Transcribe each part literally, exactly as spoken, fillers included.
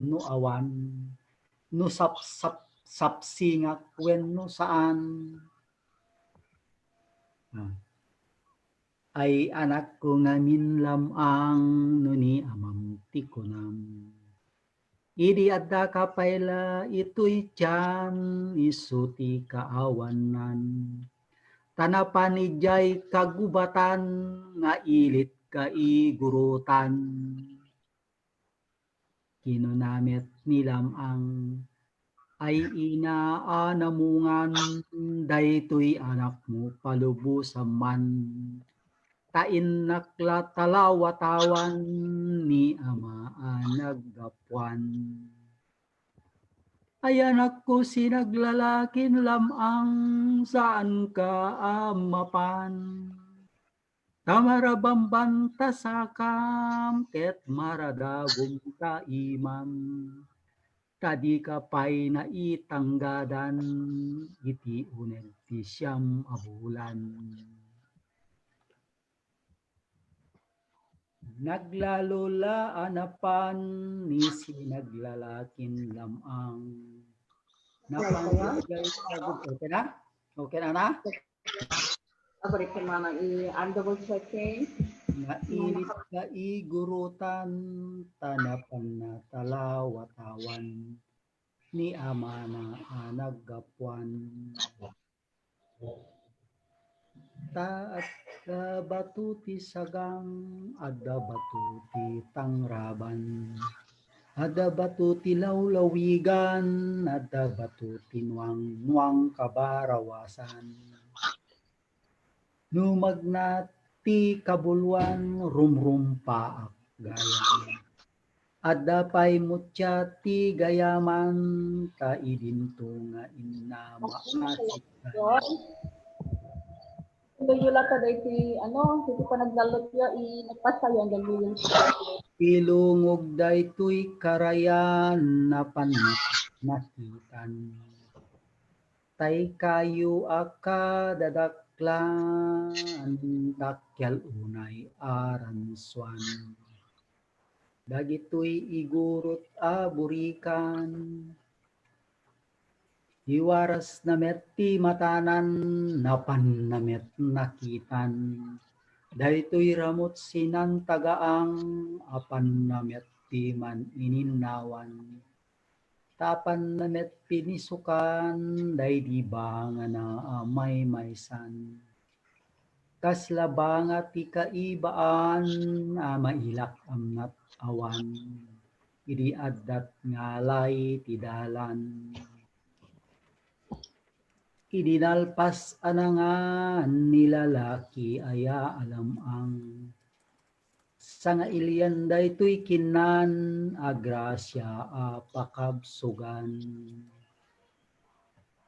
no awan, no sapsap-, sapsingak wenno saan. Ah. Ay anakko ngamin lam-ang no ni amam ti kunam. Idi addaka pay la itoy tiyan, isu ti kaawannan. Ta napan idiay kagubatan nga ilit kaigurutan. Kinuna met ni lam-ang, "Ay ina a namungan, daytoy anakmo palubosam man. Ta innak la talawatawan ni ama a naggapuan." Ay anakko, sinaglalakin lam-ang, saanka a mapan. Ta marabamban ta sakam ket maradagum ta imam. Ta dika pay naitanggadan iti uneg ti siam a bulan. Naglalo la a napan ni sinaglalakin lam-ang. Napan idiay kagub-, okay na? Okay na na? Abrik ko, Mama, i-, I'm double checking. Nga ilit kaigurutan, ta napan natalawatawan ni amana a naggapuan. Ta adda bato ti sagang, adda bato ti tangraban, adda bato ti lawlawigan, adda bato ti nuang-nuang kabarawasan. No magna ti kabuluan, rumrumpaak gayam. Adda pay mutia ti gayaman, ta idinto nga inna maasik. Tuloy la ta daytoy, ano, iti panaglalot ya, i-, nagpasayan, dagiti. Ilungog daytoy karayan, napan nakitan. Tay kayo a kadadaklan, dakkel unay a ransuan. Dagitoy igurot a burikan, iwarasna met ti matanan, napanna met nakitan. Daytoy ramut sinantagaang, apanna met ti man-ininnawan. Tapanna met pinisukan daydi bangana a maymaysan. Kasla banga ti kaibaan a mailak-amnat awan idi addat ngalay ti dalan. Idi nalpas a nangan ni lalaki aya a lam-ang, sangailian daytoy kinnan a grasia a pakabsugan.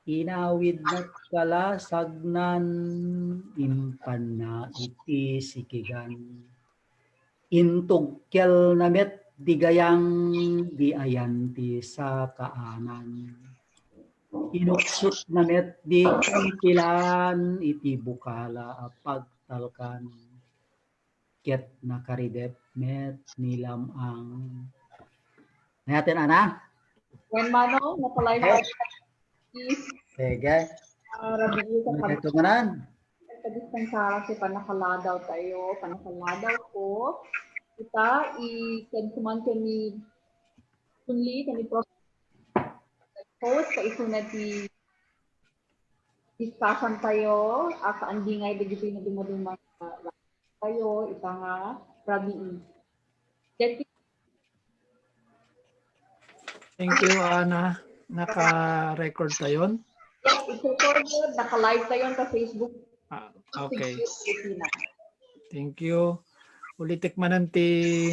Inawidna ti kalasagnan, impanna iti sikigan. Intugkelna met di gayang di ayan ti sakaanan. Inuksotna met di kuntilan iti bukala a pagtalkan. Ket nakaridep met ni lam-ang. Nayaten, Ana? Wen, Manong, napalay mo. Sige. Ah, Rabiu, sa pag-, ito nga nan. Pagdispensara ti pannakaladaw tayo, pannakaladaw ko. Ita, i-send ko man ken ni Kunli, ken ni Prof. Host, kaisuna ti discussion tayo, a kaandingay dagiti nadumaduma tayo, ita nga Rabii. Thank you, Ana. Naka-record tayon? Yes, it's recorded. Naka-live tayon sa Facebook. Ah, okay. Thank you. Ulitek manen ti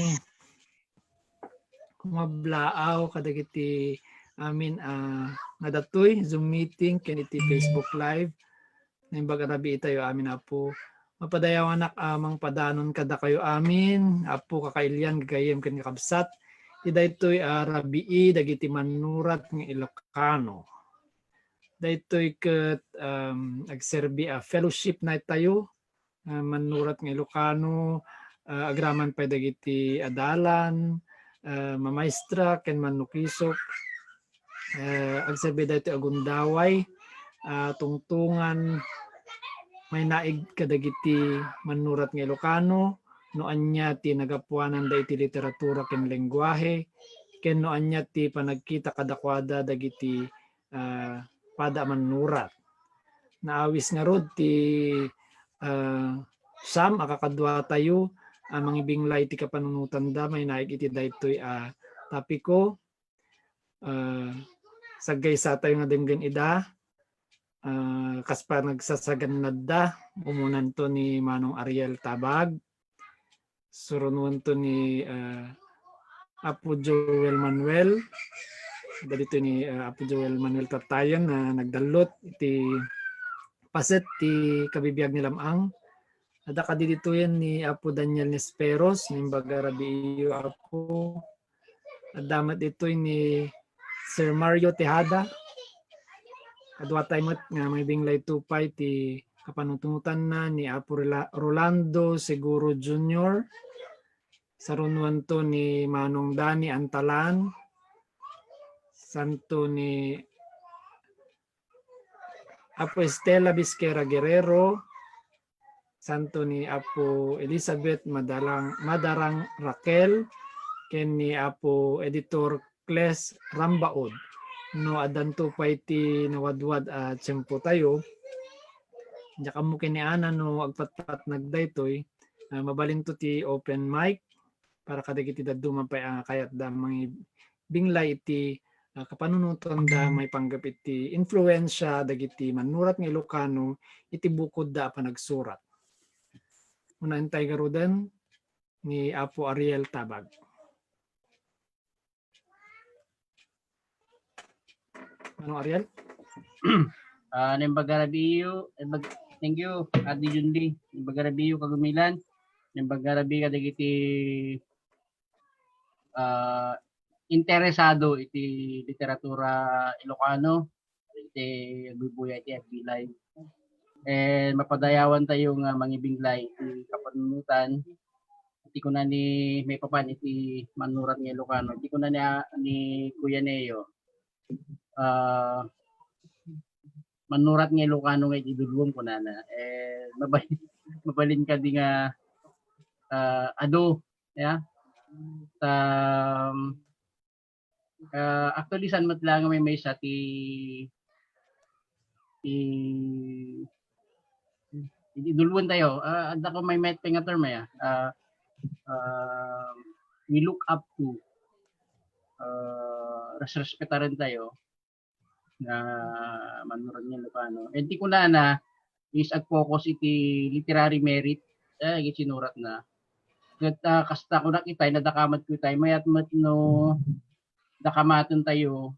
kumablaaw kadagiti amin a nga datoy Zoom meeting ken iti Facebook Live. Naimbag a rabii tayo amin, Apo. Mapadayawanak a mangpadanon kadakayo amin, Apo, kakailian, gagayyem, ken kakabsat, ti daytoy a rabii dagiti mannurat nga Ilocano. Daytoy ket, um, agserbi a fellowship night tayo, ah, mannurat nga Ilocano, ah, agraman pay dagiti adalan, ah, mamaestra ken mannukisok. Ah, agserbi daytoy a gundaway, ah, tungtungan, mainaig kadagiti mannurat nga Ilocano, no ania ti nagapuananda iti literatura ken lengguahe, ken no ania ti panagkita kadakuada dagiti, ah, pada a mannurat. Naawis ngarud ti, ah, siam a kakaduatayo a mangibinglay iti kapanunotanda mainaig iti daytoy a topiko. Ah, saggaysatayo nga denggen ida. Ah, kas panagsasagannadda, umunanto ni Manong Ariel Tabag. Surunuanto ni, ah, Apo Joel Manuel. Adda ditoy ni, ah, Apo Joel Manuel Tatayan na nagdallot iti paset ti kabibiag ni Lam-ang. Adda kadi ditoyen ni Apo Daniel Nesperos, naimbag a rabiiyo, Apo. Adda met ditoy ni Sir Mario Tejada. Kaduatay met nga maibinglay to pay ti kapanunotanna ni Apo Rela-, Rolando Seguro Junior. Sarunuanto ni Manong Dani Antalan. Santo ni Apo Estela Bisquera Guerrero, santo ni Apo Elizabeth Madalang, Madarang Raquel, ken ni Apo Editor Cles Rambaud. No addanto pay ti nawadwad a tiempotayo, diak ammo ken ni Ana no agpatpatnag daytoy, ah, mabalinto ti open mic para kadagiti dadduma pay a kayatda mangibinglay iti, ah, kapanunotanda maipanggep iti influensia dagiti mannurat nga Ilocano iti bukodda a panagsurat. Unaen tay garuden ni Apo Ariel Tabag. Manong Ariel? Ah, naimbag a rabiiyo, naimbag-, thank you, Ate Junli. Naimbag a rabiiyo, kagumilan. Naimbag a rabii kadagiti, ah, interesado iti literatura Ilocano, iti agbubuya iti F B Live. And mapadayawan tayo nga mangibinglay iti kapanunotan. Iti kuna ni maipapan iti mannurat nga Ilocano. Iti kuna ni, ni Kuya Neo, ah, mannurat nga Ilocano nga idulwem kunana. Eh, mabal-, mabalin kadi nga, ah, adu, ya. Ta, ah, actually, saan met laeng nga maymaysa ti, ti, ti idulwen tayo. Ah, adda ko maymayat pay nga term, eh, ah. Ah, ah, we look up to, ah, resrespetaren tayo nga mannurat nga Ilocano. And ti kunana is ag-focus iti literary merit, eh, iti sinuratna. Ket, ah, kasta kunak itay, nadakamat ko itay, mayat met no dakamaten tayo,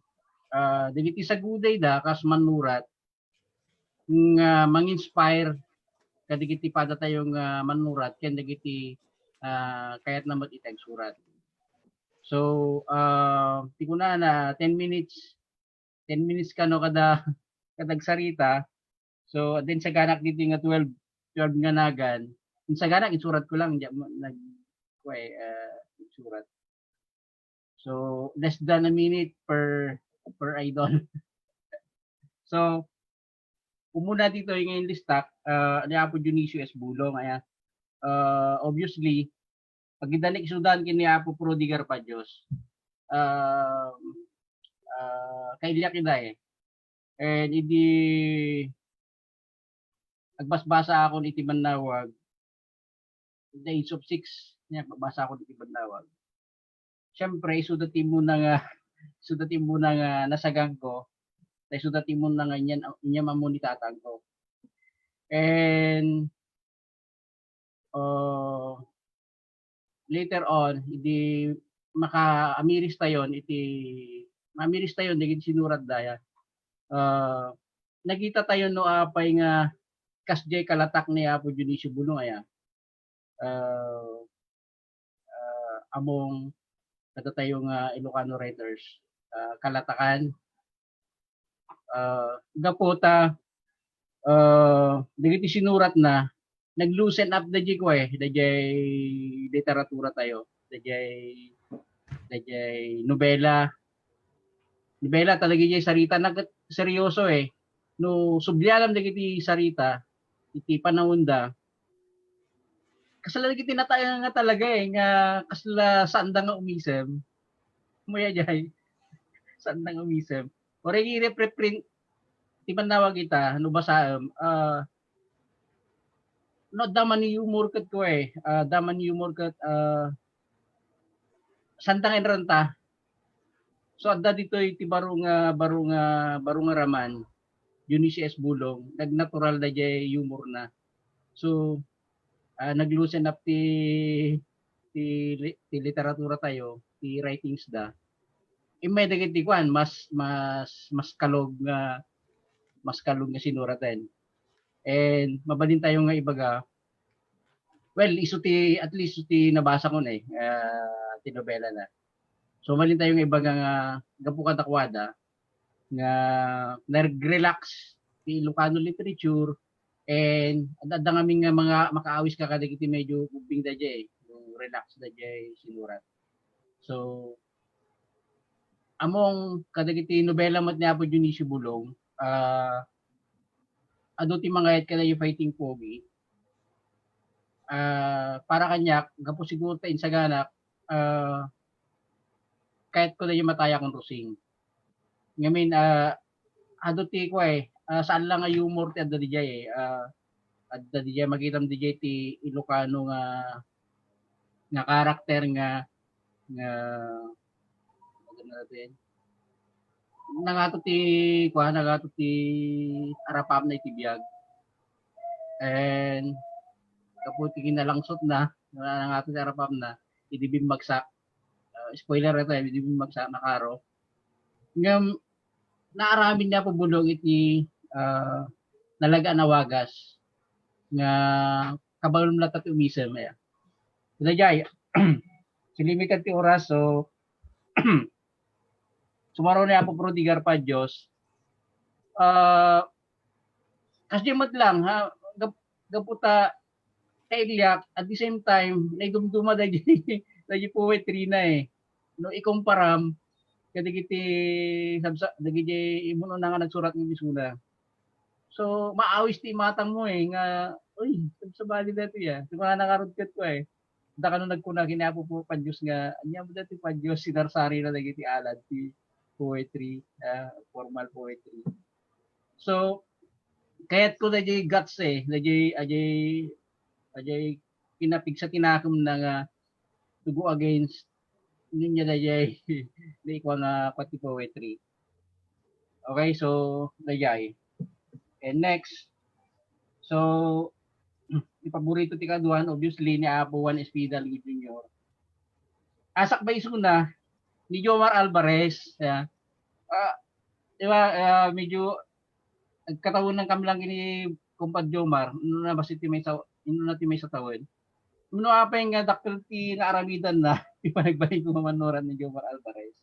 ah, dagiti sagudayda kas mannurat nga mang-inspire kadagiti pada tayo nga mannurat ken dagiti, ah, kayatna met iti agsurat. So, ah, ti kunana, ten minutes, ten minutes kano kada, kada agsarita. So, then saganak ditoy nga twelve, twelve nga nagan. Yung saganak, insurat ko lang, di mo nag-, kua, eh, ah, insurat. So, less than a minute per, per idol. So, umuna ditoy nga inlistak, ah, ni Apo Dionisio S. Bulong, aya. Ah, obviously, pag ida nagsudan ken ni Apo Prodi Garpadios, ah, ah, kailiak ida, eh. And idi agbasbasa akon iti Bannawag, the age of six, nia, agbabasa akon iti Bannawag. Siyempre, isuda ti immuna nga, isuda ti immuna nga nasaganko, ta isuda ti immuna nga inyam, inyam ammo ni tatangko. And, uh, later on, idi makaamiristayon iti, maamiristayon dagiti sinuratda, aya. Ah, nagitatayon no apay nga kasdiay kalatak ni Apo Dionisio Bulong, aya. Ah, ah, among kadatayo nga Ilocano writers, ah, kalatakan, ah, gapu ta, ah, dagiti sinuratna, nag-loosen up daydiay kua, eh, daydiay literatura tayo, daydiay, dayjay nobela. Nobela talaga jay sarita na ket seryoso eh. No sublianam dagiti sarita iti panaonda, kasla dagiti nataengan nga talaga eh, nga kasla saanda nga umisem. Muya jay, saanda nga umisem. Uray i-reprint, ti mannawag ita, no basaem, ah, no, adda man humor ket kua eh, ah, adda man humor ket, ah, saanda nga inranta. So, adda ditoy ti baro nga, baro nga, baro nga raman, Dionisio S. Bulong, nagnatural dayjay humor na. So, ah, nag-loosen up ti, ti li-, ti literatura tayo, ti writings da. Immay dagiti kuan, mas, mas, mas kalog nga, mas kalog nga sinuratan. And mabalin tayo nga ibaga, well, isu ti, at least isu ti nabasa ko na eh, ah, ti nobela na. So, mabalin tayo nga ibaga nga, gapu kadakuada, nga nag-relax ti Ilocano literature, and adda ngamin nga mga makaawis ka kadagiti medyo ubbing dayjay, yung relax dayjay sinurat. So, among kadagiti nobela met ni Apo Dionisio Bulong, ah, adu ti mangayat kadagiti Fighting Pogi. Ah, para kaniak, gapu siguro ta insaganak, ah, kayat ko dayjay mataya kon Rosing. Ngamin, ah, adu ti kua eh, ah, saan lang nga humor ti adda dayjay eh. Ah, adda dayjay, makitam dayjay ti Ilocano nga, nga karakter nga, nga, ano natin? Nangato ti, kua, nangato ti arapam na iti biag. And, gapu ti kinalangsot na, nangato ti arapam na, idi bimmagsak. Ah, spoiler ito, eh, idi bimmagsak, nakaro. Ngem, naaramin ni Apo Bulong iti, ah, nalagaan a wagas nga kabalin latta ti umisem, eh. Dayjay, so limited ti oras, so, sumaro ni Apo Prodigar pa Dios. Ah, kasdi met lang, ha, gap-, gapu ta kailiak, at the same time, naidumduma dayjay, dayjay poetry na eh. No, ikumparam, kadagiti sabsa-, dagiti immun-una nga nagsurat nga isuna. So, maawis ti imatang mo eh, nga, uy, sabsabali daytoy ah. Ti mga nakarudkat ko eh. Da kano nagkuna kini Apo po pa Dios nga, ania mo daytoy pa Dios, sinarsari na dagiti alad ti poetry, ah, formal poetry. So, kayat ko dayjay guts eh, dayjay, ajay, ajay kinapigsa ti nakem na nga to go against niya dayjay, di ko nga pati poetry. Okay, so, dayjay. And next, so, ti paborito ti kaduan, obviously, ni Apo Juan Espidal Junior. Asak ba isuna, ni Jomar Alvarez, ya. Ah, di ba, ah, medyo nagkatawanan kami lang ni Kumpad Jomar, no na basta ti may sa-, no na ti may sa tawen. No apay nga dakkel ti naaramidan na, ti panagbalik ko manuran ni Jomar Alvarez.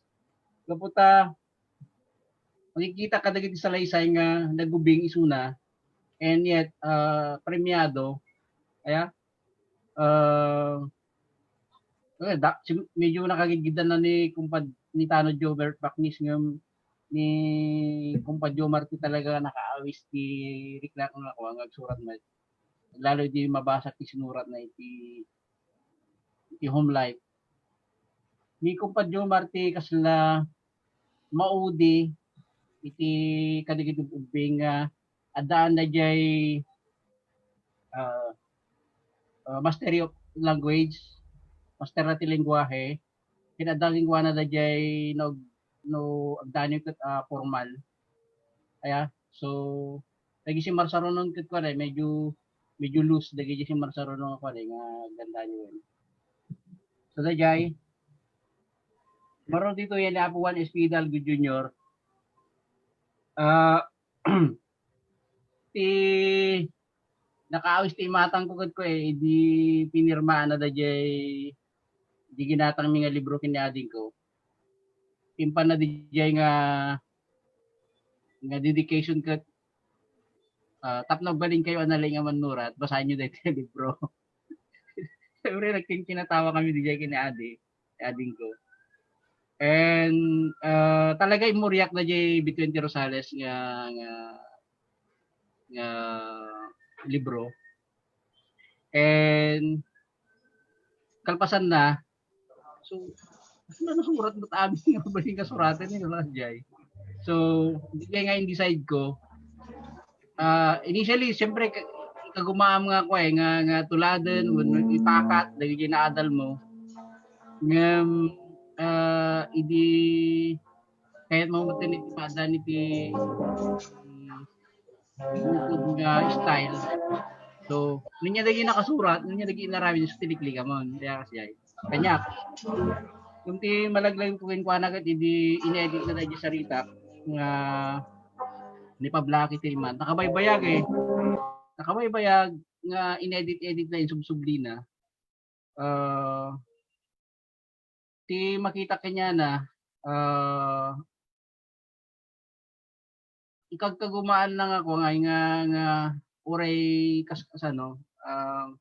Gapu ta, makikita kadagiti salaysay nga nagubing isuna, and yet, ah, premiado, aya, ah, eh, da-, si-, medyo nakagidgidan na ni Kumpad, ni Tano Jobert Bacnis nga ni Kumpad Jomar ti talaga nakaawis ti riknak nga kua nga agsurat na. Lalo di mabasa ti sinurat na iti, iti Home Life. Ni Kumpad Jomar ti kasla maudi iti kadagiti ubbing nga addaan dayjay, ah, ah, mastery of language, master na ti lengguahe, ken adda kenkuana dayjay no, no agdanyo ket, ah, formal. Aya, so, dagiti simmarsarunon ket kuana, medyo, medyo loose dagiti simmarsarunon nga kuana, nga agdandanyo. So, dayjay, maro dito yan ni Apo Juan Espidal Junior. Ah, ti nakaawis ti imatang ko ket ko eh, idi pinirmaan na dayjay, di ginatang mi nga libro ken ni ading ko. Impan na dayjay nga, nga dedication ket, ah, tapno agbalin kayo a nalaing a mannurat, basaen nyo daytoy a libro. Siyempre, nagkinkinatawa kami dayjay ken ni adi, ni ading ko. And, ah, talaga immoriak daydiay Between the Rosales nga, nga, nga libro. And kalpasanna, so, ania nasurat met amin nga mabalin nga suratan ni Rosales jay. So, daydiay nga in-decide ko. Ah, initially, siyempre, ka-, kagumaam nga kua, eh, nga, nga tuladen, wenno ipakat dagiti naadalmo. Ngem, ah, idi kayatmo met iti maaddaan iti, mm, bukod nga style. So, no ania dagiti nakasurat, no ania dagiti inaramid, so, tiliklikamon. Kaya kasi ay. Kaniak. Kun ti malaglag ko kenkuana ket idi in-edit na daydiay sarita nga ni Pablo Aki Tiriman. Nakabaybayag, eh. Nakabaybayag nga in-edit-edit na, insubsubli na. Ah, ti makita kaniana, ah, ikagkagumaan na nga ako nga, nga, nga uray kas-, kasano, ah,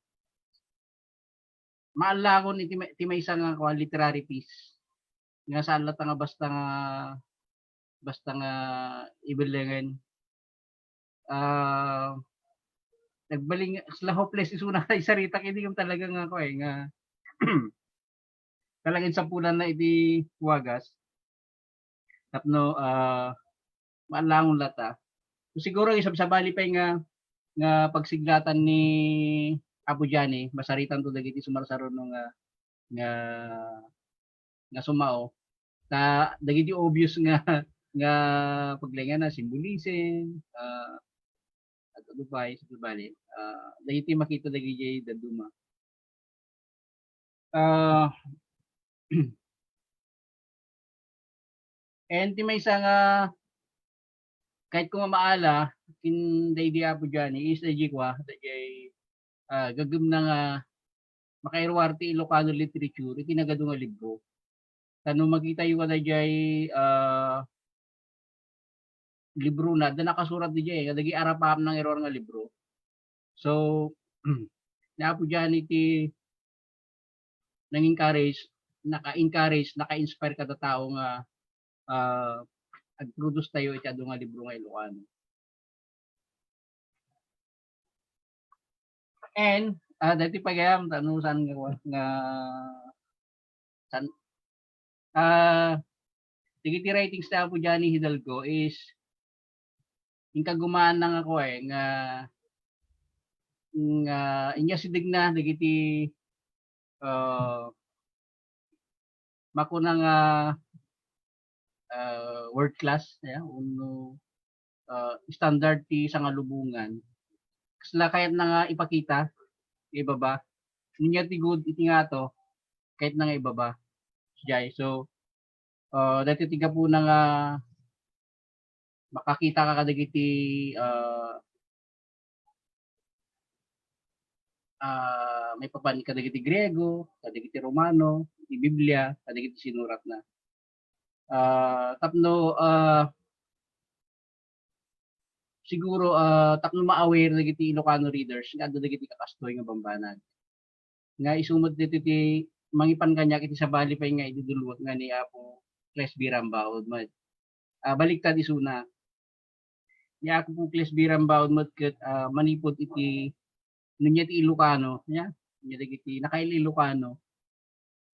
maallagon iti may-, ti maysa nga kuan, literary piece. Nga saan latta nga basta nga, basta nga ibelengen. Ah, nagbaling, kasla hopeless isuna nga isarita ket idi talaga nga kuan, eh, nga talaga insapulanna iti wagas. Tapno, ah, maallagon latta. So, siguro, isab-, sabali pay nga, nga pagsiglatan ni Apo Johnny, masaritanto dagiti sumarsaruno nga, nga, nga sumao. Ta dagiti obvious nga, nga paglaingana, symbolism, ah, adu-adu pay, sabali, ah, dagiti makita dagiti dadduma. Ah, and ti maysa nga, kayatko nga maala, ken daydi Apo Johnny, is daydi kua, daydi, ah, gaggem na nga makairuar ti Ilocano literature, iti nagadu nga libro. Ta no makitayo kadaydiay, ah, librona, adda nakasurat daydiay, kadagiti arapaapna nga iruar nga libro. So, ni Apo Johnny ti nang-encourage, naka-encourage, naka-inspire kada tao nga, ah, ag-produce tayo iti adu nga libro nga Ilocano. And, ah, dati pagayam, ta no saan nga, nga, saan, ah, dagiti writings ni Apo Johnny Hidalgo is inkagumaan na nga kua, eh, nga, nga inyasidegna dagiti, ah, makuna nga, ah, world class, ya, wenno, ah, standard ti sangalubongan. Kasla kayatna nga ipakita, ibaba. Ania ti good iti ngato, kayatna nga ibaba. Jay. So, ah, daytoy ti gapuna nga makakita ka kadagiti, ah, ah, maipapan kadagiti Griego, kadagiti Romano, ti Biblia, kadagiti sinuratna. Ah, tapno, ah, siguro, ah, tapno ma-aware dagiti Ilocano readers nga adda dagiti kakastoy nga bambanag. Nga isu met ditoy ti mangipan kaniak iti sabali pay nga iduduluek nga ni Apo Cles B. Rambaud met. Ah, baliktad isuna. Ni Apo Cles B. Rambaud met ket, ah, manipud iti, no ania ti Ilocano, nia? Ania dagiti nakail-Ilocano.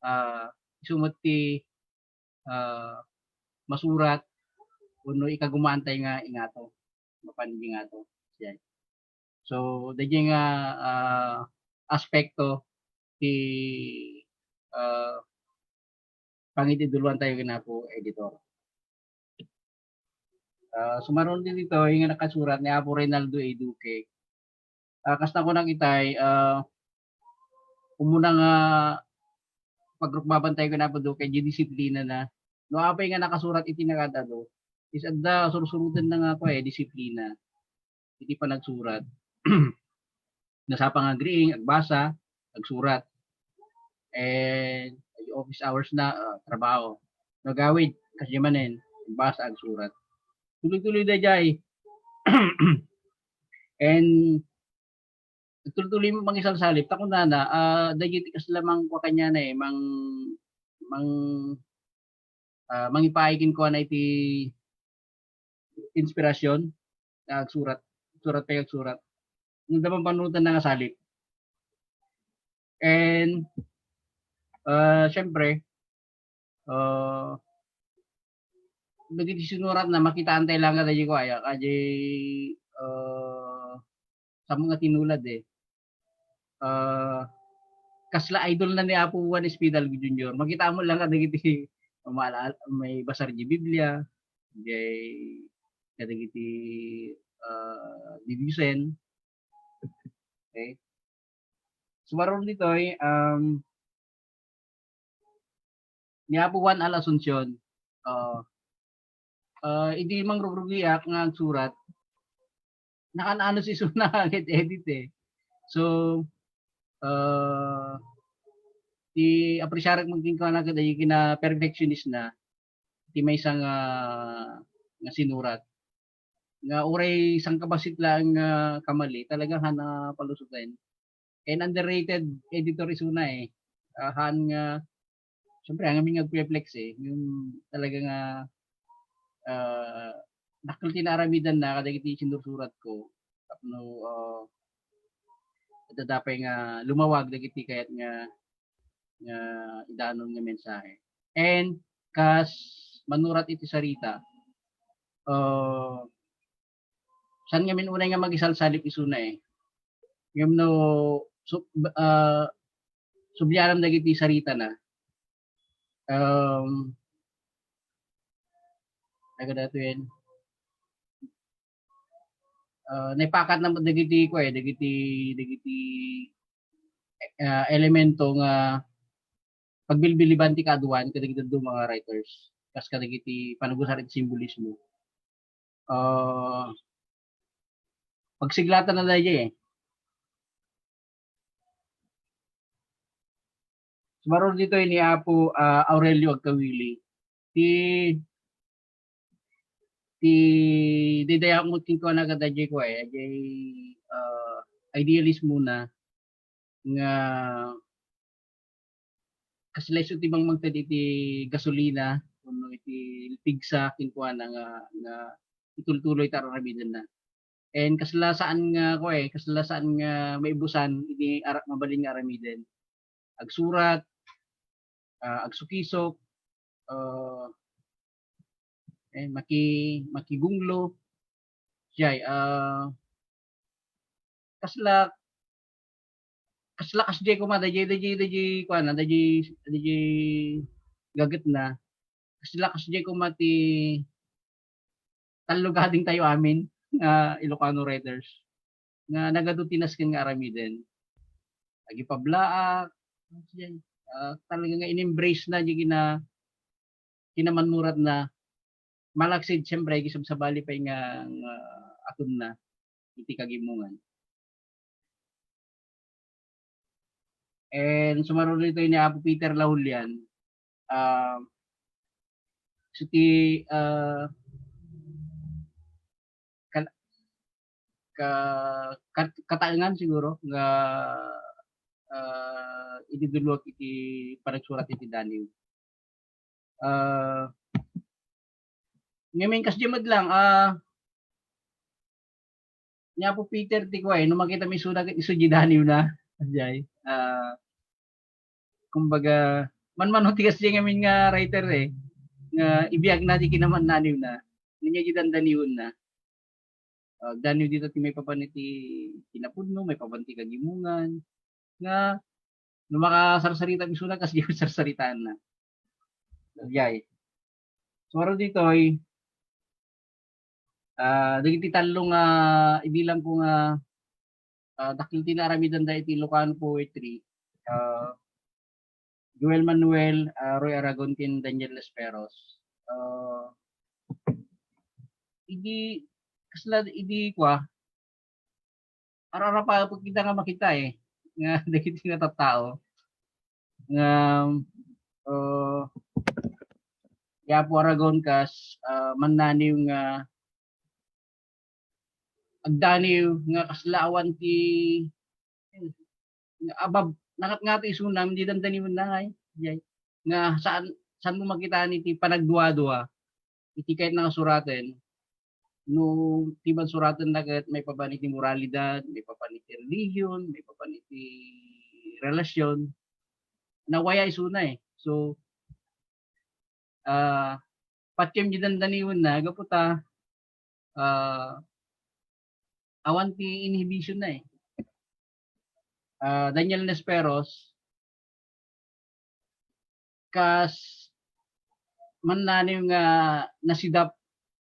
Ah, isu met ti, ah, masurat wenno ikagumaantay nga ingato, mapan idi ngato. Siya. So, daydiay nga, ah, aspekto ti, ah, pangitiduluantayo ken Apo Editor. Ah, sumaruno ditoy nga nakasurat ni Apo Reynaldo A. Duque. Ah, kas nakunak itay, ah, umuna nga pagrukmabantayo ken Apo Duque, diay disiplinana. No apay nga nakasurat iti nakaad-adu, is adda sursurotenna nga kua, eh, disiplina iti panagsurat. Nasapa nga agriing, agbasa, agsurat. And office hours na, ah, trabaho. No agawid, kasdiay manen, agbasa, agsurat. Tuloy-tuloy daydiay. And tuloy-tuloy met mangisalsalip. Ta kunana, ah, dagiti kasla mangkua kaniana, eh, mang-, mang-, ah, mangipaay kenkuana iti inspirasyon, nga agsurat, surat pay agsurat. Nanda man panunotenna nga salip. And, ah, siyempre, ah, dagiti sinuratna, makitaan tayo lang kadagiti kuaya, kadagiti, ah, sa mga tinulad eh. Ah, kasla idol na ni Apo Juan Espidal Junior. Makita mo lang kadagiti mamaala-, may basar di Biblia, jay kadagiti, ah, didiusen. Okay? Sumaruno ditoy, um, ni Apo Juan Al Asuncion. Oo. Ah, idi mangrugrugiak nga agsurat, nakan-ano si Suna nga edit eh. So, ah, ti apresiarek man kenkuana ket dagiti kina-perfectionistna, ti maysa nga, nga sinurat. Nga uray sangkabassit laeng nga kamali, talaga haan a palusoten. And underrated editor isuna eh. Ah, haan nga, siyempre, ang aming nagpe-flex eh. Yung talaga nga, ah, dakkel ti naaramidanna kadagiti sinursuratko. Tapno, ah, adda pay nga lumawag dagiti kayat nga, nga idanon nga mensahe. And kas manurat iti sarita, ah, saan ngamin unay nga magisalsalip isuna eh. Ngem no, su-, ah, sublianam dagiti saritana, um, taga datoyen, ah, naipakatna met dagiti, kua eh, dagiti, dagiti, ah, elemento nga pagbilbiliban ti kaaduan kadagiti dadduma nga writers, kas kadagiti panagusar iti simbolismo. Ah, pagsiglatanna daydi eh. Sumaruno ditoy ni Apo, ah, Aurelio Agkawili. Ti, ti daydayak met kenkuana kadaydi kua eh, daydi, ah, idealismona nga kasla isu ti mangmangted iti gasolina wenno iti pigsa kenkuana nga, nga itultuloy ti ar-aramidenna. And kasla saan nga, kua eh, kasla saan nga maibusan iti ara-, mabalin nga aramiden. Agsurat, ah, agsukisok, ah, eh, maki-, makigunglo, jay, ah, kasla, kasla kasjay koma, dayjay, dayjay, dayjay, kuana, dayjay, dayjay gagetna, kasla kasjay koma ti tallo gading tayo amin nga Ilocano writers nga nagadu ti nasken nga aramiden. Agipablaak, ah, talaga nga in-embrace na di kina-, kinamannurat na, malaksid, siyempre, gisabsabali pay nga, nga aton na iti kagimongan. And sumaruno ditoy ni Apo Peter Lahulian, ah, so ti, ah, kal-, ka-, kat-, kataengan siguro nga, ah, ididuluak iti panagsurat iti daniw. Ah, ngamin kasdiay met lang, ah, ni Apo Peter ti kua eh, no makita mi isuna ket isu di daniwna, kasdiay. Ah, kumbaga, manmano ti kasdiay ngamin nga writer eh, nga ibiagna ti kinamannaniwna, ania di dandaniwenna. Ah, daniw dita ti maipapan iti kinapudno, maipapan ti kagimongan, nga no makasarsarita isuna, kasdiay sarsaritaenna. Kasdiay. Sumaruno ditoy, ah, dagiti tallo nga ibilangko nga, ah, dakkel ti naaramidenda iti Ilocano poetry. Ah, Joel Manuel, ah, Roy Aragon, ken Daniel Lesperos. Ah, idi, kasla, idi kua, ar-arapaek ida nga makita eh, nga dagiti nga tattao. Nga, ah, ni Apo Aragon kas, ah, mannaniw nga agdaniw nga kasla awan ti, nga abab-, nangat-ngato isuna, di dandaniwenna ngay, jay. Nga saan, saan mo makitaan iti panagduadua iti kayatna nga suraten, no ti mansuratenna ket maipapan iti moralidad, maipapan iti relihion, maipapan iti relasion, nawaya isuna eh. So, ah, patiem ti dandaniwenna gapu ta, ah, awan ti inhibition na eh. Ah, Daniel Nesperos, kas mannaniw nga nasidap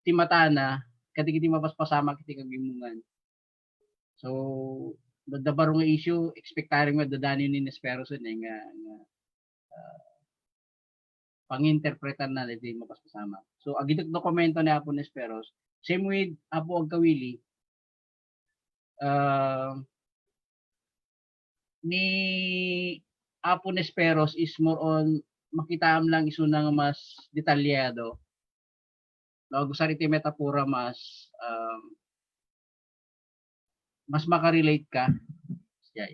ti matana kadagiti mapaspasamak iti kagimongan. So, da, da baro nga issue, expectarim nga dadaniw ni Nesperos eh, nga, nga, ah, panginterpretan na dagiti mapaspasamak. So, agidek dokumento ni Apo Nesperos, same with Apo Agkawili, ah, ni Apo Nesperos is more on makitaam lang isuna nga mas detalyado. No, agusar iti metapora mas, um, mas makarelate ka. Siya.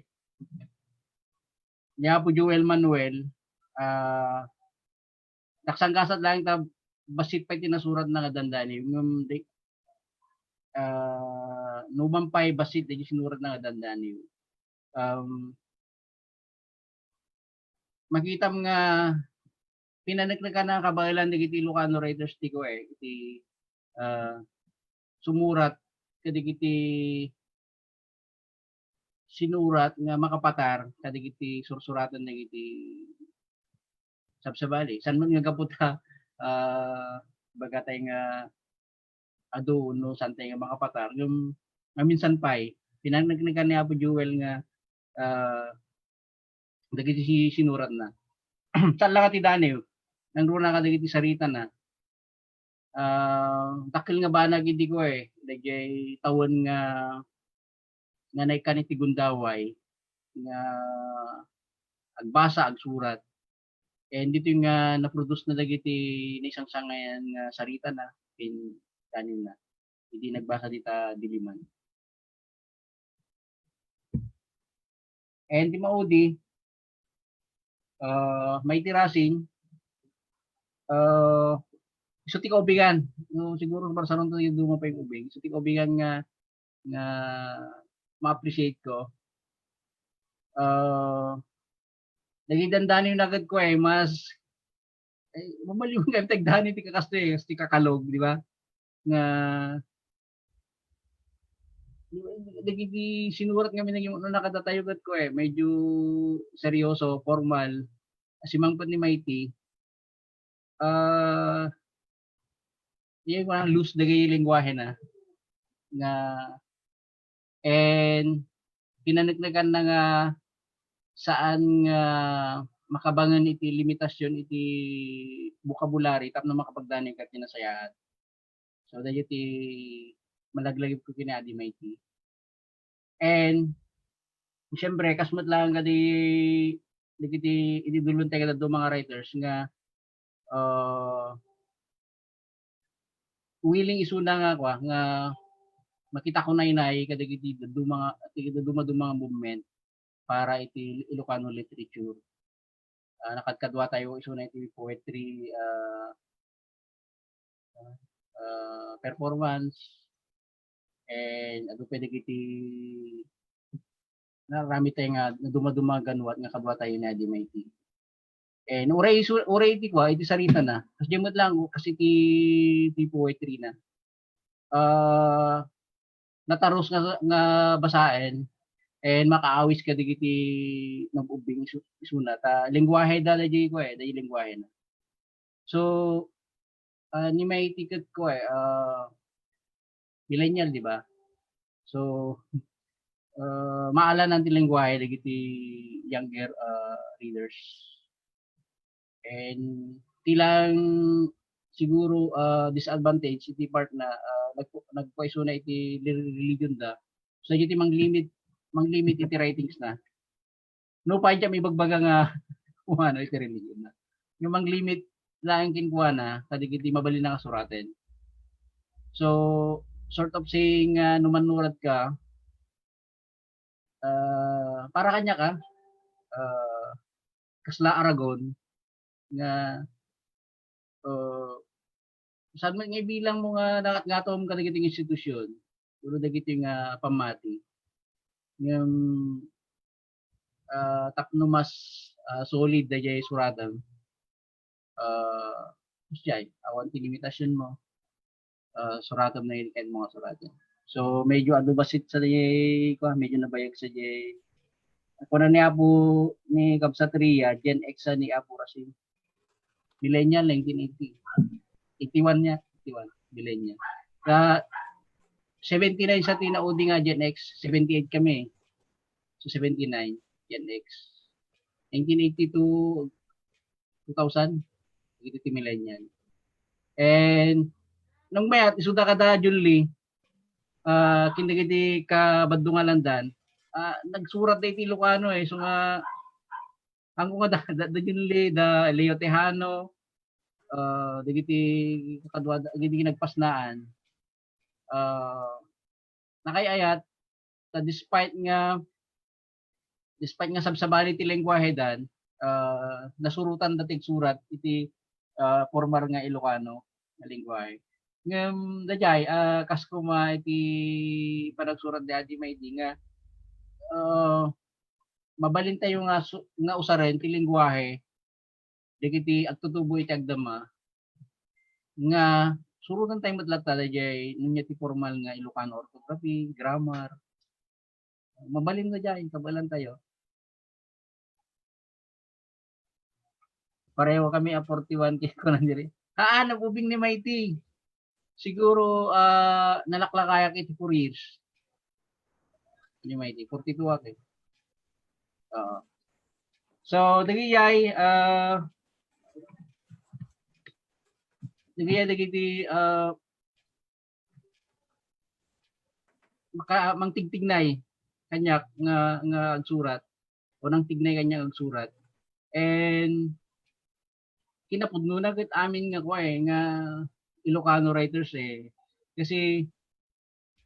Ni Apo Joel Manuel, ah, nagsangkasat lang ta bassit pay ti nasuratna nga dandani. Ngem di, ah, numan pay bassit dagiti sinuratna nga dandani. Um, makitam nga pinaneknekan a kabaelan dagiti Ilocano writers ti ko eh, iti, ah, sumurat kadagiti sinurat nga makapatar kadagiti sursuraten dagiti sabsabali. Saan man nga gapu ta, ah, baga tay nga adu no saan tay nga makapatar. Yung, nga minsan pay, pinaneknekan ni Apo Joel nga, ah, dagiti si-, sinuratna. Saan lang ti daniw, nangruna kadagiti saritana. Ah, dakkel nga banag idi ko eh, dagiti tawen nga, nga naikkan iti gundaway, nga agbasa, agsurat. And ditoy nga naproduce na dagiti naisangsangayan nga saritana, ken daniwna. Idi nagbasa dita diliman. And ti maudi, ah, Mighty Racing, ah, isu ti kaubigan. No, siguro marsaron tayo duma pay ubing. Isu ti kaubigan nga, nga ma-appreciate ko. Ah, dagiti dandaniwna ket ko eh, mas, eh, mamaliw nga tagdani ti kakasto eh, ti kakalog, di ba? Nga, dagiti sinurat nga minagim-, no, kadatayo ket ko eh, medyo seryoso, formal. Simangpet ni Mighty, ah, iya nga loose dagiti lenggwahe na, nga, and pinaneknekan na nga saan nga makabangen iti limitasyon iti vocabulary tapno makapagdaniw ka ti nasayaat. So, dagiti malaglagip ko kinaadi Mighty. And, siyempre, kas met lang kadi, dagiti, idi dulon tayo kadto mga writers nga, ah, willing isuna nga, kwa, nga makita ko naynay kadagiti dadduma nga, dagiti dadduma-duma nga movement para iti Ilocano literature. Ah, nakadkadua tayo isuna iti poetry, ah, ah, performance, and adu pay dagiti naaramid tayo nga naduma-duma ganuat nga kadua tayo ni Adi Mighty. And uray isu-, uray iti kwa, iti saritana. Kas diay met lang, kas iti, iti poetry na. Ah, natarus nga, nga basaen, and makaawis kadagiti nag-ubbing isu-, isuna. Ta lengguwahe da, daydiay kwa eh, daydiay lengguwahe na. So, ah, ni Mighty ket kwa eh, ah, millennial, di ba? So, ah, maalanan ti lengguwahe dagiti younger, ah, readers. And ti lang siguro, ah, disadvantage iti part na, ah, nagpu-, nagpaisuna iti li-, religion da. So, iti manglimit, manglimit iti writings na. No, pay diak maibagbaga nga umano iti religion na. Yung manglimit laeng kenkuana, kadagiti mabalin nga suraten. So, sort of saying nga no mannurat ka, ah, para kaniak, ah, kasla Aragon nga Uh, saan man nga ibilang mo nga nangatngatom kadagiti institusyon, puro dagiti nga pammati. Ngem, ah, tapno mas, ah, solid dayjay suratam, ah, diay, awan ti limitasionmo, ah, suratam na ken mo nga suratam. So, medyo adu bassit sa dayjay, kuan, medyo nabayag sa dayjay. Kuna ni Apo, ni Kabsat Ria, Gen X ni Apo Rasim. Millennial, nineteen eighty. Eighty-one niya, eighty-one, millennial. Sa seventy-nine sa tinaudi nga Gen X, seventy-eight kami. So, seventy-nine, Gen X. Nineteen eighty-two, two thousand, iti ti millennial. And, nung mayat, isuda kada June Lee, ah, ken dagiti kabaddungan landan, ah, nagsurat da iti Ilocano eh. So nga, anggo nga da, da, da June Lee, da Leo Tejano, ah, dagiti kadua, dagiti nagpasnaan, ah, nakay-ayat, ta despite nga, despite nga sabsabali ti lengguwahe dan, ah, nasurotan da ti agsurat iti, ah, formal nga Ilocano nga lengguwahe. Ngem dayjay, ah, kas kuma iti panagsurat da adi maidi nga, ah, mabalin tayo nga su-, nga usaren ti lengguwahe dagiti agtutubo iti agdama nga surotan tayo met latta dayjay nunay ti formal nga Ilocano orthography, grammar. Mabalin nga dayjay, kabaelan tayo. Pareho kami a forty-one ket kunan diri. Haan, nag-ubing ni Mighty. Siguro, ah, nalaklakayak iti four years. Ni Mighty, forty-two ako eh. Oo. So, dagiti, ah, dagiti, dagiti, ah, maka-, mangtigtignay kaniak nga, nga agsurat, o nangtignay kaniak agsurat. And kinapudnona ket amin nga kua eh, nga Ilocano writers eh. Kasi,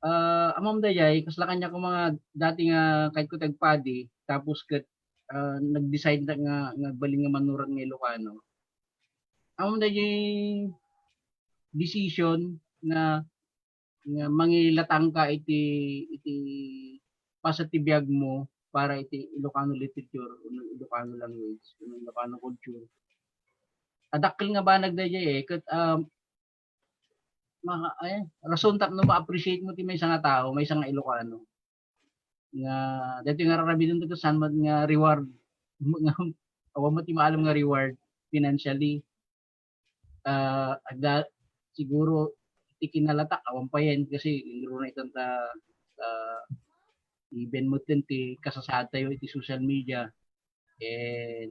ah, ammom dayjay, kasla kaniak nga mga dati nga kayatko ti agpadi, tapos ket, ah, nag-decide na nga, nga agbalin nga manurat nga Ilocano. Ammom dayjay decision nga, nga mangilatangka iti, iti paset ti biagmo para iti Ilocano literature, o Ilocano language, o Ilocano culture. Adakkel nga banag dayjay eh, ket, um, ma-, eh, rason tapno ma-appreciate mo ti maysa nga tao, maysa nga Ilocano. Nga, daytoy nga ar-aramidenta ket saan met nga reward, nga, awan met ti maalam nga reward financially. Ah, agda-, siguro, ti kinalatak, awan payen, kasi inruna itan ta, ah, even met ti kasasaad tayo iti social media. And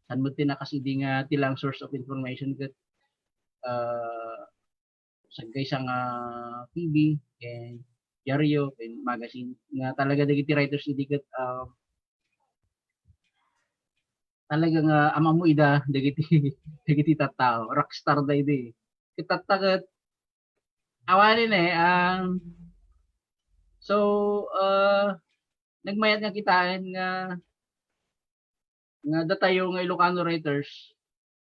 saan met ti nakas idi nga ti lang source of information ket, ah, saggaysa nga T V, ken dyaryo, ken magazine, nga talaga dagiti writers idi ket, ah, talaga nga am-ammo ida dagiti, dagiti tattao, rockstar da idi. Ket tatta ket, awanen eh, um, so, ah, nagmayat nga kitaen nga, nga datayo nga Ilocano writers,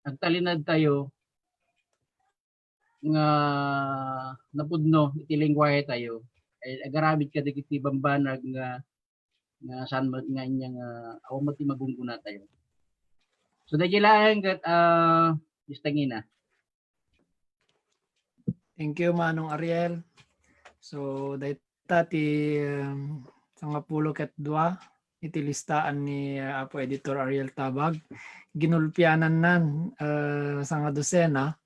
agtalinaed tayo nga napudno iti lengguwahe tayo. Eh, agaramid kadagiti bambanag nga, nga saan met nga ania nga awan met ti magunggona tayo. So, daydi laeng ket, ah, Mistangina. Thank you, Manong Ariel. So, dayta ti, um, sangapulo ket dua iti listaan ni, uh, Apo Editor Ariel Tabag. Ginulpianannan, uh, sangadosena.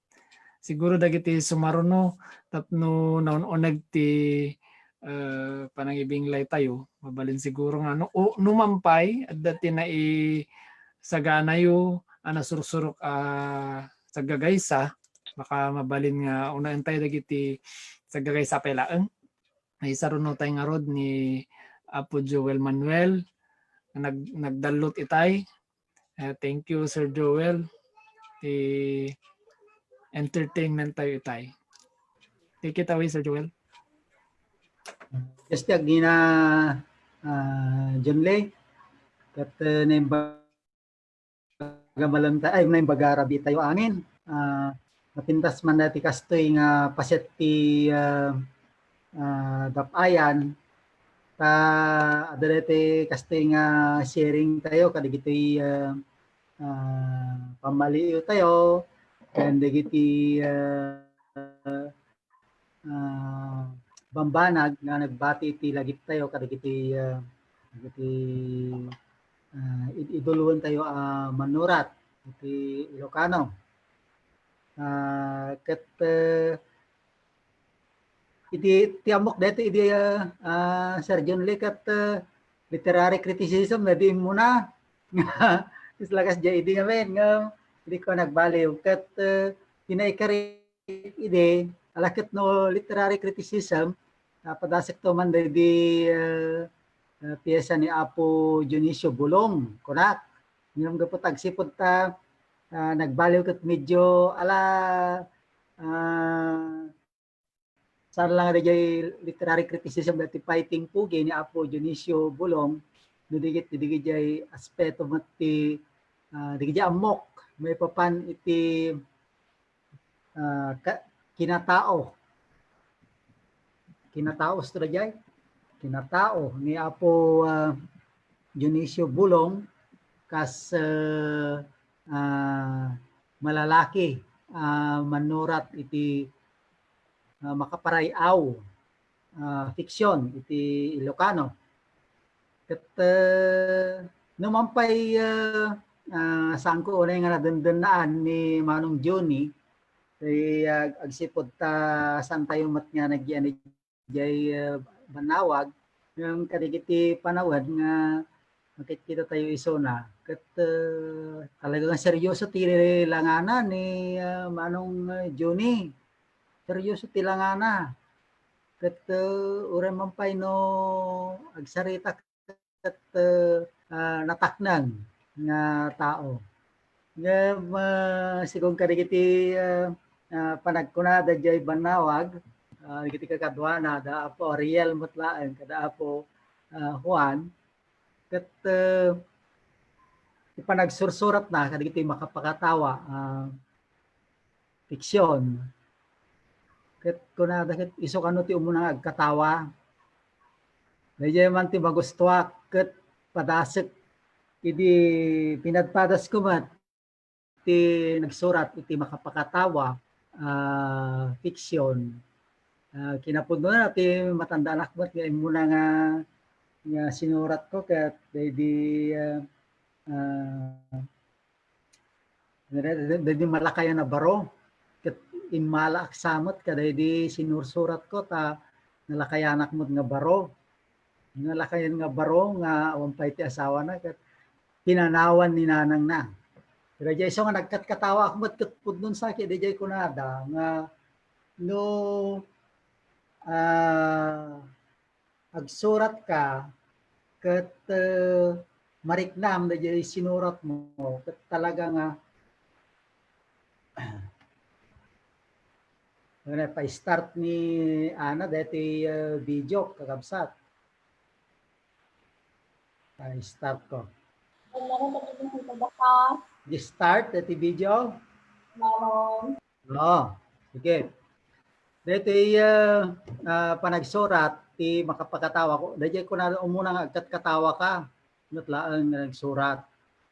Siguro dagiti sumaruno tapno naun-uneg ti, uh, panangibinglay tayo. Mabalin siguro nga no, o, no man pay, adda ti naisaganayo a nasursurok a saggagaysa, baka mabalin nga unaentayo dagiti saggagaysa pay laeng. Ay, saruno tay ngarud ni Apo Joel Manuel, nag-, nagdallot itay. Eh, thank you, Sir Joel. Ti entertainment tayo itay. Take it away, Sir Joel. Yes, ti agina, ah, John Lay. Ket, eh, naimbaga malanta-, ay, naimbaga rabii tayo amin. Ah, mapintas man dati kastoy nga paset ti, ah, ah, dap-ayan, ta adda dati kastoy nga sharing tayo kadagitoy, ah, ah, pammaliiw tayo, ken dagiti, ah, ah, bambanag nga nagbati iti lagip tayo kadagiti, ah, dagiti, ah, id-, iduluen tayo a mannurat iti Ilocano. Ah, ket, eh, iti, ti ammok daytoy idi, ah, ah, Sir John Lee, ket, eh, literary criticism, na di immuna. Isla kasdiay idi ngamin, nga, idi ko nagbaliw. Ket, eh, pinaikari idi, ala ket no literary criticism, ah, padasek to man daydi, eh, eh, piyesa ni Apo Dionisio Bulong, kunak. Ngem gapu ta agsipud ta, ah, nagbaliw ket medyo, ala, ah, saan lang daydiay literary criticism daytoy Fighting Pogi ni Apo Dionisio Bulong, no di ket, di ket diay aspeto met ti, ah, di ket diay ammok maipapan iti, ah, ka-, kinatao. Kinatao sto daydiay? Kinatao ni Apo, ah, Dionisio Bulong kas, ah, ah, malalaki, ah, mannurat iti, ah, makaparay-aw, ah, fiction iti Ilocano. Ket, eh, no man pay, eh, ah, saanko unay nga nadendennaan ni Manong Johnny, ti ag-, agsipud ta saan tayo met nga nagyan idiay, eh, bannawag, ngem kadagiti panawen nga makitkita tayo isuna, ket, eh, talaga nga seryoso ti langana ni, eh, Manong, eh, Johnny. Seryoso ti langana. Ket, eh, uray man pay no agsarita ket, eh, ah, nataknang nga tao. Ngem, ah, sigun kadagiti, ah, ah, panagkuna daydiay bannawag, ah, dagiti kakaduana, da Apo Ariel met laeng, kada Apo, ah, Juan, ket, eh, ti panagsursuratna kadagiti makapakatawa, ah, fiction. Ket kunada ket isu kano ti umuna nga agkatawa. Daydiay man ti magustuak ket padasek idi pinadpadasko met ti nagsurat iti makapakatawa, ah, fiction. Ah, kinapudnona ti matandaanak met nga immuna nga, nga sinuratko ket daydi, ah, ah, daydi malakayan a baro. Ket immalaak sa met kadaydi sinursuratko ta nalakayanak met nga baro. Nalakayan nga baro nga awan pay ti asawana ket pinanawan ni nanangna. Daydiay isu nga nagkatkatawaak met ket pudno sa ket daydiay kunada nga no, ah, agsuratka ket, eh, mariknam daydiay sinuratmo ket talaga nga Ano, pa-start ni Ana daytoy, eh, video, kakabsat. Pa-start ko. Ano, ano, ano, ano, ano, ano? Di start daytoy video? Oo. Oo. Sige. Daytoy, eh, ah, panagsurat ti makapakatawa ko. Daydiay kunada umuna nga agkatkatawa ka. Met laeng nga nagsurat.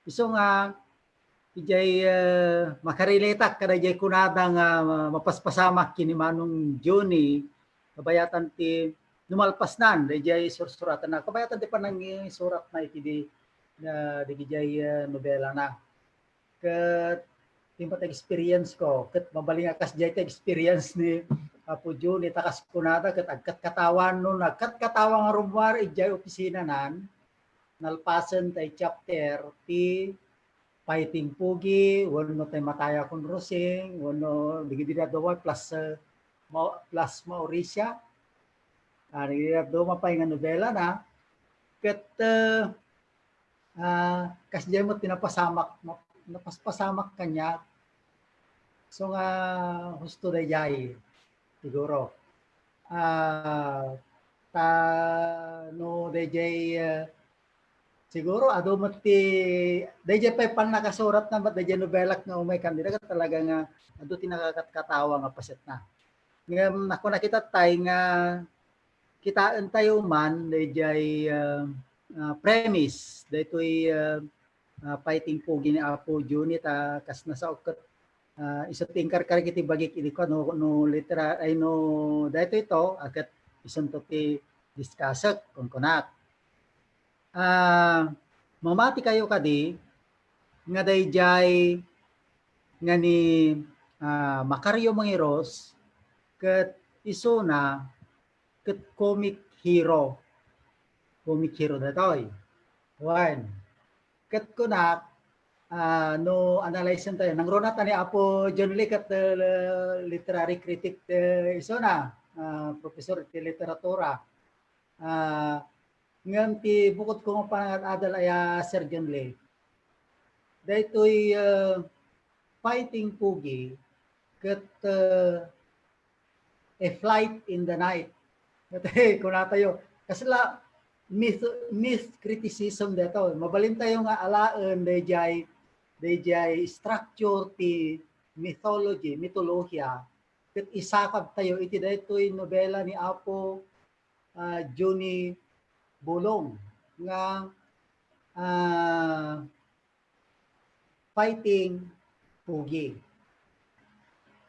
Isu nga, idiay, eh, makarelateak kadaydiay kunada nga mapaspasamak ken ni Manong Johnny, kabayatan ti numalpasnan, daydiay sursuratanna, kabayatan ti panangisuratna iti di, na, dagijay, eh, nobelana. Ket, ti met experience ko, ket mabalin nga kasdiay ti experience ni Apo Johnny, ta kas kunada, ket agkatkatawa, no, nagkatkatawa nga rummuar idiay opisinanan, nalpasen tay chapter ti Fighting Pogi, wenno tay Mataya kon Rosing, wenno dagidi dadduma plus, eh, Ma-, plus Mauricia. Ah, dagidi dadduma pay nga nobelana. Ket, eh, ah, kasdiay met ti napasamak, ma-, napaspasamak kaniak. So nga, husto daydiay, siguro. Ah, ta no daydiay, eh, Siguro, adu met ti, dayjay pay pannakasuratna met dayjay nobelak nga umay kandida, ket talaga nga adu ti nakakatkatawa nga pasetna. Ngem, nakuna kita tay nga kitaentayo man dayjay, ah, ah, premise, daytoy, ah, ah, Fighting Pogi ni Apo Johnny, ta kas nasaok ket, ah, isu ti inkarkarg iti bagik idi ko, no, no litera-, ay, no, daytoy to, a, ket isunto ti discussek, kunkunak. Ah, mamati kayo kadi nga dayjay nga ni, ah, Macario Mangiros ket isuna ket comic hero. Comic hero daytoy. Wen. Ket kunak, ah, no analysen tayo, nangruna ta ni Apo John Lee ket, eh, literary critic, eh, isuna, ah, professor ti literatura. Ah, ngem ti bukod ko nga panagad-adal aya, Sir John Lee, daytoy, ah, Fighting Pogi ket, ah, A Flight in the Night. Ket kunatayo, kasla myth, myth criticism daytoy. Mabalintayo nga alaen dayjay, dayjay structure ti mythology, mitolohiya, ket isakabtayo iti daytoy nobela ni Apo, ah, Johnny Bolong nga, ah, Fighting Pogi.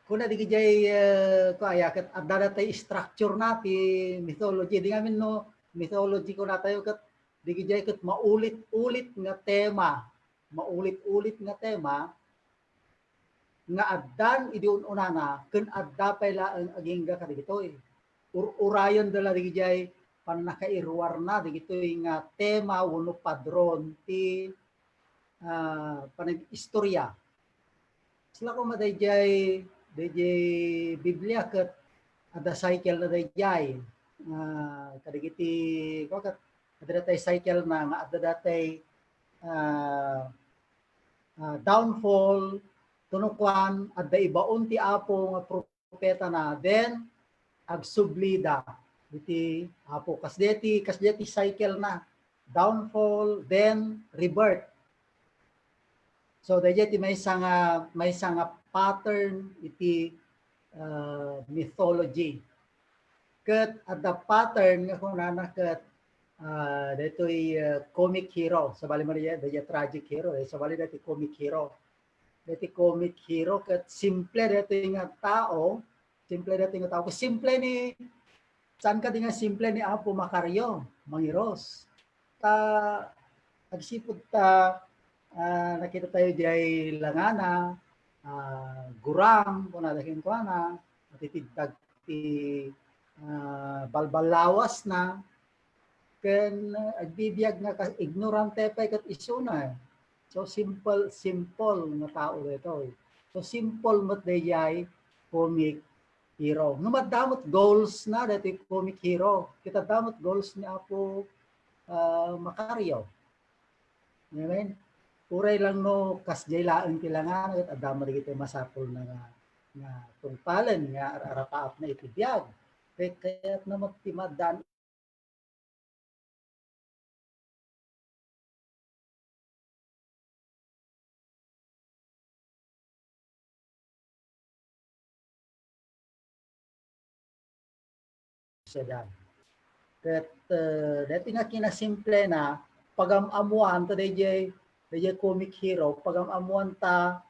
Kuna dagijay, eh, kua aya, ket adda datay structure na ti mythology. Di ngamin no mythology kunatayo ket dagijay ket maulit-ulit nga tema, maulit-ulit nga tema nga addan idi un-unana ken adda pay laeng agingga kadagitoy. Ur-urayenda la dagijay pannakairuarna dagitoy nga tema wenno padron ti, ah, panag-istorya. Kasla koma dayjay, dayjay Biblia ket adda cycle na dayjay. Ah, kadagiti, kua ket, adda datay cycle na nga adda datay, ah, ah, downfall, tuno kuan, adda ibaon ti Apo nga propeta na, then agsublida iti Apo. Kasdiay ti, kasdiay ti cycle na. Downfall, then rebirth. So, dayjay ti maysa nga, maysa nga pattern iti, ah, mythology. Ket adda pattern nga kunana ket, ah, daytoy, ah, comic hero. Sabali man dayjay, dayjay tragic hero, eh. Sabali daytoy comic hero. Daytoy comic hero ket simple daytoy nga tao, simple daytoy nga tao. Simple ni, saan kadi nga simple ni Apo Macario Mangiros. Ta, agsipud ta, ah, nakita tayo diay langana, ah, gurang, kunada kenkuana, matitibtag ti, ah, balballawasna, ken, ah, agbibiag nga kas-, ignorante pay ket isuna. So, simple, simple nga tao daytoy. So, simple met dayjay comic hero. Ngem adda met goals na daytoy comic hero. Ket adda met goals ni Apo, ah, Macario. Amen. Uray lang no kasdiay laeng ti langana, ket adda met dagiti masapulna nga, nga tungpalen nga ar-, arataapna iti biag. Kay-, kayatna met ti maaddaan Sedan. Ket, eh, daytoy nga kinasimplena, pagam-ammoan ta dayjay, dayjay comic hero, pagam-ammoan ta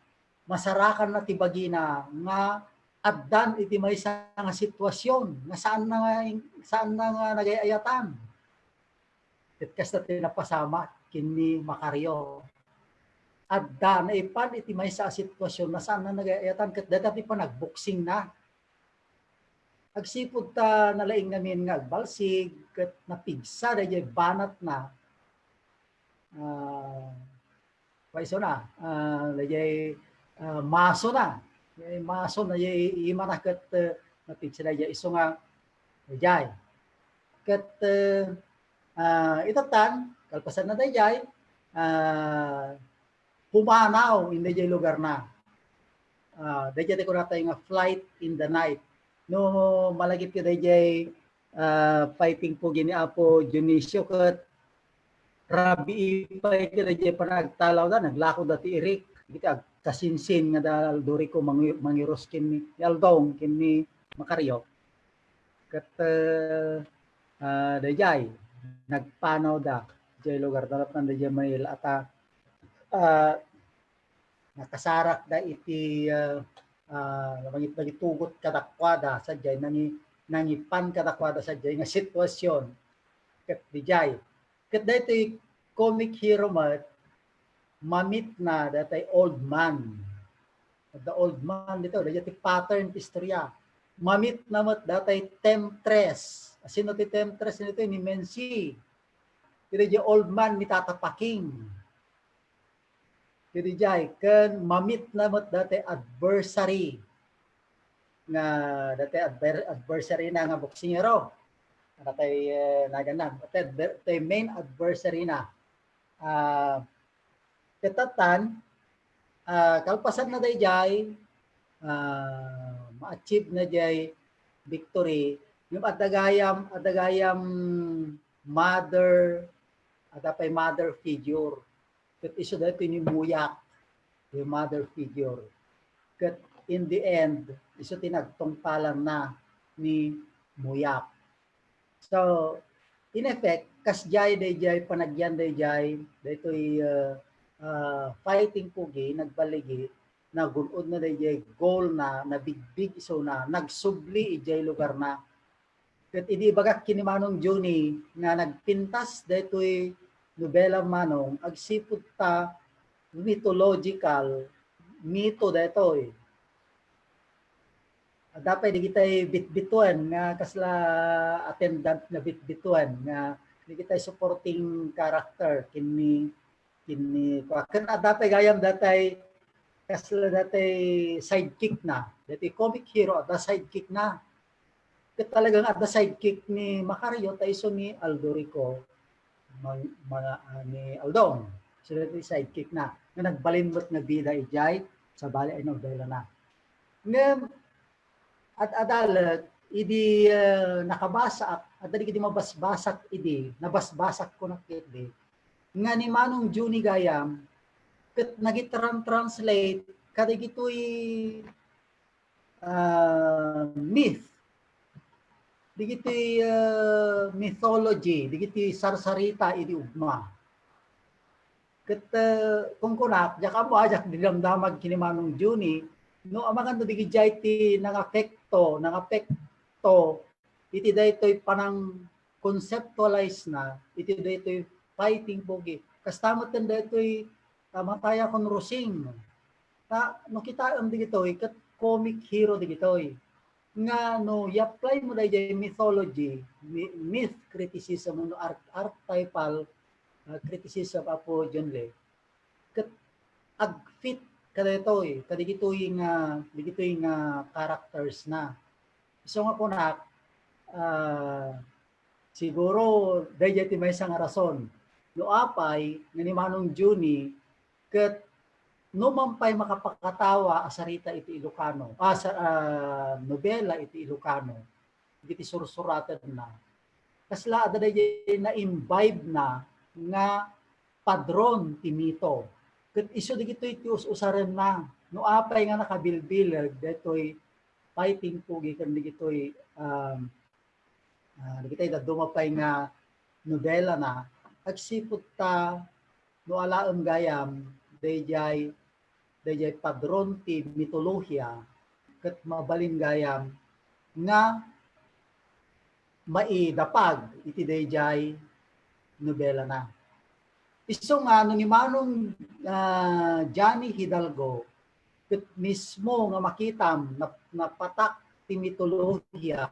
masarakanna ti bagina nga addan iti maysa nga sitwasyon nga saanna nga, saanna nga nagay-ayatan. Ket kasta ti napasamak ken ni Macario. Adda naipan iti maysa a sitwasyon nga saanna nagay-ayatan ket dayta ti panagboksingna. Agsipud ta nalaing ngamin nga agbalsig ket napigsa dayjay banatna. Ah, Paiso na, ah, dayjay, ah, maso na. Dayjay maso na, dayjay imana ket, eh, napigsa dayjay isu nga, dayjay. Ket, eh, ah, itatan, kalpasan na dayjay, ah, pumanaw in dayjay lugar na. Ah, dayjay ti kunatayo nga flight in the night. No, malagipyo dayjay, ah, fighting pogi ni Apo Dionisio ket rabii pay kadaydiay panagtalawda, naglakoda ti irik, iti agkasinsin nga da Aldo Rico mangi-, mangirus ken ni Aldong, ken ni Macario. Ket, eh, ah, daydiay, nagpanawda, diay lugar, napnanda diay Manila, ata, ah, nakasarakda iti, ah, ah, mangit-, mangitugot kadakuada, sadiay nangi-, nangipan kadakuada sadiay nga sitwasyon. Ket didiay. Ket daytoy comic hero met, mamitna datay old man. The old man dito, daytoy ti pattern ti istorya. Mamitna met datay temptress. Sino ti temptress dito? Ni Mensi. Iti daytoy old man ni Tata Paking. Ket diay, ken mamitna met datay adversary. Nga datay adver-, adversary na nga boksingero. Datay, eh, naganna. Datay adver-, datay main adversary na. Ah, ket tattan, ah, kalpasanna daydiay, ah, ma-achieve na diay victory. Ngem adda gayam, adda gayam mother, adda pay mother figure. Ket isu daytoy ni Muyak, the mother figure. Ket in the end, isu ti nagtungpalanna ni Muyak. So, in effect, kasdiay daydiay panagyan daydiay, daytoy, uh, uh, fighting pogi, nagballigi, nagun-odna daydiay goal na, nabigbig isuna, nagsubli idiay lugar na. Ket idi ibagak ken ni Manong Johnny nga nagpintas daytoy nobela Manong, agsipud ta mythological, mito daytoy. Adda pay digitay bitbituen nga kasla attendant nga bitbituen nga digitay supporting character ken ni, ken ni, ken adda pay gayam datay kasla datay sidekick na. Datay comic hero, adda sidekick na. Ket talaga nga adda sidekick ni Macario ta isu ni Aldo Rico, ma-, ma-, ah, ni Aldong. So, datay sidekick na. Nga nagbalin met nga bida idiay sabali a nobela na. Ngem, ad-adalek, idi, eh, nakabasaak, adda dagiti mabasbasak idi, nabasbasak kunak idi, nga ni Manong Johnny gayam, ket nagitran-translate kadagitoy, ah, myth, dagitoy, ah, mythology, dagitoy sarsarita idi ugma. Ket, eh, kunkunak, diak ammo a diak didamdamag ken ni Manong Johnny, no amangan no digidiay ti nangapekto, nangapekto iti daytoy panang-conceptualize na, iti daytoy fighting pogi. Kasta met ken daytoy, ah, Mataya ken Rosing. Ta, no kitaem digitoy, ket comic hero digitoy. Nga no i-apply mo daydiay mythology, mi-, myth criticism, no ar-, archetypal, ah, criticism, Apo John Lee, ket agfit kadaytoy, kadigitoy nga, digitoy nga characters na. So nga kunak, ah, siguro, daydiay ti maysa nga rason. No apay, nga ni Manong Johnny, ket no man pay makapakatawa a sarita iti Ilocano, ah, sa, ah, nobela iti Ilocano, iti sursuratenna, kasla adda daydiay na-imbibe na nga padron ti mito. Ket isu dagitoy ti us-usarenna. No apay nga nakabilbileg daytoy fighting pogi ken dagitoy, um, ah, dagitoy dadduma pay nga nobela na, agsipud ta no alaem gayam daydiay, daydiay padron ti mitolohiya, ket mabalin gayam nga maidapag iti daydiay nobela na. Isu nga no ni Manong, ah, Johnny Hidalgo, ket mismo nga makitam, nap-, napatak ti mitolohiya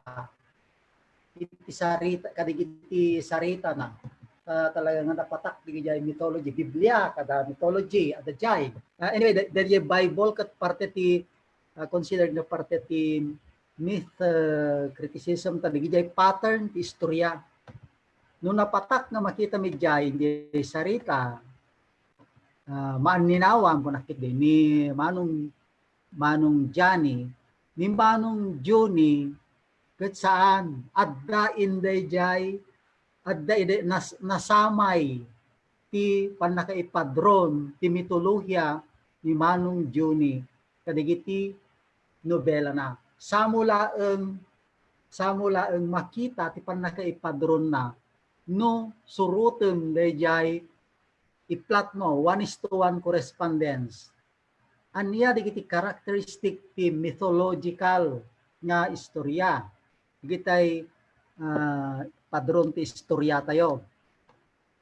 iti sarita, kadagiti sarita na. Ta-, talaga nga napatak diay mythology, Biblia, kada mythology, adda diay. Ah, anyway, da-, daydiay Bible ket parte ti, ah, considered nga parte ti myth, ah, criticism, ta diay pattern ti istorya. No napatak nga makitam idiay, diay sarita, ah, maanninawan, kunak ket ni Manong, Manong Johnny, ni Manong Johnny, ket saan, adda inday diay, adda idi nas-, nasamay, ti pannakaipadron ti mitolohiya ni Manong Johnny kadagiti nobelana. Samo laeng, samo laeng makita ti pannakaipadronna no surotem daydiay iplatmo, one is to one correspondence. Ania dagiti characteristic ti mythological nga istorya? Dagitay, ah, padron ti istorya tayo.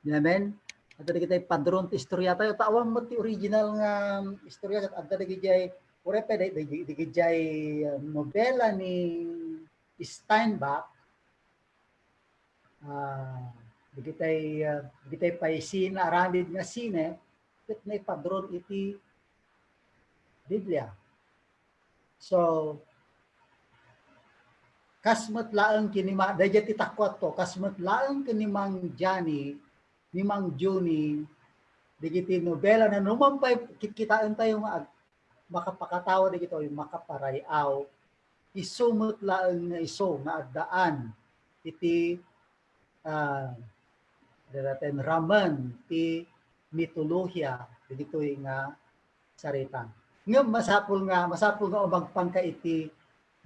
Amen? Adda dagitay padron ti istorya tayo. Ta awan met ti original nga istorya ket adda dagijay, uray pay dagijay, ah, nobela ni Steinbeck. Ah, dagitay, ah, dagitay pay sine, aramid nga sine, ket naipadron iti Biblia. So, kas met laeng ken ni Ma-, daydiay ti takkuatko, kas met laeng ken ni Mang Johnny, ni Mang Johnny, dagiti nobelana, no man pay kitkitaentayo nga ag-, makapakatawa dagitoy, makaparay-aw, isu met laeng nga isu nga addaan iti, ah, dadaten ramen ti mitolohiya dagitoy nga sarita. Ngem masapul nga, masapul nga umagpangka iti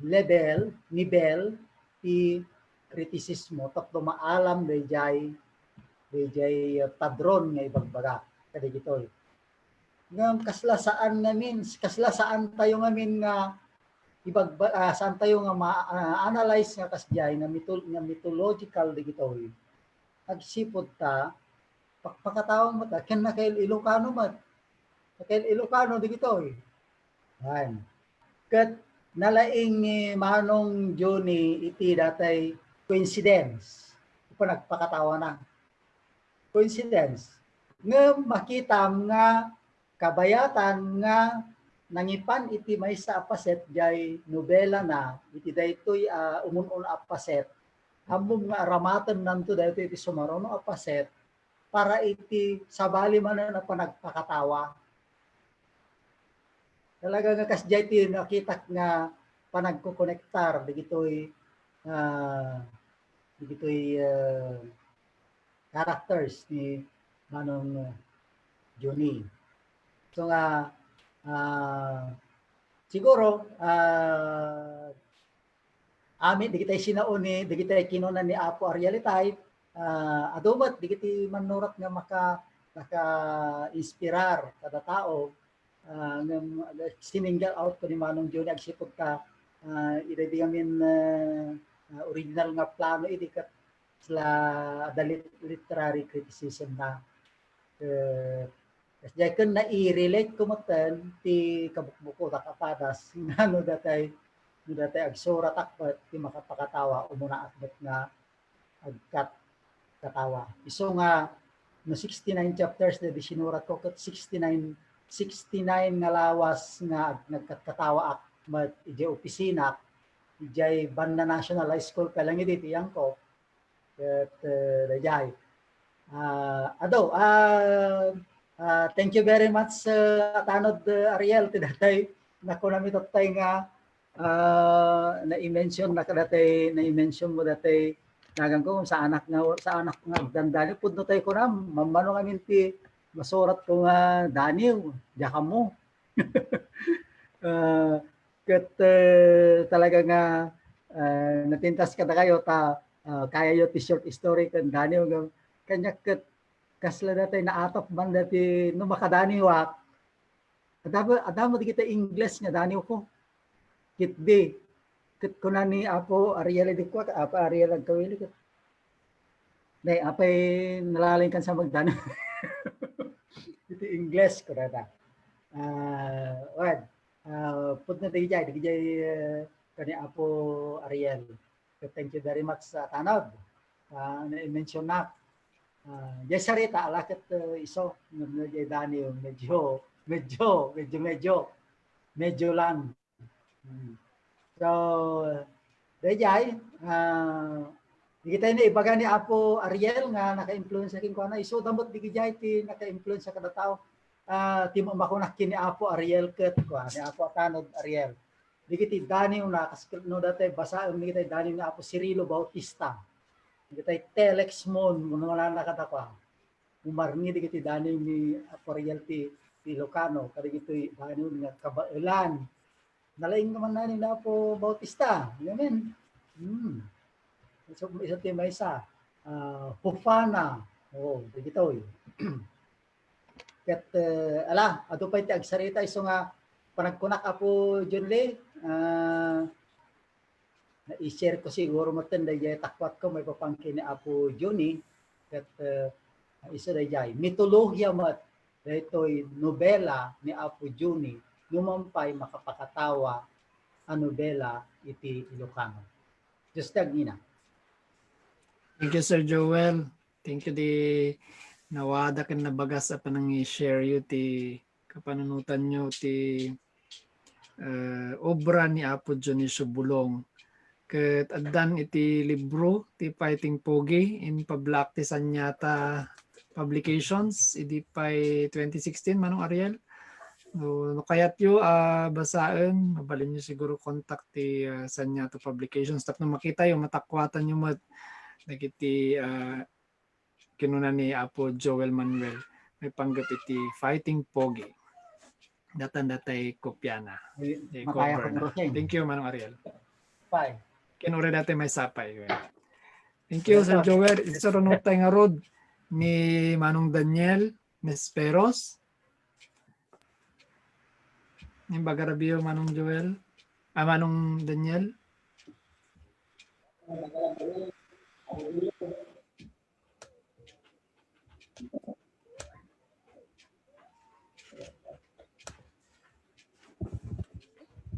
level, nivel ti kritisismo tapno maalam daydiay, daydiay, ah, padron nga ibagbagak kadagitoy. Ngem kasla saan ngamin, kasla saan tayo ngamin nga ibagba-, ah, saan tayo nga ma-, ah, analyze nga kasdiay nga mitol-, nga mythological dagitoy. Agsipud ta, pakpakatawa met, ah, ken nakail-Ilocano met. Nakail-Ilocano dagitoy. Yan. Ket nalaing ni Manong Johnny iti datay coincidence. Panagpakatawana. Coincidence. Ngem makitam nga kabayatan nga nangipan iti maysa a paset jay nobelana iti daytoy a umun-un a paset. Ammom nga aramatennanto daytoy iti sumaruno a paset para iti sabali manen a panagpakatawa. Talaga nga kasdiay ti nakitak nga panagkokonektar dagitoy, ah, dagitoy, ah, characters ni Manong, ah, Johnny. So nga, ah, siguro, ah, amin, dagitay sinaon ni, dagitay kinuna ni Apo Ariel itay, ah, adu met dagiti mannurat nga maka-, maka-inspirar kada tao, ah, ngem, ah, sininggle out ko ni Manong Johnny agsipud ta, ah, ida di ngamin, ah, ah, original nga plano idi ket sla da lit-, literary criticism na. Eh, kasdiay ken nai-relate ko metten ti kabukbukodak a padas nga no datay, no datay agsuratak met ti makapakatawa, umunaak met nga agkat-, katawa. Isu nga no sixty-nine chapters daydi sinurat ko ket sixty-nine, sixty-nine nga lawas nga ag-, nagkatkatawaak met idiay opisina, idiay Banda National High School pay lang idi ti iyanko. Ket, eh, daydiay. Ah, adu, ah, ah, thank you very much, eh, Atanod, eh, Ariel, ti datay nakunami tattay nga, ah, nai-mention na kadatay, nai-mention mo datay nagan ko, saanak nga, saanak nga agdandani, pudno tayo kunam, mammano ngamin ti masurat ko nga Daniw, diak ammo. Ah, ket, eh, talaga nga, ah, napintas kadakayo ta, ah, kayayo ti short story ken Daniw nga, kaniak ket kasla datay naatop man dati no makadaniwak. Adda, adda met dagiti Ingles nga daniwko. Ketdi, ket kuna ni Apo Ariel idi kua, Apo Ariel agkawili ket, "Nay, apay nalalinkan sa magdaniw?" Iti Ingles, kunana. Ah, wen, ah, pudno dagijay, dagijay, eh, kani Apo Ariel. Thank you very much, ah, Tanod. Ah, nai-mentionak. Ah, jay sarita, ala ket, eh, isu, no, no, jay daniw, medyo, medyo, medyo, medyo, medyo lang. Hmm. So, dayjay, ah, dagitay naibaga ni Apo Ariel nga naka-influensya kenkuana, isu da met dagijay ti naka-influensya kada tao. Ah, ti makunak ken ni Apo Ariel ket, kua, ni Apo Tanod Ariel. Dagiti daniwna, kas no datay basaem, dagitay daniw ni Apo Cirilo Bautista. Dagitay Telex Mon, kunana kadakuada. umarngi dagiti daniw ni Apo Ariel ti, ti Ilocano, kadagitoy daniw nga kabaelan. Nalaing naman na ni Apo Bautista. Amen. Hmm. So, isu ti maysa, ah, Hufana. Oh, dagitoy. Ket, eh, ala, adu pay ti agsarita isu nga panagkunak, Apo John Lee, ah, i-share ko siguro metten daydiay takuatko maipapan ken ni Apo Johnny, ket, eh, isu daydiay mitolohiya met daytoy nobela ni Apo Johnny, numan pay makapakatawa a nobela iti Ilocano. Diyos ti agngina. Thank you, Sir Joel. Thank you di nawada ken nabagas a panangi-share yu ti kapanunotanyo ti, eh, obra ni Apo Dionisio Bulong. Ket addan iti libro ti Fighting Pogi, impablak ti Sanyata Publications, idi pay twenty sixteen, Manong Ariel. No, no kayatyo a basaen, mabalinyo siguro contact ti, ah, Sanyata Publications tapno makitayo, matakuatanyo met dagiti, ah, kinuna ni Apo Joel Manuel maipanggep iti Fighting Pogi. Datan datay kopiana. Eh, Eh, mataya cover ko, na. Roseng. Thank you, Manong Ariel. Bye. Kinuna dati may sapay. Thank you, Sir Joel. Isu run no tay ngarud ni Manong Daniel Mesperos. Ni bagarabiyo, Manong Joel. Ah, Manong Daniel.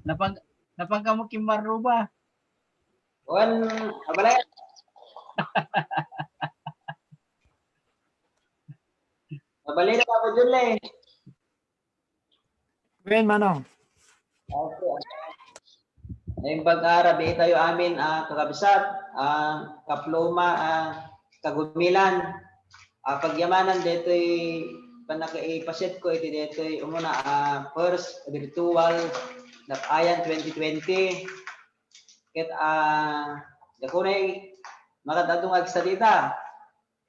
Napag napagkamo kimmarruba. Wan, abala. Abali na, Papa Jun, eh. Wen, Manong. Okay. Naimbag a rabii tayo amin a kakabsat, a kaploma, a kagumilan. A pagyamanan daytoy pannakaipaset ko iti daytoy umuna a first virtual Dap-ayan twenty twenty. Ket a gapu nay makad-adu nga agsalita.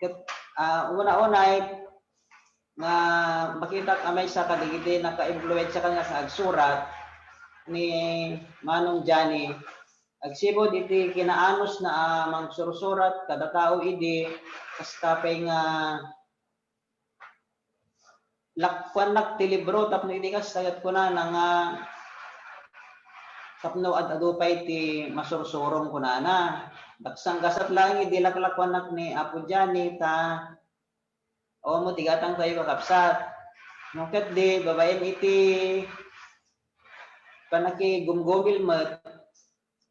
Ket a una-unay nga makitak a maysa kadagiti nakaimpluwensia kaniak nga agsurat ni Manong Johnny agsipud iti kinaanusna a mangsursurat kada tao idi kasta pay nga lakkuannak ti libro tapno idi kasta ket kunana nga tapno ad-adu pay ti masursurom kunana. Daksang gasat laeng idi laklakkuannak ni Apo Johnny ta Awan mo ti gatang tayo, kakabsat. No ket di, babaen iti pannakigumgumil met,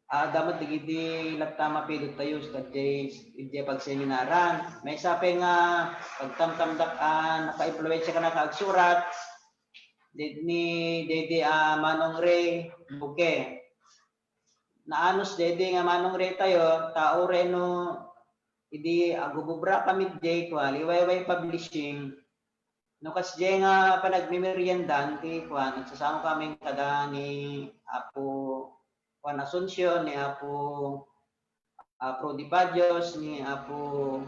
adda met dagiti latta mapidot tayo sa idiay pagseminaran. Maysa pay nga pagtamtamdak a nakaimpluwensia kaniak nga agsurat, di, ni, daydi a Manong Ray Duque. Naanus daydi nga Manong Ray tayo, tao reno idi agububra kami diay kua, Liwayway Publishing. No kasdiay nga panagmemeriendan ti kua, nagsasango kami kada ni Apo Juan Asuncion, ni Apo, Apo Rudy Padios, ni Apo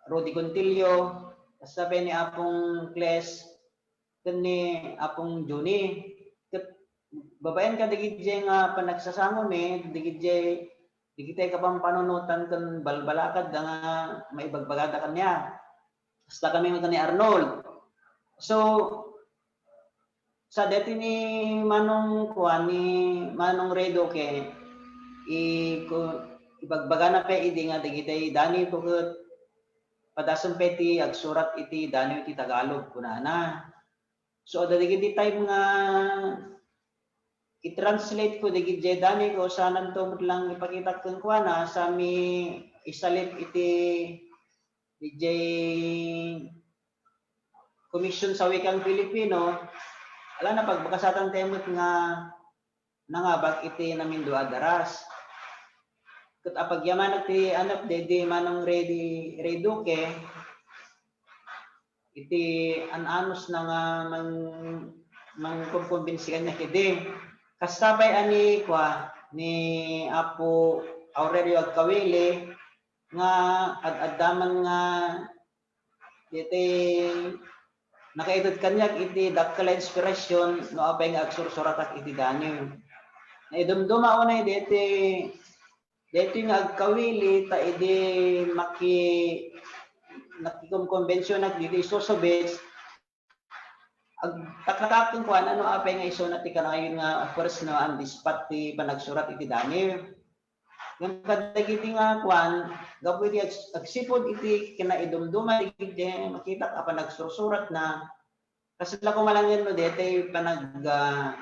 Rudy Contillo, kasta pay ni Apong Kles, ken ni Apong Johnny. Ket babaen kadagiti nga panagsasangomi, dagiti, dagiti kapampanunotan ken balbalakad da nga maibagbagada kaniak. Kasta kami met ni Arnold. So, sa deti ni Manong kuan, ni Manong Ray Duque, i, ku, ibagbagana pay idi nga dagiti daniw ko ket padasem pay ti agsurat iti daniw ti Tagalog, kunana. So, adda dagiti time nga i-translate ko dagiti daniw ko, sananto met lang ipakitak kenkuana, sami isalip iti, iti Commission sa Wikang Filipino, ala, napagbakasatan tayo met nga nangabak iti namindua a daras. Ket apagyamanak ti anak daydi Manong Ray, Ray Duque, iti an-anusna nga mang-, mangkumkumbinsi kaniak idi. Kasta pay a ni kua, ni Apo Aurelio Agkawili, nga ad-adda man nga iti nakaited kaniak iti dakkel a inspirasyon no apay nga agsursuratak iti Daniel. Naidumduma unay deti, deti nga agkawili ta idi maki-, nakikumkombensionak diti Suso Beach, agtaktakak kenkuana no apay nga isuna ti kanayon nga first no on the spot ti panagsurat iti Daniel. Ngem kadagiti nga kuan, gapu iti ag-, agsipud iti kinaidumduma dagiti makitak a panagsursuratna, kasla koma laengen no daytoy panag-, ah,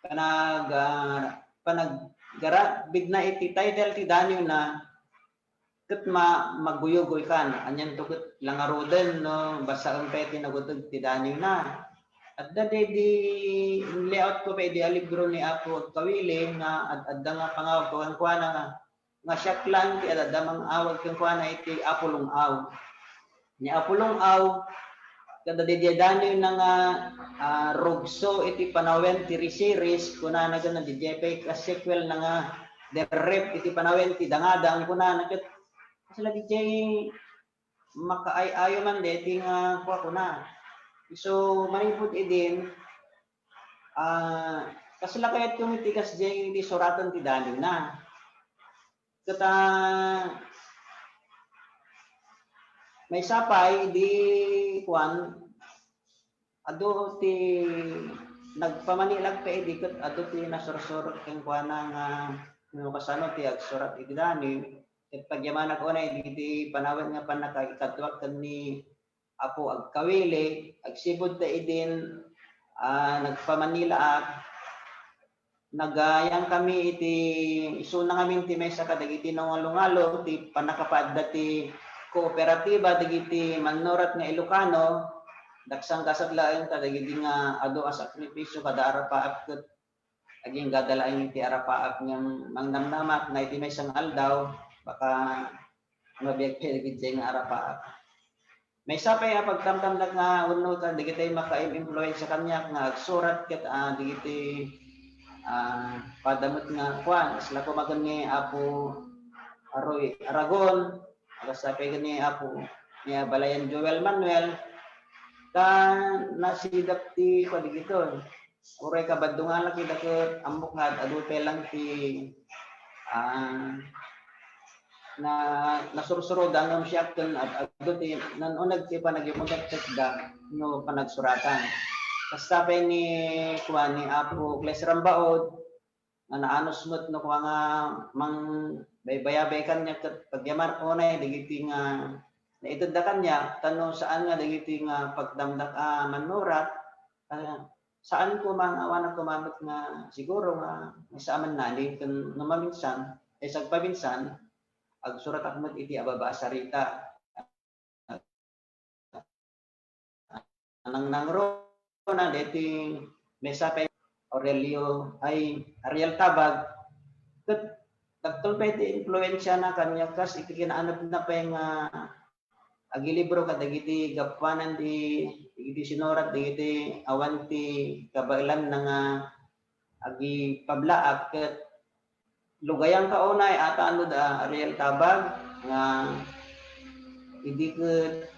panag-, ah, panaggarabidna iti title ti Daniel na, ket ma-, maguyogoykan. Anianto ket la ngaruden no basaen pay ti naguteg ti Daniel na. Adda daydi layout ko pay di a libro ni Apo Agkawili nga ad-, adda nga pangawag ko kenkuana nga, nga siak laeng ti adda mangawag kenkuana iti Apo Lungaw. Ni Apo Lungaw, kada didiay Daniel na nga, ah, rugso iti panawen ti series, kunana ken na didiay pay ka sequel na nga The Rift iti panawen ti dangadang, kunana ket kasla didiay makaay-ayo man deti nga kua kuna. So, manipud idin, ah, kasla kayat ko iti kasdiay iti suraten ti Daniel na. Ket, ah, maysa pay idi kuan, adu ti nagpamanilag pay idi ket adu ti nasursurat kenkuana nga no kasano ti agsurat iti Daniel. Ket pagyamanak unay dagiti panawen nga pannakaikaduak ken ni Apo Agkawili, agsipud ta idin, ah, nagpamanilaak, nagayangkami iti, isuna ngamin ti maysa kadagiti nangalungalo ti pannakapaadda ti kooperatiba dagiti mannurat nga Ilocano, daksang kasat laeng kadagiti nga adu a sakripisio kada arapaap ket agingga da laeng iti arapaap ngem mangnamnamak na iti maysa nga aldaw, baka mabiag pay dagiti nga arapaap. Maysa pay a pagtamtamnak nga wenno kadagiti makaim-impluensia kaniak nga agsurat ket, ah, dagiti, ah, padamot nga kuan, kasla koma ken ni Apo Aroy Aragon, kasla pay ken ni Apo, ni Abalayan Joel Manuel, ta nasidap ti kuan dagitoy. Uray kabaddonganak ida ket ammok nga ad-adu pay lang ti, ah, na, nasursuroda ngem siak ken ad-, adu ti nanuneg ti panagimmutek da no panagsuratan. Kasta pay ni kuan ni Apo Cles Rambaud, nga naanus met no kua nga mangbaybayabay kaniak ket pagyamanak unay dagiti nga naitedda kaniak, ta no saan nga dagiti nga pagdamdak a mannurat, ah, saan koma nga awanak koma met nga siguro nga maysa a mannani ken no maminsan, ay sagpaminsan, agsuratak met iti ababa a sarita. Nangnangruna deti maysa pay Aurelio, ay, Ariel Tabag, ket dakkel pay ti impluensiana kaniak kas iti kinaanepna pay nga agilibro kadagiti gapuanan ti, dagiti sinurat dagiti awan ti kabaelanna nga agipablaak ket lugayanka unay a tano da Ariel Tabag nga idi ket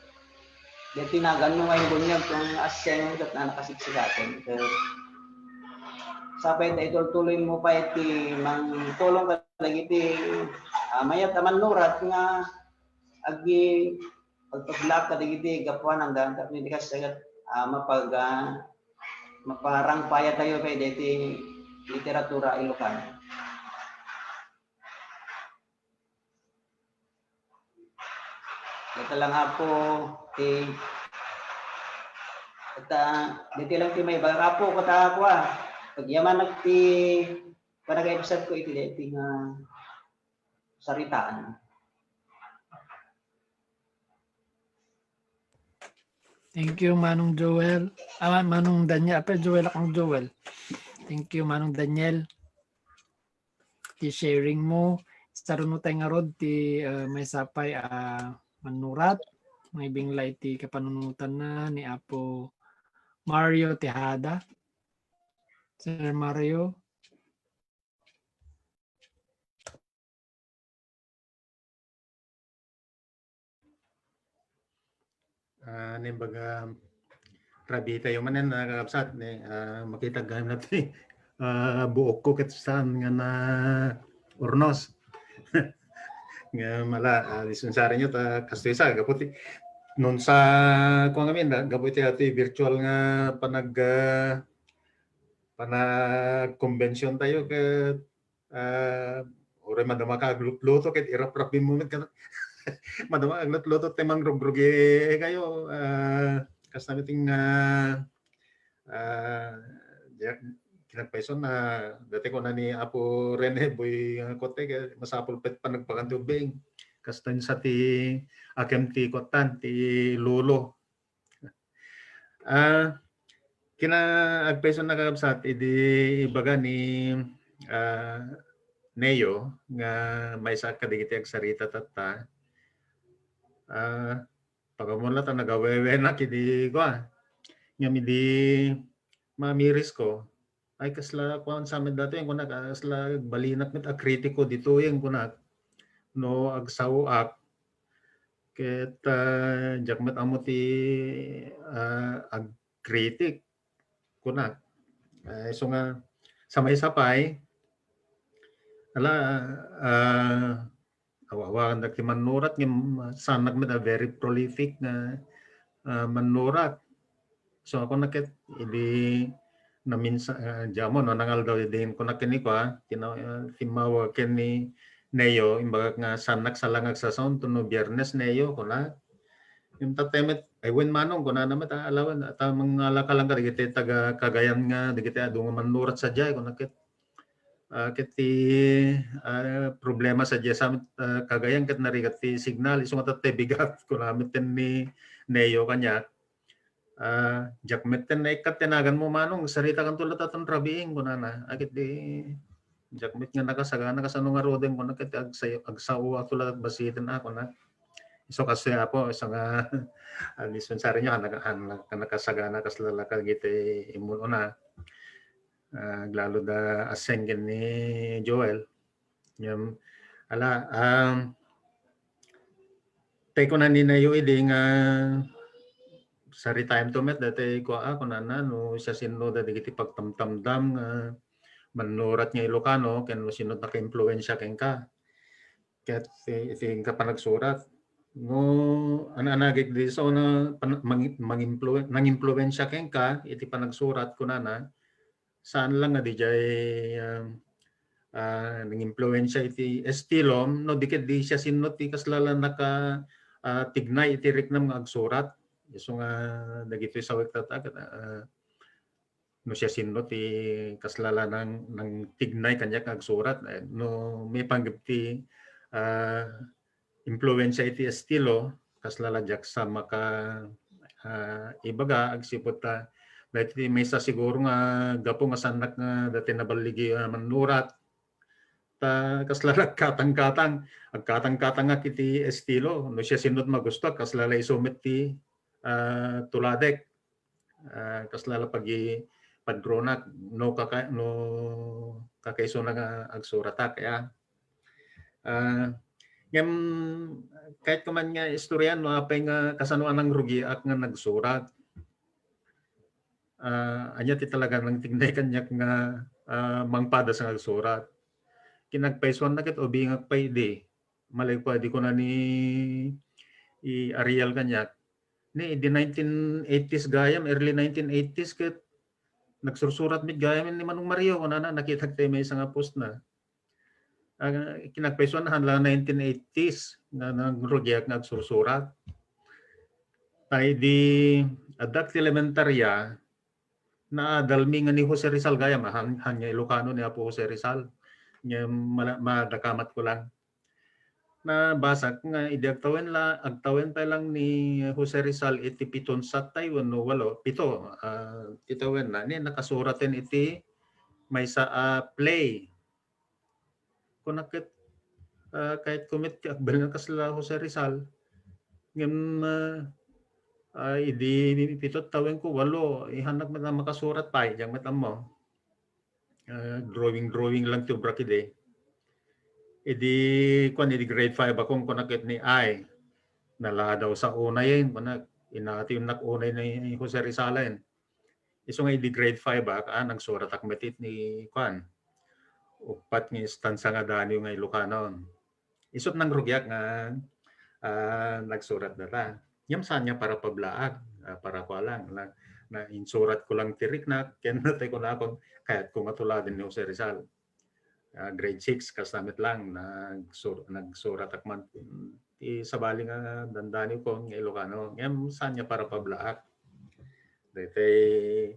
deti naganno nga imbuniag ken asseng ket na nakasiksikaten ket sapay ta itultuloymo pay ti mangtulong kadagiti, ah, mayat a mannurat nga agi pagpaglaak kadagiti gapuananda tapno di kas-, ah, mapag-, ah, maparangpayatayo pay deti literatura Ilocano. Deta lang, Apo, ti, deta, deti lang ti maiba, Apo, kata ako, ah. Pagyamanak ti panagayabsat ko iti deti nga saritaan. Thank you, Manong Joel. Ah, Manong Daniel. Apay, Joel, akong Joel. Thank you, Manong Daniel. Ti sharing mo. Saruno tayo nga rod ti, ah, maysa pay, ah, mannurat. Maibinglay ti kapanunotan na ni Apo Mario Tejada. Sir Mario. Ah, naimbag a rabii tayo manen, ah, kakabsat, ne, ah, makita gayam na ti, ah, buokko ket saan nga naurnos. Nga mala, ah, dispensaryo ta kastoy sa, gapu ti, nunsa, kua ngamin, da, gapu iti atoy virtual nga panag-, ah, panag-convention tayo ket, ah, uray madama ka aglutluto ket iraprapim met ket madama aglutluto ti mangrugrugi kayo, ah, kasta met nga, ah, diak, kinagpayson na dati kuna ni Apo Rene, Boy, ah, Kote, ket masapul pet panagpakan ti ubbing. Kasta sa ti akem ti kuatan, ti lolo. Ah, kinaagpayson na kakabsat, idi ibaga ni, ah, Neo nga maysa kadagiti agsarita tatta. Ah, pagamulla ta nagawewenak idi kua, ngem idi mamiris ko, ay, kasla kuan sa met datoy, kunak, ah, kasla balinak met a kritiko ditoy, kunak. No agsaoak, ket, ah, diak met ammo ti, ah, agkritik, kunak. Ah, isu nga, sa maysa pay, ala, ah, awawagan dagiti mannurat ngem saannak met a very prolific nga, ah, mannurat. So, ako na ket idi naminsa-, ah, diammo no nangaldaw idi kunak ken ni kua, tina-, ah, timmawag ken ni Neo, imbagak nga saannak sa la nga agsasaon, no Biyernes, Neo, kuna. Ngem tatay met, ay, wen manong, kunana met, ah, alawen, ta mangalakalang kadagiti taga Cagayan nga, dagiti adu nga mannurat sadiay, kuna ket, ah, ket ti, ah, problema sadiay sa, ah, Cagayan ket narigat ti signal, isu nga tatay bigat, kuna met ken ni Neo kaniak. Ah, diak met ken naikkat ti naganmo manong, saritakanto latta ton rabiing, kunana. Aket di, diak met nga nakasagana, kasano ngaruden, kuna ket agsayo-, agsaoakto latta basiten a, kuna. Isu kastoy, Apo, isu nga, ah, dispensaryo, han, han, han nakasagana, kasla la kadagiti immun-una. Ah, aglalo da Aseng ken ni Joel. Ngem, ala, um, tay kuna ni Neo idi nga saritaemto met datoy kua, kunana, no siasino dagiti pagtamtamdam nga mannurat nga Ilocano ken no sino nakaimpluwensia kenka. Ket iti, iti inka panagsurat. No, an-anagik di so na pan-, mangi-, mangimpluwen-, nangimpluwensia kenka iti panagsurat, kunana, saan lang nga dijay, um, ah, nangimpluwensia iti estilom, no di ket di siasino ti kasla la naka, ah, tignay iti riknam nga agsurat. Isu nga dagitoy sawek tatta, ah, no siasino ti kasla la nang, nangtignay kaniak nga agsurat, eh, no maipanggep ti, ah, impluwensia iti estilo, kasla la diak sa maka, ah, ibaga, agsipud ta, daytoy ti maysa siguro nga gapu nga saannak nga datoy naballigi a mannurat. Ta kasla la agkatangkatang, agkatangkatangak iti estilo. No siasino ti magustuak, kasla la isu met ti, ah, tuladek. Ah, kasla la pagi-, padronak, no kaka-, no kakaisuna nga agsuratak, ya. Ah, ngem, kayatko man nga istoryan no apay nga kasano a nangrugiak nga nagsurat. Ah, ania ti talaga nangtignay kaniak nga, ah, mangpadas nga agsurat. Kinagpaysuanna ket ubingak pay idi. Malay ko, idi kuna ni, i Ariel kaniak, ni idi nineteen eighties gayam, early nineteen eighties ket nagsursurat met gayam ni Manong Mario, kunana, nakitak ti maysa nga post na. Ah, kinagpaysuan, han la nineteen eighties nga nangrugiak nga agsursurat. Ta idi addak ti elementarya, naadalmi nga ni Jose Rizal gayam, han, han nga Ilocano ni Apo Jose Rizal. Nga mala-, madakamatko lang. Nabasak nga idi agtawen la, agtawen pay lang ni Jose Rizal iti piton satay wenno walo, pito, ah, ti tawenna, ni nakasuraten iti maysa a play. Kunak ket, ah, kayatko met ti agbalin a kasla Jose Rizal. Ngem, ah, ah, idi pito tawenko, walo, ihannak met a makasurat pay, diak met ammo. Ah, drawing, drawing lang ti ubrak idi. Idi, kuan, idi grade five akon, kunak ket ni, "Ay, naladaw sa unayen," kunak. Inatiennak unay ni Jose Rizal. Isu nga idi grade five ak, ah, nagsuratak met iti ni, kuan, uppat nga istansa nga daniw nga Ilocano. Isut' nangrugiak nga, ah, nagsurat data. Ngem saan nga para pablaak, ah, para kua lang, na, na insurat ko lang ti riknak, ken natay ko na akon, kayat ko nga tuladen ni Jose Rizal. Ah, grade six, kas met lang, nagsur-, nagsuratak man. Ti sabali nga dandaniw ko nga Ilocano. Ngem saan nga para pablaak. Daytoy,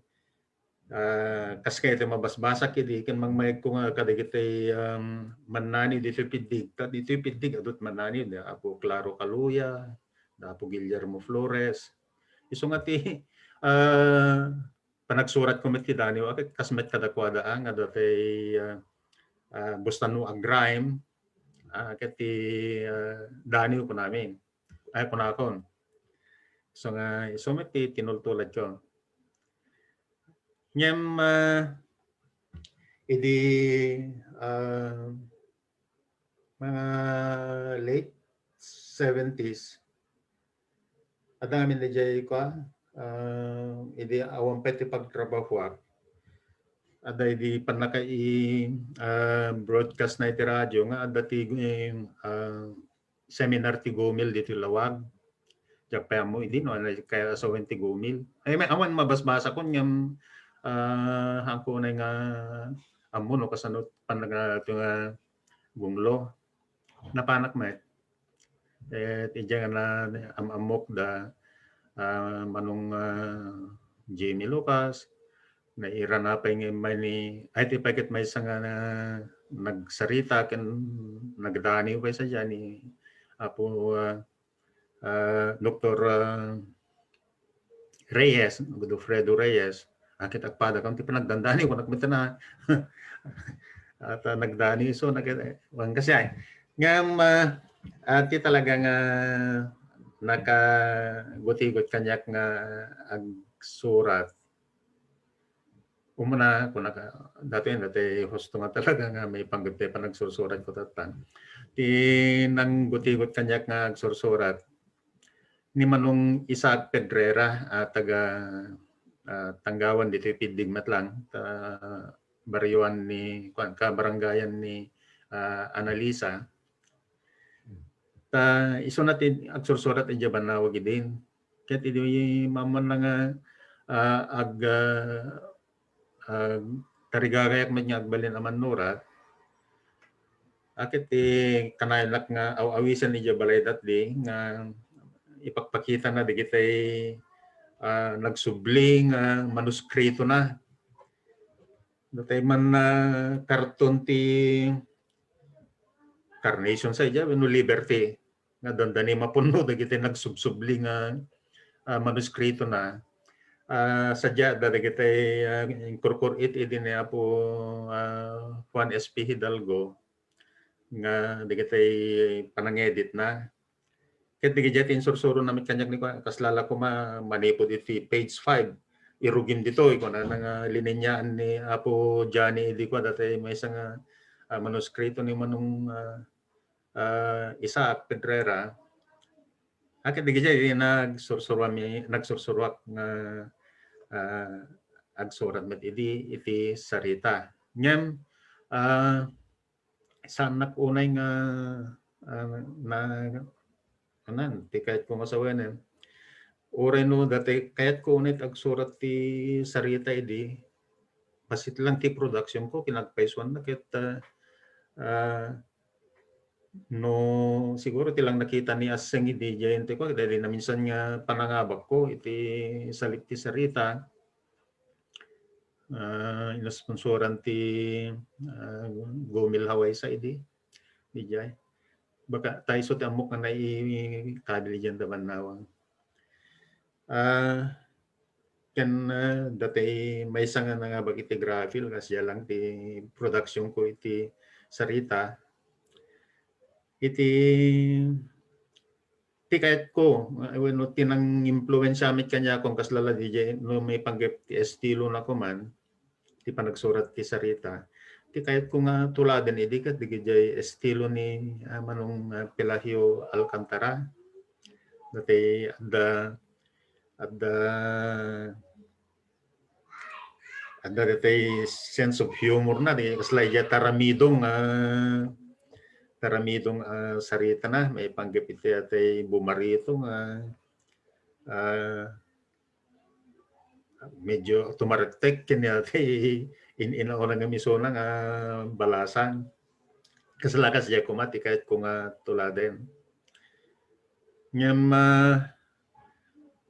ah, kas kayat mabasbasak idi ken mangmayag ko nga kadagiti, um, mannani ditoy Piddig. Ta ditoy Piddig, adut mannani, da Apo Claro Caluya, da Apo Guillermo Flores. Isu nga ti, ah, panagsurat ko met ti daniw, ket kas met kadakuada, ah, nga datay, ah, ah, Bustano Agraim, ah, ket ti, ah, daniw ko namin. Ay, kunakon. So nga, isu met ti tinultulad ko. Ngem, ah, idi, ah, mga late seventies, adda ngamin idiay kua, ah, idi awan pay ti pagtrabahoak. Adda idi pannaka-, ah, broadcast na iti radio nga adda ti, ah, seminar ti Gumil ditoy Laoag. Diak pay ammo idi no, ano, kaya asawen ti Gumil. Ay, may awan mabasbasakon ngem, ah, haanko unay nga ammo no kasano pannaka-, nga gumlo. Napanak met. Eh, ti diay nga na-, am-, ammok da, ah, Manong, ah, Jimmy Lucas, nairana pay nga immay ni, ay, ti pay ket maysa nga na-, nagsarita ken nagdaniw pay sadiay ni Apo, ah, ah, Doktor, ah, Reyes, Godofredo Reyes, akit agpada kan ti panagdandani, kunak met na. At, ah, nagdani, so, nag-, wan kasi ay. Ngem, ah, ah, ti talaga nga nakagutigot kaniak nga agsurat. Umuna, kunaka, dati, dati husto nga talaga nga maipanggep ti panagsursurat ko tattan. Ti nanggutigot kaniak nga agsursurat, ni Manong Isaac Pedrera, ah, taga, ah, Tanggawan ditoy Piddig met lang, ta baryoan ni, kuan, kabarangayan ni, ah, Annalisa. Ta isuna ti agsursurat idiay bannawag idin. Ket idi maammoanna nga, ah, ag-, ah, agtarigagayak met nga agbalin a mannurat, aket ti kanayonak nga aw-awisen idiay balayda di nga ipakpakitana dagiti, ah, nagsubli nga manuskritona. Datay man, ah, karton ti Carnation sa idiay wenno Liberty nga dandani mapunno dagiti nagsubsubli nga, ah, manuskritona. Ah, sadiay adda dagiti, ah, incorporate idi ni Apo, ah, Juan S P Hidalgo nga dagiti panangeditna. Ket dagiti insursuronak met kaniak ni kua-, kasla la koma manipud iti page five. Irugim ditoy, kunana nga lininyaan ni Apo Johnny idi kua, datay maysa nga, ah, manuskrito ni Manong, ah, ah, Isaac Pedrera. Aket dagiti nagsursuruami-, nagsursuruak nga, ah, agsurat met idi iti sarita. Ngem, ah, saannak unay nga, ah, na, anan, ti kayatko nga sawenen. Uray no, dati kayatko unay agsurat ti sarita idi, bassit lang ti production ko, kinagpaysuanna ket, ah, ah, no, siguro ti lang nakita ni Asseng idi, diay ti ko, dahil naminsan nga panangabak ko, iti salik ti sarita, ah, inosponsoran ti, ah, Gumil Hawaii sa idi. Dijay. Baka ta isu ti ammok nga naikabil diyan da bannawag. Ah, ken, ah, dati maysa nga nangabak iti graphic, kas diay lang ti production ko iti sarita. Iti ti kayatko, ah, wenno ti nang-impluwensia met kaniakon kasla la dijay no maipanggep ti estilona koman, ti panagsurat ti sarita. Ti kayatko nga tuladen idi ket dagijay estilo ni, ah, Manong, ah, Pelagio Alcantara. Dati adda, Adda, adda datay sense of humor na, di kasla iya taramidong, ah, taramidong, ah, sarita na, maipanggep iti atay bumarito nga, ah, medyo tumarektek ken atay in-, inauna nga misuna nga balasan. Kasla kas diay koma ti kayatko nga tuladen. Ngem, ah,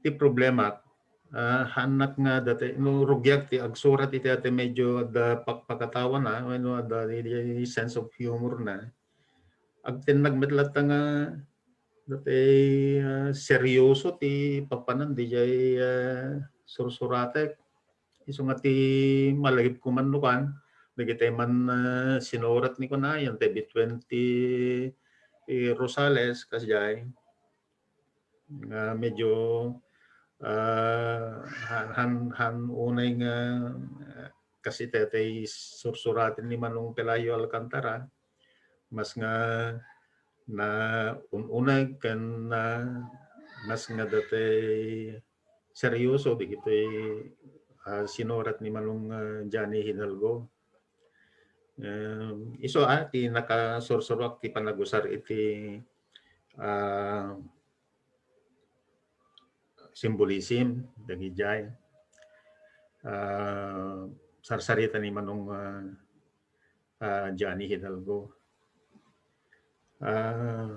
ti problema, ah, haannak nga dati, no, rugiak ti agsurat iti atay medyo adda pakpakatawa na, wenno adda di, di sense of humor na. Agtennag met latta nga dati, ah, seryoso ti papanan diay, ah, sursuratek. Isu nga ti malagip ko man no kan, dagitay man, ah, sinurat ni kunayan, ti Between ti, ti Rosales, kas diay. Nga medyo, ah, han, han, han unay nga, ah, kas iti atay sursuraten ni Manong Pelayo Alcantara, mas nga na un-uneg ken na mas nga dati seryoso dagiti, ah, sinurat ni Manong, ah, Johnny Hidalgo. Em, isu, ah, ti nakasursuruak ti panagusar iti, ah, symbolism, dagidiay, ah, sarsarita ni Manong, ah, ah, Johnny Hidalgo. Ah,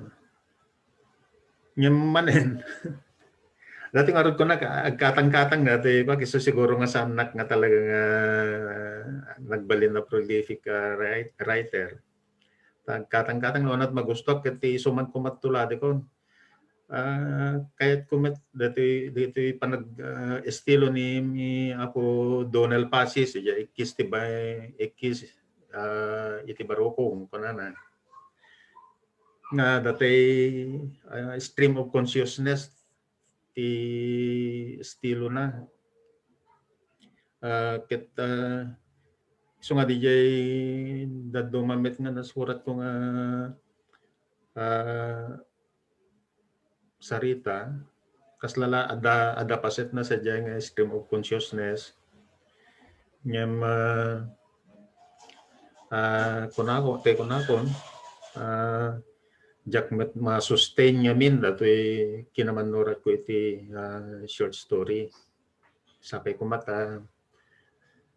ngem manen, dati ngarud ko nag-, agkatang-katang dati, bak-, isu siguro nga saannak nga talaga nga nagbalin a prolific, ah, write-, writer. Agkatang-katang no, ket magustuak ket ti isu man koma ti tuladekon. Ah, kayatko met datoy, datoy panag-, ah, estilo ni, ni Apo Donald Pasis, iya ikkis ti bay-, ikkis, ah, iti barukong, kunana. Nga datoy, ah, stream of consciousness ti estilona. Ah, ket, ah, isu nga diay dadduma met nga nasuratko nga, ah, sarita, kasla la, adda, adda paset na sadiay nga stream of consciousness. Ngem, ah, ah, kunako, ti kunakon, ah, diak met ma-sustain ngamin datoy kinamannuratko iti, ah, short story. Sapay koma ta,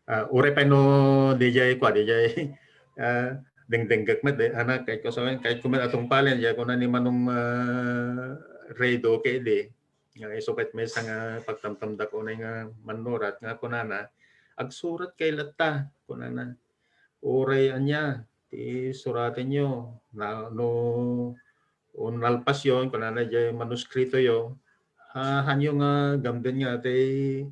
ah, uray pay no diay kua, diay, ah, dengdenggek met, di, anak, kayatko sawen, kayatko met a tungpalen, diay kuna ni Manong, ah, Ray Duque, di. Nga isu ket maysa nga pagtamtamdak unay nga mannurat nga kunana, "Agsurat kay latta," kunana. "Uray ania ti suratenyo, na, no, o nalpasyon," kunana, "diay manuskritoyo, ha, hanyo nga gamden nga ti,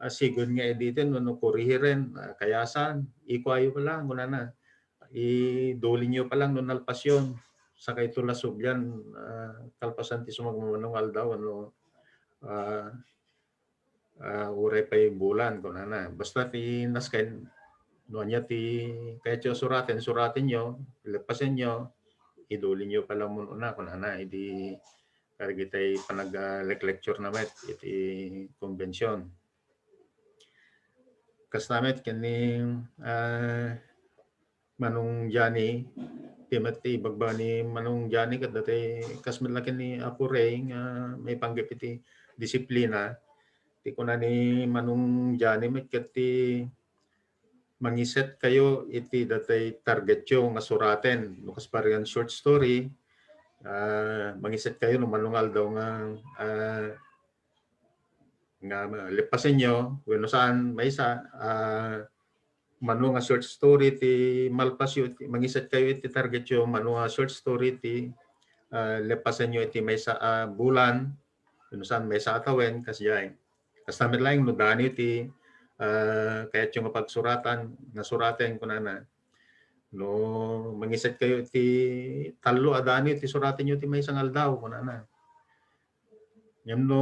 ah, sigun nga editen wenno kurihiren, ah, kayasan, ikuayo pa lang," kunana. "Idulinyo pa lang no nalpasyon. Sakayto la sublian, ah, kalpasan ti sumagmamano nga aldaw, ano, ah, ah, uray pay bulan," kunana. "Basta ti naskay, no ania ti kayatyo a suraten, suratenyo, leppasenyo, idulinyo pa lang mun-una," kunana. Idi kadagitay panag-, ah, lek-lecture na met iti konbensyon. Kasta met ken ni, ah, Manong Johnny, ti met ti ibagbaga ni Manong Johnny ket dati kas met la ken ni Apo Ray nga maipanggep iti disiplina. Ti kuna ni Manong Johnny met ket ti mangiset kayo iti datay targetyo nga suraten. No kas parean short story, ah, mangiset kayo no mano nga aldaw nga, ah, nga leppasenyo, wenno saan, maysa, ah, mano nga short story ti malpasyo, ti, mangiset kayo iti targetyo, mano nga short story ti, ah, leppasenyo iti maysa a bulan, wenno saan, maysa a tawen, kas diay. Kasta met laeng no daniw ti, ah, kayatyo nga pagsuratan, nga suraten, kunana. No mangiset kayo iti tallo a daniw ti suratenyo ti maysa nga aldaw, kunana. Ngem no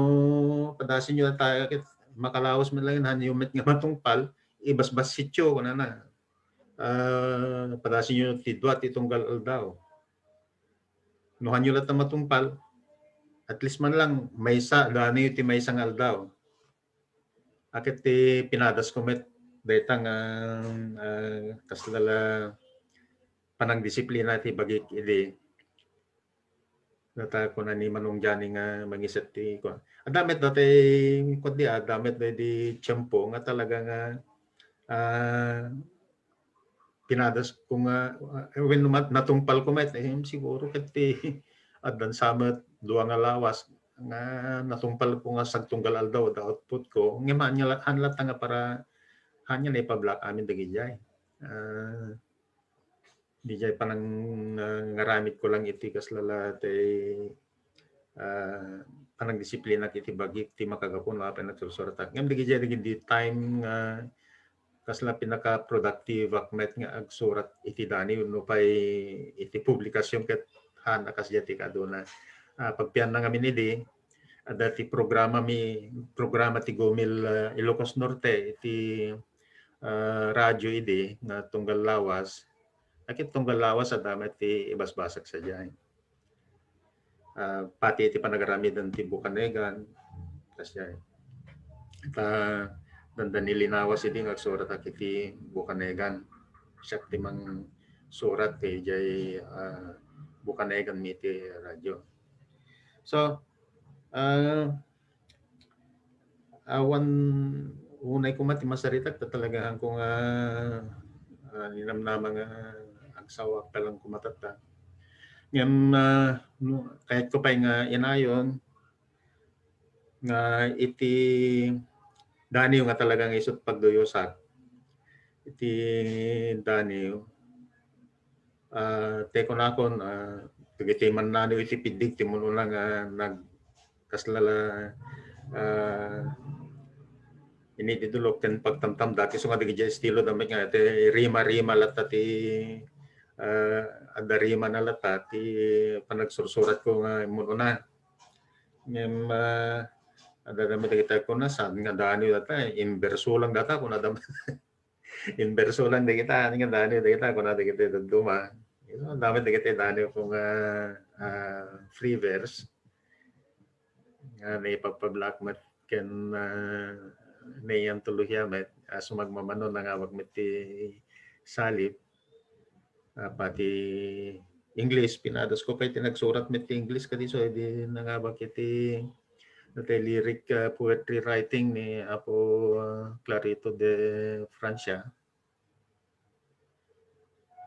padasenyo a tayo ket makalawas met laeng, hanyo met nga matungpal, ibasbassityo, kunana. Ah, padasenyo ti dua ti tunggal aldaw. No hanyo latta matungpal, at least man lang maysa, daniw ti maysa nga aldaw. Aket ti pinadasko met dayta nga, ah, kasla la panangdisiplina ti bagik idi. Data ko na ni Manong Johnny nga mangiset ti kuan. Adda met dati kuan di, adda met di tiempo nga talaga nga, ah, pinadas ko nga, ah, when mat-, natungpal ko met, eh, siguro ket ti addan sa met dua nga lawas nga natungpal ko nga sagtunggal aldaw da output ko. Ngem haan la, haan latta nga para, haan nga naipablock amin dagijay. Ah, dijay panang, ah, ngaramid ko lang iti kasla la ti, ah, panangdisiplinak iti bagik ti makagapu no apay nagsursuratak. Ngem dagijay dagiti time nga kasla pinaka-productive ak met nga agsurat iti dani no pay iti publikasyon ket haan a kasdiay ti kaduna. Ah, pagpianna ngamin idi, adda ti programa mi, programa ti Gomil, ah, Ilocos Norte iti, ah, radyo idi nga tunggal lawas. Aket tunggal lawas adda met ti ibasbasak sadiay. Ah, pati iti panagaramiden ti Bukanegan, kasdiay. Ta, dandani linawas idi nga agsurat ak iti Bukanegan. Siak ti mangsurat ti jay, ah, Bukanegan mi iti radyo. So, ah, awan unay koma ti masaritak ta talaga haan ko nga, ah, ninamnama nga agsawak ta lang koma tatta. Ngem, ah, no, kayat ko pay nga inayon nga iti daniw nga talaga nga isut pagduyosak. Iti daniw, ah, ti kunakon, ah, dagiti mannaniw iti pidding ti mun-una nga nag-, kasla la, ah, inididulok ken pagtamtamda, isu nga dagiti estilo da met nga ti rima-rima latta ti, ah, adda rimana latta ti panagsursurat ko nga mun-una. Ngem, ah, adda da met dagiti kuna saan nga daniw data, inberso lang data, kuna da met. Inberso lang dagita, ania nga daniw dagita, kuna dagiti dadduma. Isu, adda met dagiti daniw ko nga, ah, free verse. Nga naipagpablock met ken, ah, naiantolohiya met, ah, sumagmamano nangawag met ti salib. Ah, pati English, pinadas ko pay ti nagsurat met ti English kadiso, idi nangabak iti, iti lyric, ah, poetry writing ni Apo, ah, Clarito de Francia.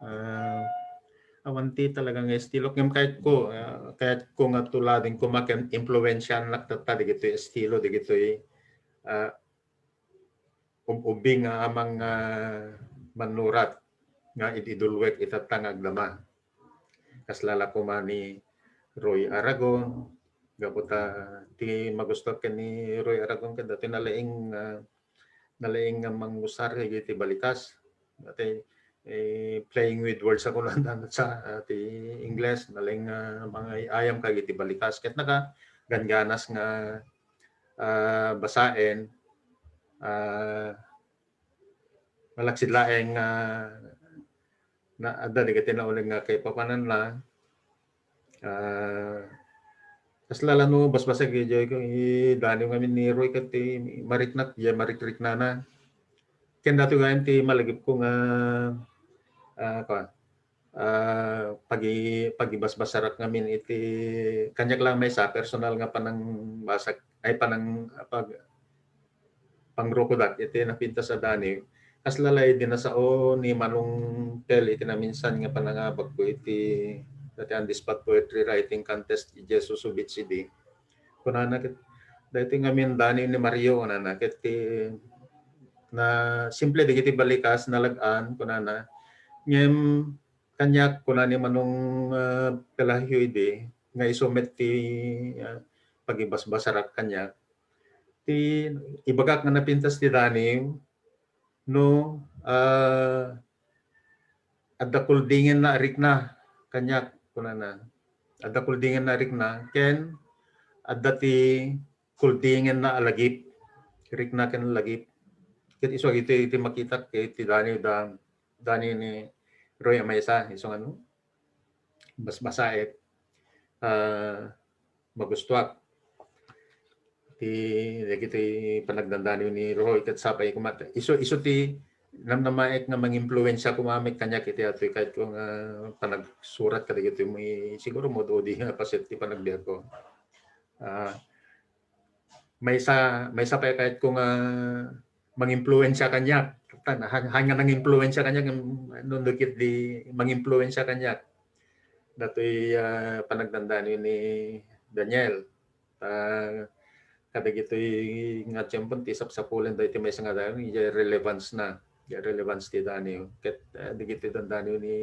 Ah, awan ti talaga nga estilo. Ngem kayat ko, ah, kayat ko nga tuladen koma ken impluensianak tatta dagitoy estilo, dagitoy, ah, ub-, ubing nga amang, ah, mannurat nga id-idulwek itatta nga agdama. Kasla la koma ni Roy Aragon, gapu ta ti magusto ken ni Roy Aragon ket dati nalaing, ah, nalaing nga mangusar iti balikas. Dati, eh, playing with words a kunana sa, ah, ti Ingles, nalaing nga mangay-ayam kagiti balikas. Ket naka gangganas nga, ah, basaen, ah, malaksid laeng nga na, adda dagiti nauleng nga kaipapananna. Ah, kasla la no basbasag idiay ko, idaniw ngamin ni Roy ket ti mariknak, diay marikriknana. Ken datoy gayam ti malagipko nga, ah, kuan, ah, pagi-, pagibasbasarak ngamin iti kaniak lang maysa, personal nga panangbasak, ay, panang-, pag-, pangrukodak iti napintas a daniw. Kasla la idi nasao ni Manong Tel iti naminsan nga panangabakko iti dati on the spot poetry writing contest idiay Suso Beach idi. Kunana ket, "Daytoy ngamin daniw ni Mario," kunana. Ket ti na simple dagiti balikas, nalag-an, kunana. Ngem kaniak, kuna ni Manong, ah, Pelagio idi, nga isu met ti, ah, pagibasbasarak kaniak. Ti ibagak nga napintas ti daniw, no, ah, adda kuldingen na a rikna, kaniak, kunana. Adda kuldingen na a rikna, ken adda ti kuldingen na a lagip. Rikna ken lagip. Ket isu iti, iti makitak iti daniw da, daniw ni Roy a maysa, isu nga no, basbasaek, ah, magustuak. ti dagiti panagdandaniw ni Roy ket sapay koma isu, isu ti namnamaek nga mangimpluwensia koma met kaniak iti atoy kayatko nga panagsurat kadagitoy, siguro mo-O D nga paset ti panagbiagko. Ah, maysa, maysa pay kayatko nga mangimpluwensia kaniak. Tan, han, han nga nangimpluwensia kaniak, no, no, ket di mangimpluwensia kaniak. Datoy, ah, panagdandaniw ni Daniel. Ah, kadagitoy nga tiempo ti sapsapulen daytoy maysa nga daniw, idiay relevance na. Idiay relevance ti daniw. Ket, ah, dagitoy dandaniw ni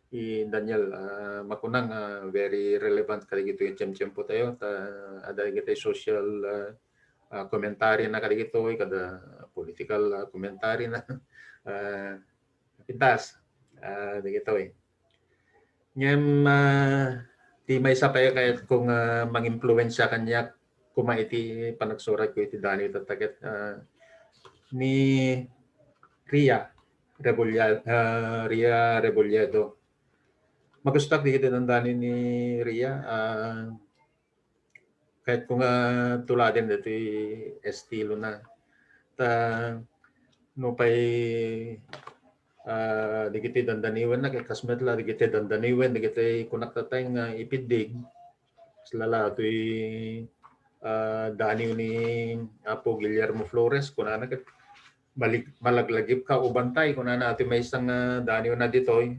i Daniel, ah, makuna nga very relevant kadagitoy nga tiempo tayo. Ta, adda dagitoy social, ah, ah, commentary na kadagitoy, kada political, ah, commentary na. Ah, pintas, ah, dagitoy. Ngem, ah, ti maysa pay kayatko nga mangimpluwensia kaniak koma iti panagsuratko iti daniw tatta ket, ah, ni Ria Rebulla-, ah, Ria Rebolledo. Magustuak dagiti dandaniw ni Ria, ah, kayatko nga tuladen dagiti estilona. Ta, nupay, ah, dagiti dandaniwenna, ket kas met la dagiti dandaniwen, dagiti kunak tatta nga ipiddig, kasla la datoy, ah, daniw ni Apo Guillermo Flores, kunana ket, "Malig-, malaglagipka o bantay," kunana, datoy maysa nga daniwna ditoy.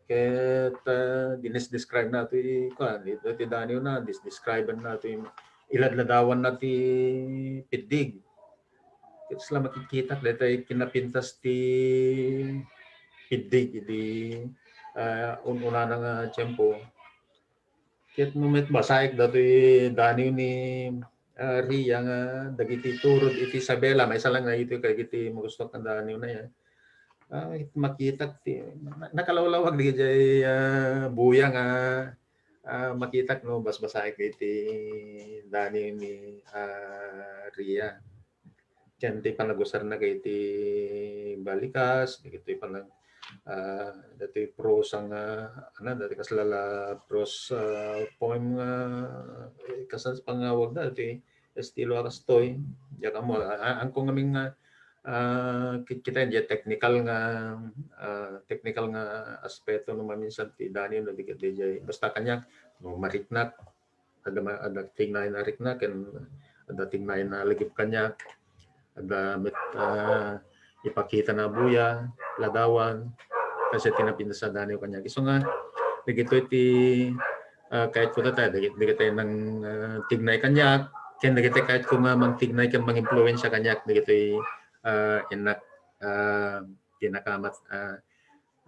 Ket, ah, dinis-describe na ti, kuan, iti, ti daniwna, dis-, describe na ti, iladladawanna ti piddig. Ket kasla makikitak, daytoy kinapintas ti piddig, iti, ah, un-, unana nga tiempo. Ket no met basaek datoy daniw ni, ah, Ria nga dagiti turod iti Isabela, maysa lang dagitoy kadagiti magustuak nga daniwna, ah. Ah, makitak ti, na-, nakalawlawag dagiti, ah, buya nga, ah, makitak no basbasaek iti daniw ni, ah, Ria. Ken ti panagusarna iti balikas, dagitoy panag-, ah, datoy prosa nga, ano, datoy kasla la prose, ah, poem nga, eh, kasano pangawagda, datoy estilo a kastoy. Diak ammo, ah, ah, angko ngamin nga, ah, kit-, kita, diay technical nga, ah, technical nga aspeto no maminsan ti daniw no di ket diay, basta kaniak, no, mariknak, adda ma-, adda tignay a rikna ken adda tignay a lagip kaniak. Adda met, ah, ipakitana a buya, ladawan, kas iti napintas a daniw kaniak. Isu nga, dagitoy ti, ah, kayatko tatta, dagit-, dagitoy nang, ah, tignay kaniak, ken dagitoy kayatko nga mangtignay ken mangimpluwensia kaniak, dagitoy, ah, innak, ah, pinakamat-, ah,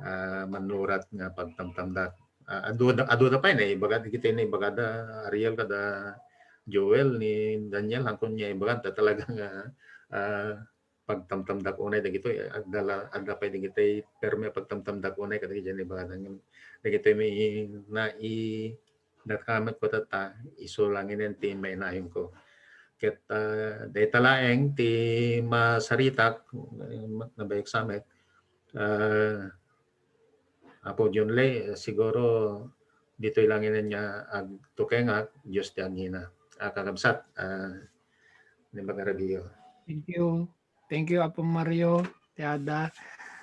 ah, mannurat nga pagtamtamdak. Ah, adu, adu da pay naibaga, dagitoy naibagada Ariel kada Joel ni Daniel, angkon nga ibaga, ta talaga nga, ah, pagtamtamdak unay dagitoy, adda la, adda pay dagitoy permi a pagtamtamdak unay kadagiti naibagada. Dagitoy may nai-, nakamatko tatta, isu langinen ti mainayonko. Ket, ah, dayta laeng ti masaritak, eh, ma-, nabayag sa met. Ah, Apo John Lay, siguro ditoy langinen nga agtukengak, Dios ti agngina. Ah, kakabsat, ah, ni Bagarabiyo. Thank you. Thank you, Apo Mario, ti ada.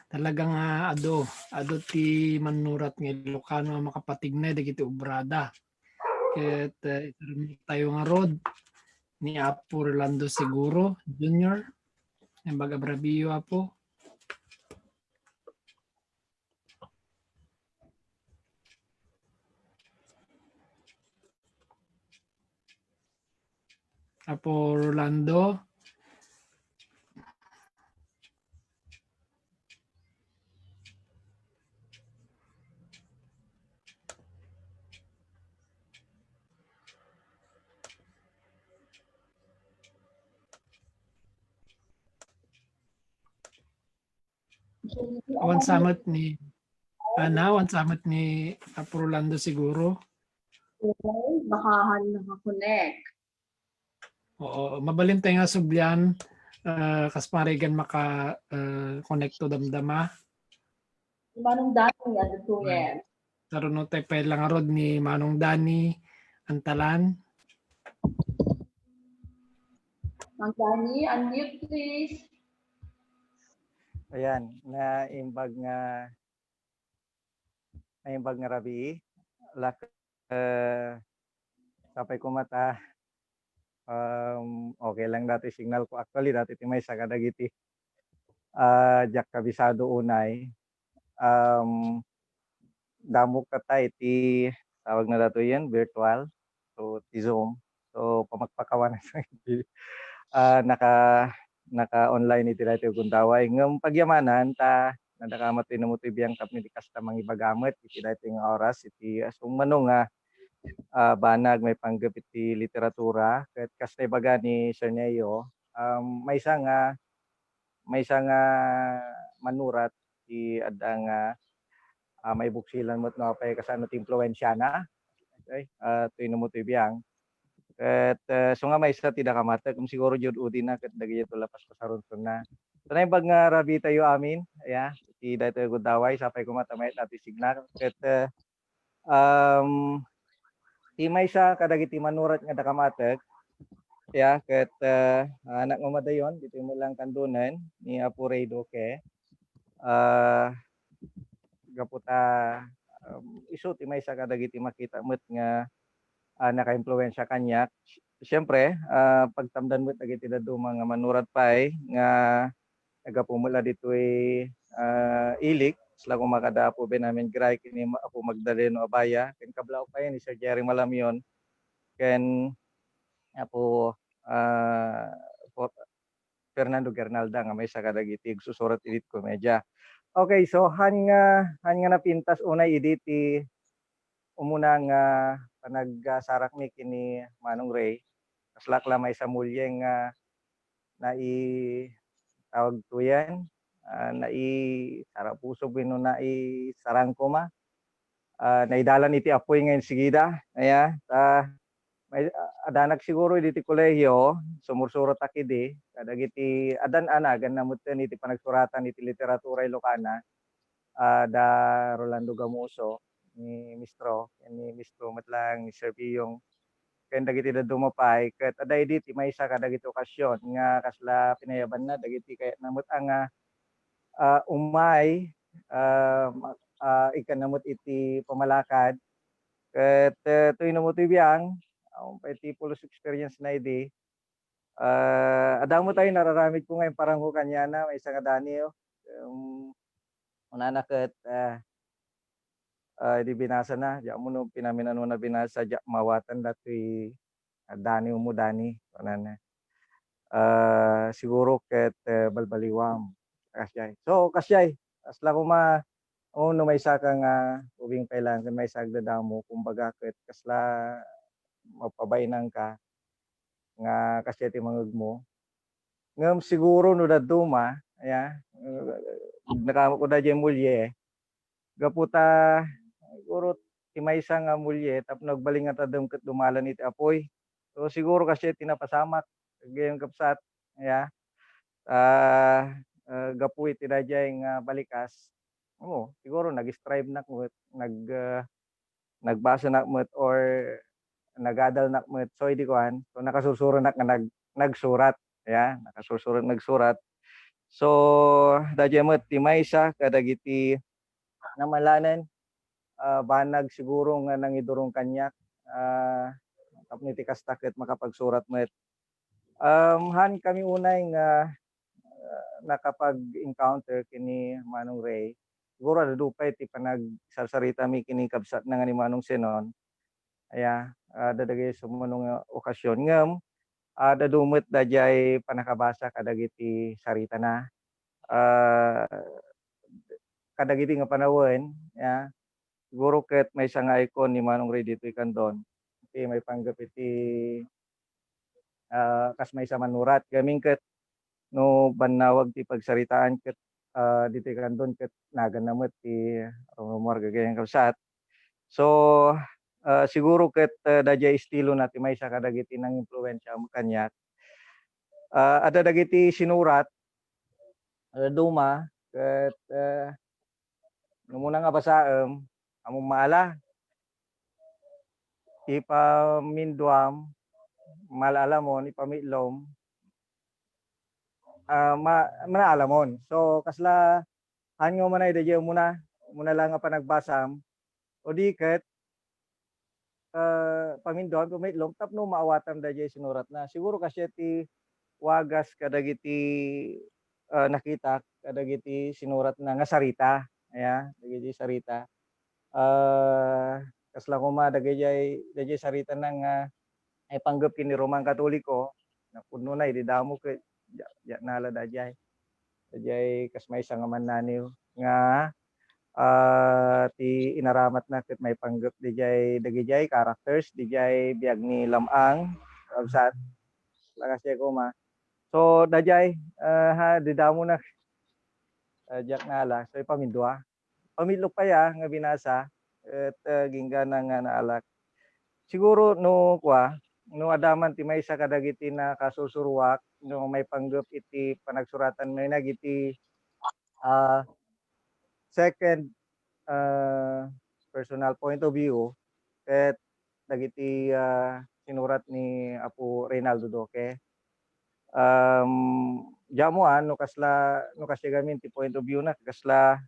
Talaga nga adu, adu ti mannurat nga Ilocano a makapatignay dagiti obrada. Ket, eh, itaram tayo ngarud ni Apo Rolando Seguro Junior. Naimbag a brabiyo, Apo. Apo Rolando. Awan sa met ni, ah, awan sa met ni Apo Rolando siguro. Okay, baka naka-connect. Oo, mabalin tayo nga sublian, ah, kas parigan maka, ah, connect to damdama. Manong Dani, adda to. Saruno tayo pay lang ngarud ni Manong Dani Antalan. Ma'am Danny, unmute please. Ayan, naimbag nga naimbag nga rabii. Lak, eh, sapay ko met a, um, okay lang dati signal ko. Actually, dati ti maysa kadagiti, ah, diak kabisado unay. Um, damok kata iti tawag na dato yan, virtual. So, ti Zoom. So, pamakpakawan, ah, naka, naka-online iti daytoy gundaway. Ngem pagyamanan ta, nadakamat ti namutoy biang tapno di kasta mangibaga met iti daytoy nga oras, iti asong mano nga, ah, banag maipanggep iti literatura. Ket kas naibaga ni Sir Neo, um, maysa nga, maysa nga manurat ti adda nga, ah, maibuksilan met no apay kasano ti impluensiana. Okay? Ah, toy namutoy biang. Ket, eh, so nga maysa ti dakamatek, siguro diyo udina ket dagiti lapas pasarunsurna. So, naimbag nga rabii tayo amin, ya, ti daytoy gundaway, sapay ko met a mayat dati signal. Ket, eh, um, ti maysa kadagiti manurat nga dakamatek, ya, ket, eh, anak nga madayon, ditoy met lang kandonen ni Apo Ray Duque. Ah, gapu ta, um, isu ti maysa kadagiti makita met nga, ah, nakaimpluwensia kaniak. Siyempre, ah, pagtamdan met dagiti dadduma nga manurat pay nga naggapu met la ditoy, ah, Ilic, kasla koma kada Apo Benjamin Gray ken ni Ma-, Apo Magdaleno Abaya, ken kablaw pay ni Sir Jerry Malamion, ken Apo, ah, for-, Fernando Guernalda nga maysa kadagiti agsusurat iti komedia. Okay, so han nga, han nga napintas unay idi ti umuna nga panagsarakmi ken ni Manong Ray, kaslak la maysa mulie nga nai-, tawag to yan, ah, naisarapuso wenno naisarangko ma, ah, naidalan iti apuy nga insigida. Aya, ta, may, ah, adanak siguro idi ti kolehiyo, sumursurotak idi, kadagiti, adan anagan na metten iti panagsuratan iti literatura Ilocana, ah, da Rolando Gamuso, ni Mistro, ni Mistro met lang, ni Sir Biyong, ken dagiti dadduma pay, ket adda idi ti maysa kadagiti okasyon nga kasla pinayabanna dagiti kayatna met a nga, ah, umay, ah, ma-, ah, ikkanna met iti pamalakad. Ket, eh, toy namutoy biang, awan pay ti pulos experience na idi. Ah, adda met ay nararamid ko nga imparango kaniana, maysa nga Dani, oh. Um, kunana ket, ah, ah, idi binasana, diak ammo no pinaminano na binasa, diak mawatan datoy, ah, Dani, umo Dani, kunana. Ah, siguro ket, eh, balbaliwam. Kasdiay. So, kasdiay, kasla koma, oh, no maysaka nga ubing pay laeng ken maysa agdadamo, kumbaga ket kasla mapabainanka nga kasdiay ti mangegmo. Ngem siguro no dadduma, aya, eh, nakaammo ko daydiay mulie, gapu ta, siguro ti maysa nga mulie tapno agbalin nga tadem ket dumalan iti apuy. So, siguro kasdiay ti napasamak, gayam kabsat, aya. Ah, ah, gapu iti daydiay nga balikas, oo, siguro nag-strive nak met, nag, ah, nagbasanak met or nagadalnak met. So, idi kuan, so, nakasursuronak nga nag-, nagsurat. Ya, nakasursuronak nagsurat. So, daydiay met ti maysa kadagiti namalanen, ah, banag siguro nga nangidurong kaniak, ah, tapno iti kasta ket makapagsurat met. Um, han kami unay nga, ah, nakapag-encounter ken ni Manong Ray, siguro adu pay ti panagsarsaritami ken ni kabsatna nga ni Manong Zenon. Aya, ah, adda dagiti sumano nga okasyon. Ngem, ah, adu met daydiay pannakabasa kadagiti saritana. Ah, kadagidi nga panawen, ya, siguro ket maysa nga ikon ni Manong Ray ditoy Candon, ti maipanggep iti, ah, kas maysa manurat. Gamin ket no bannawag ti pagsaritaan ket, ah, ditoy Candon ket naganna met ti rumrumuar gagayyem kabsat. So, ah, siguro ket, ah, daydiay estilona ti maysa kadagiti nangimpluensia kaniak. Ah, adda dagiti sinurat, ah, duma, ket, ah, no umuna nga basaem, ammom maala. Ipaminduam, maal-alamon, ipamitlom, ah, ma-, manaalamon. So, kasla, haan nga umuna daydiay umuna, umuna lang nga panagbasam, o di ket, ah, paminduam, pamaitlom tapno maawatam daydiay sinuratna. Siguro kasdiay ti wagas kadagiti, ah, nakitak kadagiti sinuratna nga sarita. Aya, dagiti sarita. Ah, kasla koma dagijay, dagijay saritana nga maipanggep ken ni Roman Katoliko, napudnona idi damo ket dia, dia nala dayjay. Dayjay kas maysa nga mannaniw nga, ah, ti inaramatna ket maipanggep dayjay, dagijay characters dayjay biag ni Lam-ang, kabsat. Lakas diay koma. So, dayjay, ah, ha, di damona, ah, diak nala. So, ipamindua. Pamilok pay a nga binasa, et, ah, ginggana nga naalak. Siguro no kua, no adda man ti maysa kadagiti nakasusuroak, no maipanggep iti panagsuratan manen dagiti, ah, second, ah, personal point of view, ket dagiti, ah, sinurat ni Apo Reynaldo Duque. Um, diak ammo, ah, no kasla, no kasla gamin ti point of view na, kasla,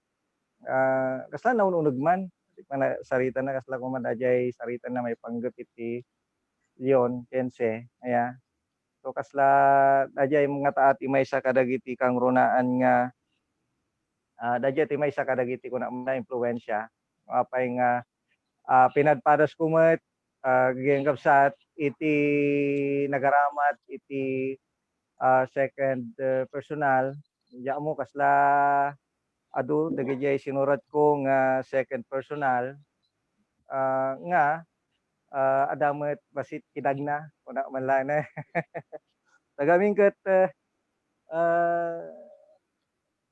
ah, kasla naun-uneg man, mana-, saritana, kasla koma dayjay saritana maipanggep iti Leon quince, aya. So, kasla dayjay nga taa ti maysa kadagiti kangrunaan nga, ah, dayjay ti maysa kadagiti kuna nga impluensia. Apay nga, ah, pinadpadasko met, ah, gagayam kabsat iti nagaramat iti, ah, second, eh, personal. Diak ammo kasla adu dagijay sinuratko nga second personal, ah, nga, ah, adda met bassit kidagna, kuna man laeng. Tagamin ket, eh, ah,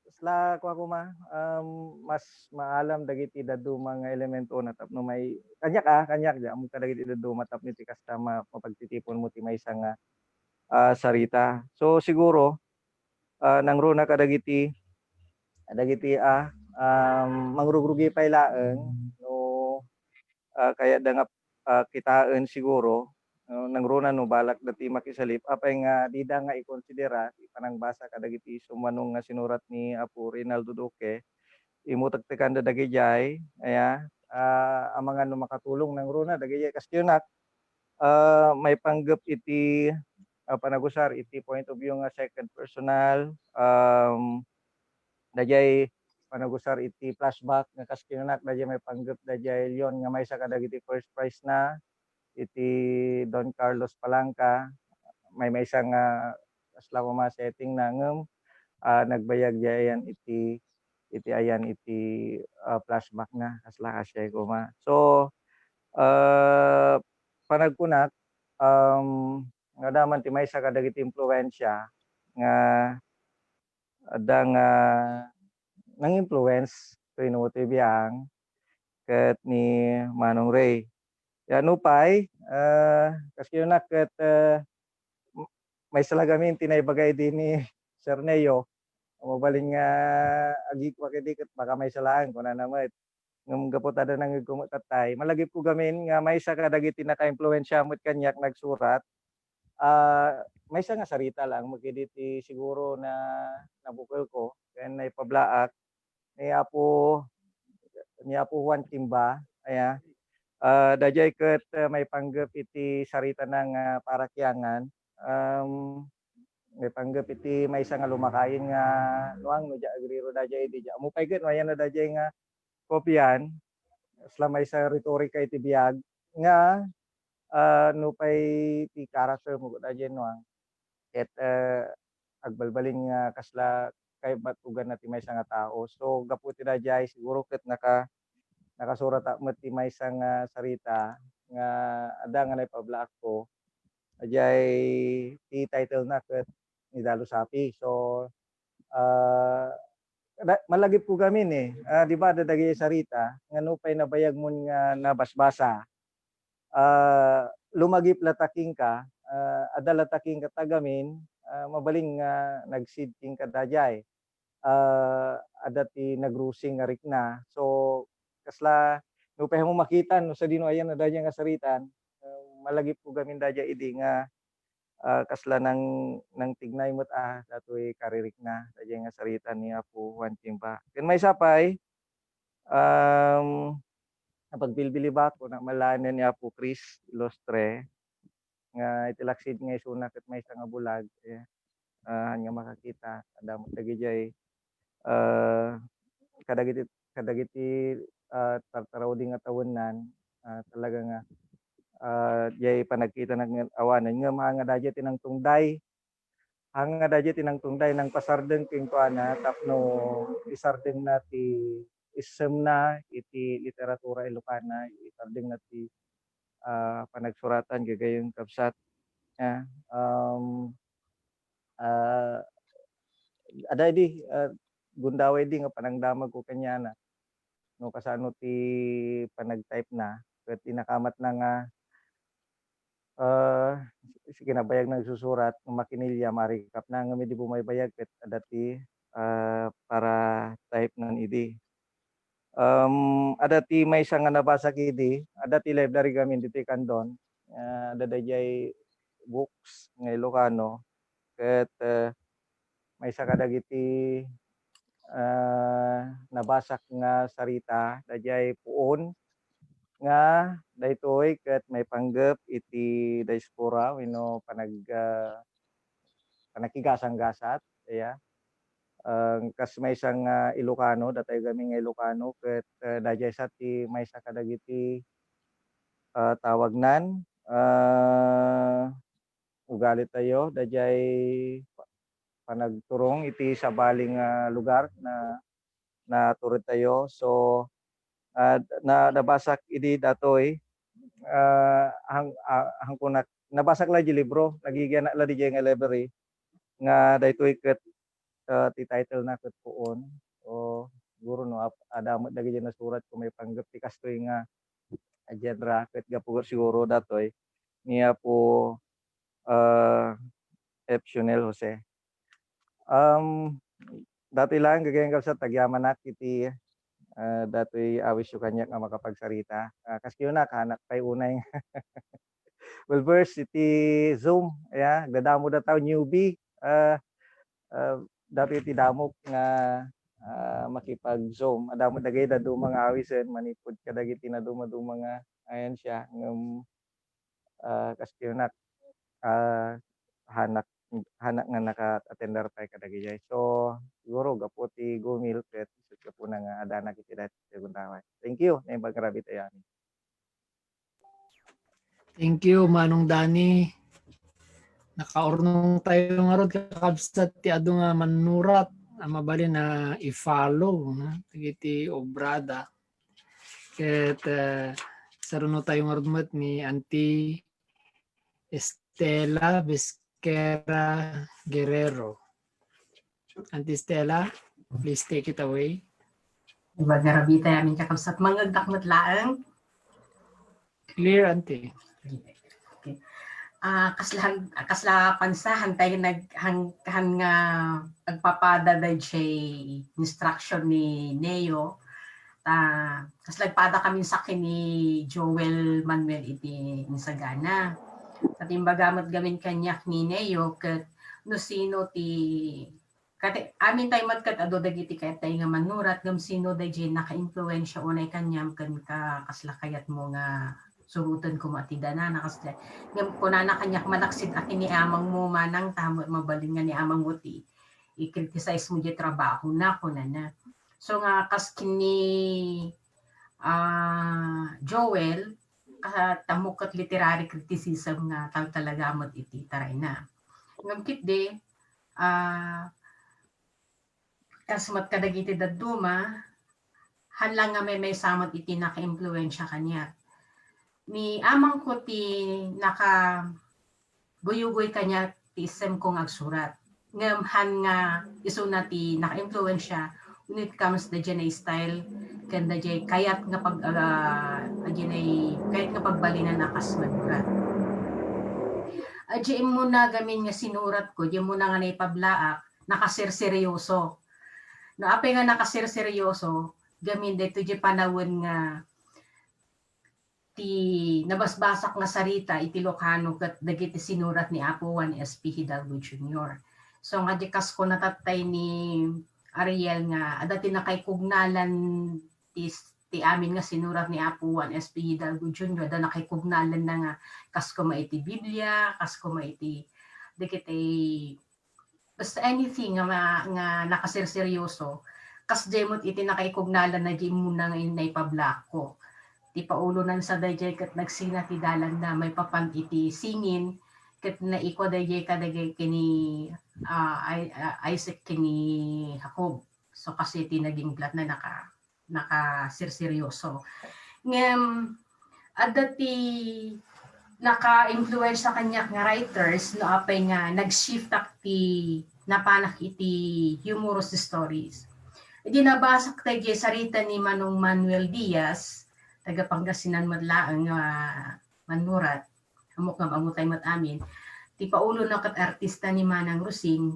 kasla kua koma, um, mas maalam dagiti dadduma nga elementona tapno mai-, kaniak, ah, kaniak, diak ammo kadagiti dadduma tapno iti kasta ma-, mapagtitiponmo ti maysa nga, ah, sarita. So, siguro, ah, nangruna kadagiti, dagiti, ah, um, mangrugrugi pay laeng no, ah, kayatda nga, ah, kitaen siguro, no, nangruna no balakda ti makisalip, apay nga dida nga ikonsidera ti panangbasa kadagiti sumano nga sinurat ni Apo Reynaldo Duque, immutektekanda dagijay, aya, ah, amangan no makatulong nangruna dagijay. Kas kunak, ah, maipanggep iti, ah, panagusar iti point of view nga second personal, um, dayjay panagusar iti flashback nga kas kunak, dayjay maipanggep dayjay Leon nga maysa kadagiti first prize na iti Don Carlos Palanca, maymaysa nga kasla koma setting na ngem, ah, nagbayag dayjay ayan iti, iti ayan iti, ah, flashback na, kasla kasdiay koma. So, ah, panagkunak, um, nga adda man ti maysa kadagiti impluensia nga adda nga nang-influence ken ni Utoy Biang ket ni Manong Ray. Ya, nupay, eh, kas kunak ket, eh, m-, maysa la gamin ti naibaga idi ni Sir Neo. Mabalin nga agikua idi ket baka maysa laeng, kunana met. Ngem gapu ta adda nangngegko met tattay, malagipko gamin nga maysa kadagiti naka-impluensia met kaniak nagsurat. Ah, maysa nga sarita laeng met idi ti siguro na nabukelko ken naipablaak ni Apo, ni Apo Juan Kimba, aya. Ah, dayjay ket, ah, maipanggep iti saritana nga Parakiangan. Um, maipanggep iti maysa nga lumakayen nga nuang no diak agriro dayjay idi, diak ammo pay ket no ayanna dayjay nga kopian, kasla maysa retorika iti biag nga, ah, nupay ti character mo dayjay nuang ket, eh, agbalbalin nga kasla kaybat uganna ti maysa nga tao. So, gapu iti dayjay, siguro ket naka-, nakasuratak met ti maysa nga sarita nga adda nga naipablaakko. Dayjay ti title na ket Ni Dalo Sapi. So, ah, da-, malagipko gamin, eh. Ah, di ba, adda dagiti sarita nga nupay nabayagmon nga nabasbasa, ah, lumagip lata kenka, ah, adda lata kenka ta gamin, ah, mabalin nga nagsid kenka dayjay. Ah, adda ti nagrusing nga rikna. So, kasla, nupay mo makita, no, sadino ayan a dayjay nga sarita, ah, malagipko gamin dayjay idi nga ah, kasla nang, nangtignay met, ah, datoy karirikna, daydiay nga sarita ni Apo Juan Chimba. Ken maysa pay, um, napagbilbilibak ko na malaen ni Apo Chris Ilustre, nga iti laksid nga isuna ket maysa nga bulag, eh, ah, nga makakita, adda met dagidiay, ah, kadagiti, kadagiti, ah, tartarawdi nga tawennan, ah, talaga nga, ah, diay panagkitana nga awanen, ngem haan nga daydiay ti nangtungday, haan nga daydiay ti nangtungday, nangpasardeng kenkuana tapno isardengna ti issemna iti literatura Ilocana, isardengna ti, ah, panagsuratan, gagayyem, kabsat. Ah, um, ah, adda idi, ah, gundaway idi nga panangdamagko kaniana no kasano ti panag-type na, ket inakamatna nga, ah, kinabayag nagsusurat, makinilya, marikapna, ngem idi bumaybayag ket adda ti, ah, para type nan idi. Um, adda ti maysa nga nabasak idi, adda ti library gamin ditoy Candon, ah, adda daydiay books nga Ilocano, ket, eh, maysa kadagiti, ah, nabasak nga sarita, daydiay puon nga daytoy ket maipanggep iti diaspora wenno panag-, ah, panakigasanggasat, ya. Ah, kas maysa nga Ilocano, datayo gamin nga Ilocano, ket, eh, daydiay sa ti maysa kadagiti, ah, tawagnan, ah, ugalitayo, daydiay pa-, panagturong iti sabali nga lugar na naturedtayo. So, ah, na, nabasak idi datoy, ah, hang-, ah, hangkunak, nabasak la di libro, nagigianak la di nga library, nga daytoy ket, ah, ti title na ket puon. O, siguro no, ap-, adda met dagiti nasurat ko maipanggep ti kastoy nga genre, ket gapu siguro datoy ni Apo, ah, F. Sionel Jose. Um, datoy lang, gagayyem, kabsat, agyamanak iti, ah, datoy awisyo kaniak nga makapagsarita. Ah, kas kiuna, kanak pay unay nga well, first, iti Zoom, ya, agdadamo dataw, newbie. Ah, ah, datoy iti damok nga, ah, makipag-Zoom. Adda met dagiti dadduma nga awisen manipud kadagiti nadumaduma nga ayan siya, ngem, ah, kas kiunak, ah, hanak, hanak nga naka-attender pay kadagidiay. So, siguro gapu ti gumil ket isu ti gapuna nga addanak iti daytoy nga gundaway. Thank you. Naimbag nga rabii tayo amin. Thank you, Manong Danny. Nakaurnong tayo ngarud, kakabsat, ti adu nga mannurat a mabalin a i-follow, no? Dagiti obrada. Ket, eh, saruno tayo ngarud met ni Auntie Estela Vesquera Guerrero. Auntie Estela, please take it away. Imbag nga rabii tayo amin, kakabsat. Mangngegdak met laeng. Clear, Auntie. Okay. Ah, kasla, kasla pansa, han tayo nag-, han, han nga agpapada daydiay instruction ni Neo. Ta, kasla agpada kami sa ni Joel Manuel iti insagana. Ket imbaga met gamin kaniak ni Neo ket no sino ti Ket amin tayo met ket adu dagiti kayat tayo nga mannurat, ngem sino daydiay naka-impluensia unay kaniam ken ka-, kasla kayatmo nga suroten koma ti danana, kasla. Ngem kunana kaniak, malaksid a ken ni amangmo manang, ta mabalin nga ni amangmo ti i-criticize mo diay trabahona, kunana. So nga kas ken ni, ah, Joel, ah, tammo ket literary criticism nga tal-, talaga met iti tarayna. Ngem ketdi, ah, kas met kadagiti dadduma, haan lang nga maymaysa met iti nakaimpluensia kaniak. Ni amangko ti nakaguyugoy kaniak ti issemko nga agsurat. Ngem haan nga isuna ti nakaimpluensia when it comes daydiay nga style ken daydiay kayat nga pag-, ah, daydiay kayat nga pagbalinan a kas mannurat. Daydiay immuna gamin nga sinuratko, daydiay immuna nga naipablaak, nakaserseryoso. No, apay nga nakaserseryoso, gamin daytoy diay panawen nga ti nabasbasak nga sarita iti Ilocano ket dagiti sinurat ni Apo Juan S P Hidalgo Junior. So, nga di kas kunatattay ni Ariel nga adda ti nakaikugnalan ti, ti amin nga sinurat ni Apo Juan S P Hidalgo Junior, adda nakaikugnalan na nga kas koma iti Biblia, kas koma iti dagiti basta anything nga ma-, nga nakaserseryoso, kasdiay met iti nakaikugnalan na di immuna nga in-, naipablakko. Ti paulonan sa daydiay ket nagsina ti dalanna maipapan iti singin, ket naikua daydiay kadagiti ken ni, ah, Ai-, ah, Isaac ken ni Jacob. So, kasi ti naging plot na naka-, nakaserseryoso. Ngem, adda ti naka-influensya kaniak nga writers no apay nga nag-shift-ak ti napanak iti humorous stories. Idi nabasak daydiay sarita ni Manong Manuel Diaz, taga Pangasinan met laeng nga manurat, ammok nga ammotay met amin, ti paulona ket artista ni Manang Rosing,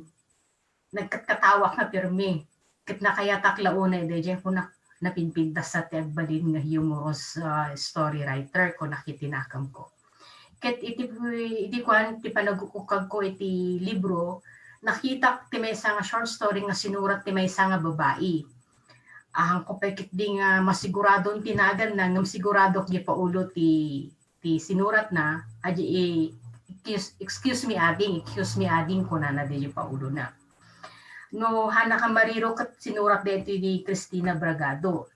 nagkatkatawak nga pirmi. Ket nakayatak la unay daydiay kunak, napinpintas sa ti agbalin nga humorous, ah, story writer, kunak iti nakemko. Ket iti, iti kuan, ti panagukukagko iti libro, nakitak ti maysa nga short story nga sinurat ti maysa nga babai. Ahanko pay ketdi nga masiguradon ti naganna, ngem siguradok di paulo ti, ti sinuratna, adi, i-, excuse, excuse me, ading, excuse me, ading, kunana di paulona. No, hana ka mariro ket sinurat daytoy ni Cristina Bragado.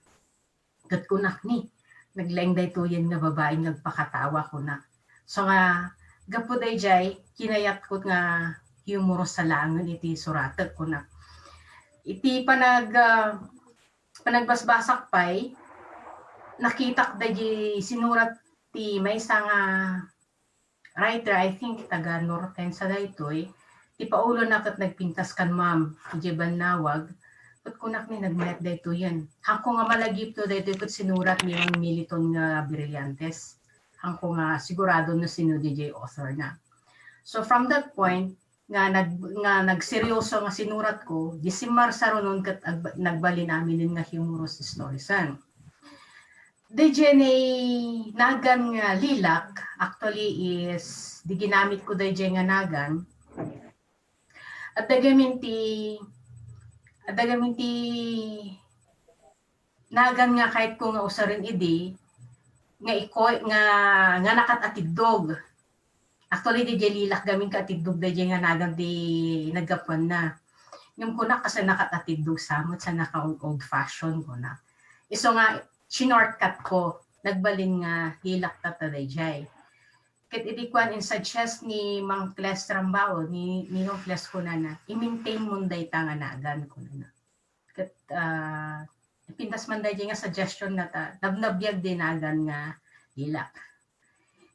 Ket kunak ni, naglaing daytoyen nga babai nga agpakatawa, kunak. So nga, gapu daydiay, kinayatko nga humorous sa laengen iti suratek, kunak. Iti panag-, ah, panagbasbasak pay, nakitak daydi sinurat ti maysa nga writer, I think, taga Nortensa daytoy, ti paulona ket nagpintas kan Ma'am idiay bannawag, ket kunak ni nagmayat daytoyen. Hanko nga malagipto daytoy ket sinurat ni Ma'am Militon nga Brillantes. Hanko nga sigurado no sino diay author na. So from that point, nga nag-, nga nagseryoso nga sinuratko, di simmarsarunon ket agba-, nagbalin aminen nga humorous storiesen. Daydiay nagan nga lilak, actually is, di ginamitko daydiay nga nagan. Adda gamin ti, adda gamin ti nagan nga kayatko nga usaren idi, nga iko-, nga, nga nakat-atiddog. Actually, daydiay lilak gamin kaatiddog daydiay nga nagan ti naggapuanna. Ngem kunak, kasla nakat-atiddog sa met, sa naka-old fashion, kunak. Isu nga, shinortcut ko, nagbalin nga lilak ta daydiay. Ket idi kuan, in-suggest ni Mang Cles Rambao, ni, ni Ninong Cles, kunana, "I-maintain mon dayta nga nagan," kunana. Ket, ah, pintas man daydiay nga suggestion na ta, nabnabiag di nagan nga lilak.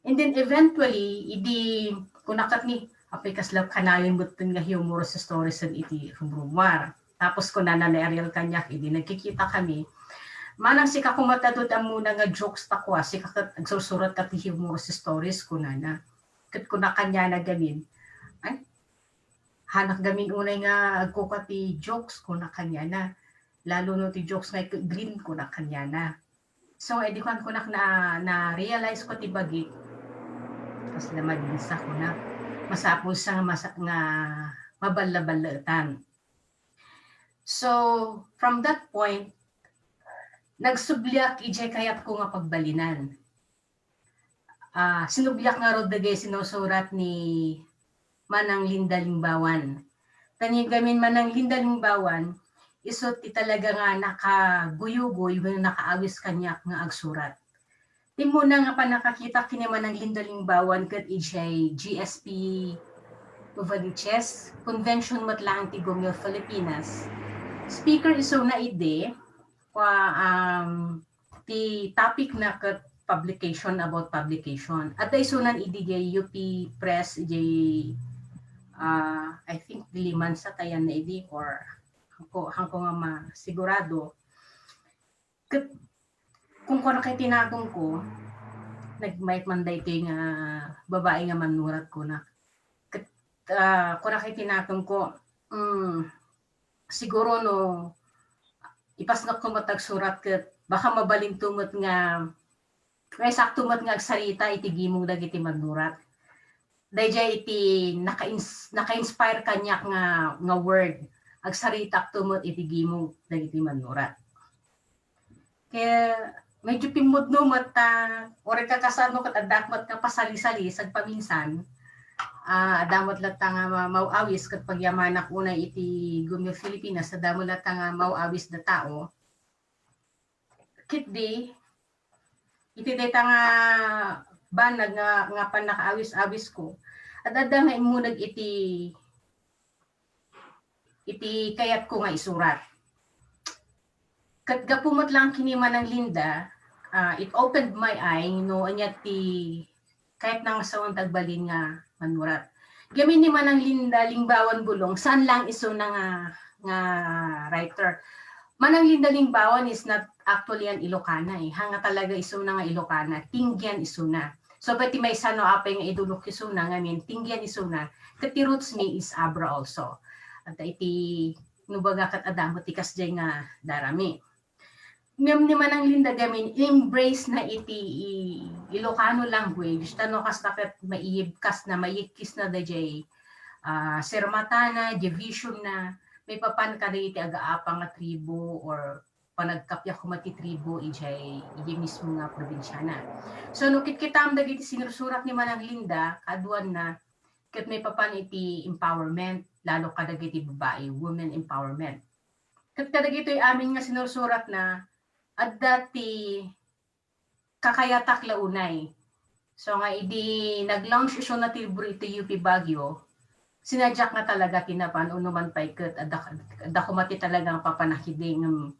And then eventually, idi kunak ket ni, apay kasla kanayon metten nga humorous storiesen iti rumrumuar. Tapos kunana ni Ariel kaniak, idi nagkikita kami, "Manang, sika koma ti adu ti ammona nga jokes ta kua, sika ket agsursurat ka ti humorous stories," kunana. Ket kunak kaniana gamin, "Ay, hanak gamin unay nga agkukua ti jokes," kunak kaniana. "Lalo no ti jokes nga grim," kunak kaniana. So, idi kuan, kunak na, na-realize ko ti bagik, kasla madinsa, kunak. Masapul sa nga masa-, nga maballaballaetan. So, from that point, nagsubliak idiay kayatko nga pagbalinan. Ah, sinubliak ngarud dagiti sinusurat ni Manang Linda Lingbawan. Tani gamin Manang Linda Lingbawan, isu ti talaga nga nakaguyugoy wenno nakaawis kaniak nga agsurat. Ti immuna nga pannakakitak ken ni Manang Linda Lingbawan ket idiay G S P Novaliches, convention met laeng ti Gumil Filipinas. Speaker isuna idi, kua, um, ti topic na ket publication about publication. Adda isunan idi diay U P Press, diay, ah, I think, Diliman sa tayan na idi, or hangko, hangko nga masigurado. Ket kung kunak iti nakemko, nagmayat man daytoy nga babai nga mannurat, kunak. Ket, ah, kunak iti nakemko, mm, siguro no ipasnekko met agsurat ket baka mabalinto met nga Kayatko met nga agsarita iti gimong dagiti mannurat. Daydiay iti naka-ins-, naka-inspire kaniak nga, nga word. Agsaritakto met iti gimong dagiti mannurat. Kaya medyo pimmudno met ta, uray kakasano ket addak met nga pasalisali sagpaminsan. Ah, adda met latta nga ma-, maw-awis ket pagyamanak unay iti Gumyo Filipinas, adda met latta nga maw-awis da tao. Ketdi, iti dayta nga banag nga, nga pannakaawis-awisko, adda nga immuneg iti, iti kayatko nga isurat. Ket gapu met lang ken ni Manang Linda, ah, it opened my eye no ania ti kayatna nga sawen ti agbalin nga mannurat. Gamin ni Manang Linda Lingbawan Bulong, saan lang isuna nga, nga writer. Manang Linda Lingbawan is not actually an Ilocana eh. Haan nga talaga isuna nga Ilocana, Tinggian isuna. So, pati maysa no apay nga idulok isuna, ngamin, Tinggian isuna, ket ti roots mi is Abra also. At iti, no baga ket adda met ti kasdiay nga darami. Ngem ni Manang Linda gamin, in-embrace na iti i-, Ilocano language, ta no kasta ket maiyib-, kas na, maikkis na daydiay, ah, sermatana, division na, maipapan kadagiti agaapa nga tribo or panagkappia koma ti tribo idiay, idiay mismo nga probinsiana. So, no kitkitam dagiti sinursurat ni Manang Linda, kaaduanna, ket maipapan iti empowerment, lalo kadagiti babai, women empowerment. Ket kadagitoy amin nga sinursuratna, adda ti kakayatak la unay. So nga idi nag-launch isuna ti libro iti U P Baguio, sinadyak nga talaga ti napan, unuman pay ket adda, adda koma ti talaga nga papanakidi ngem,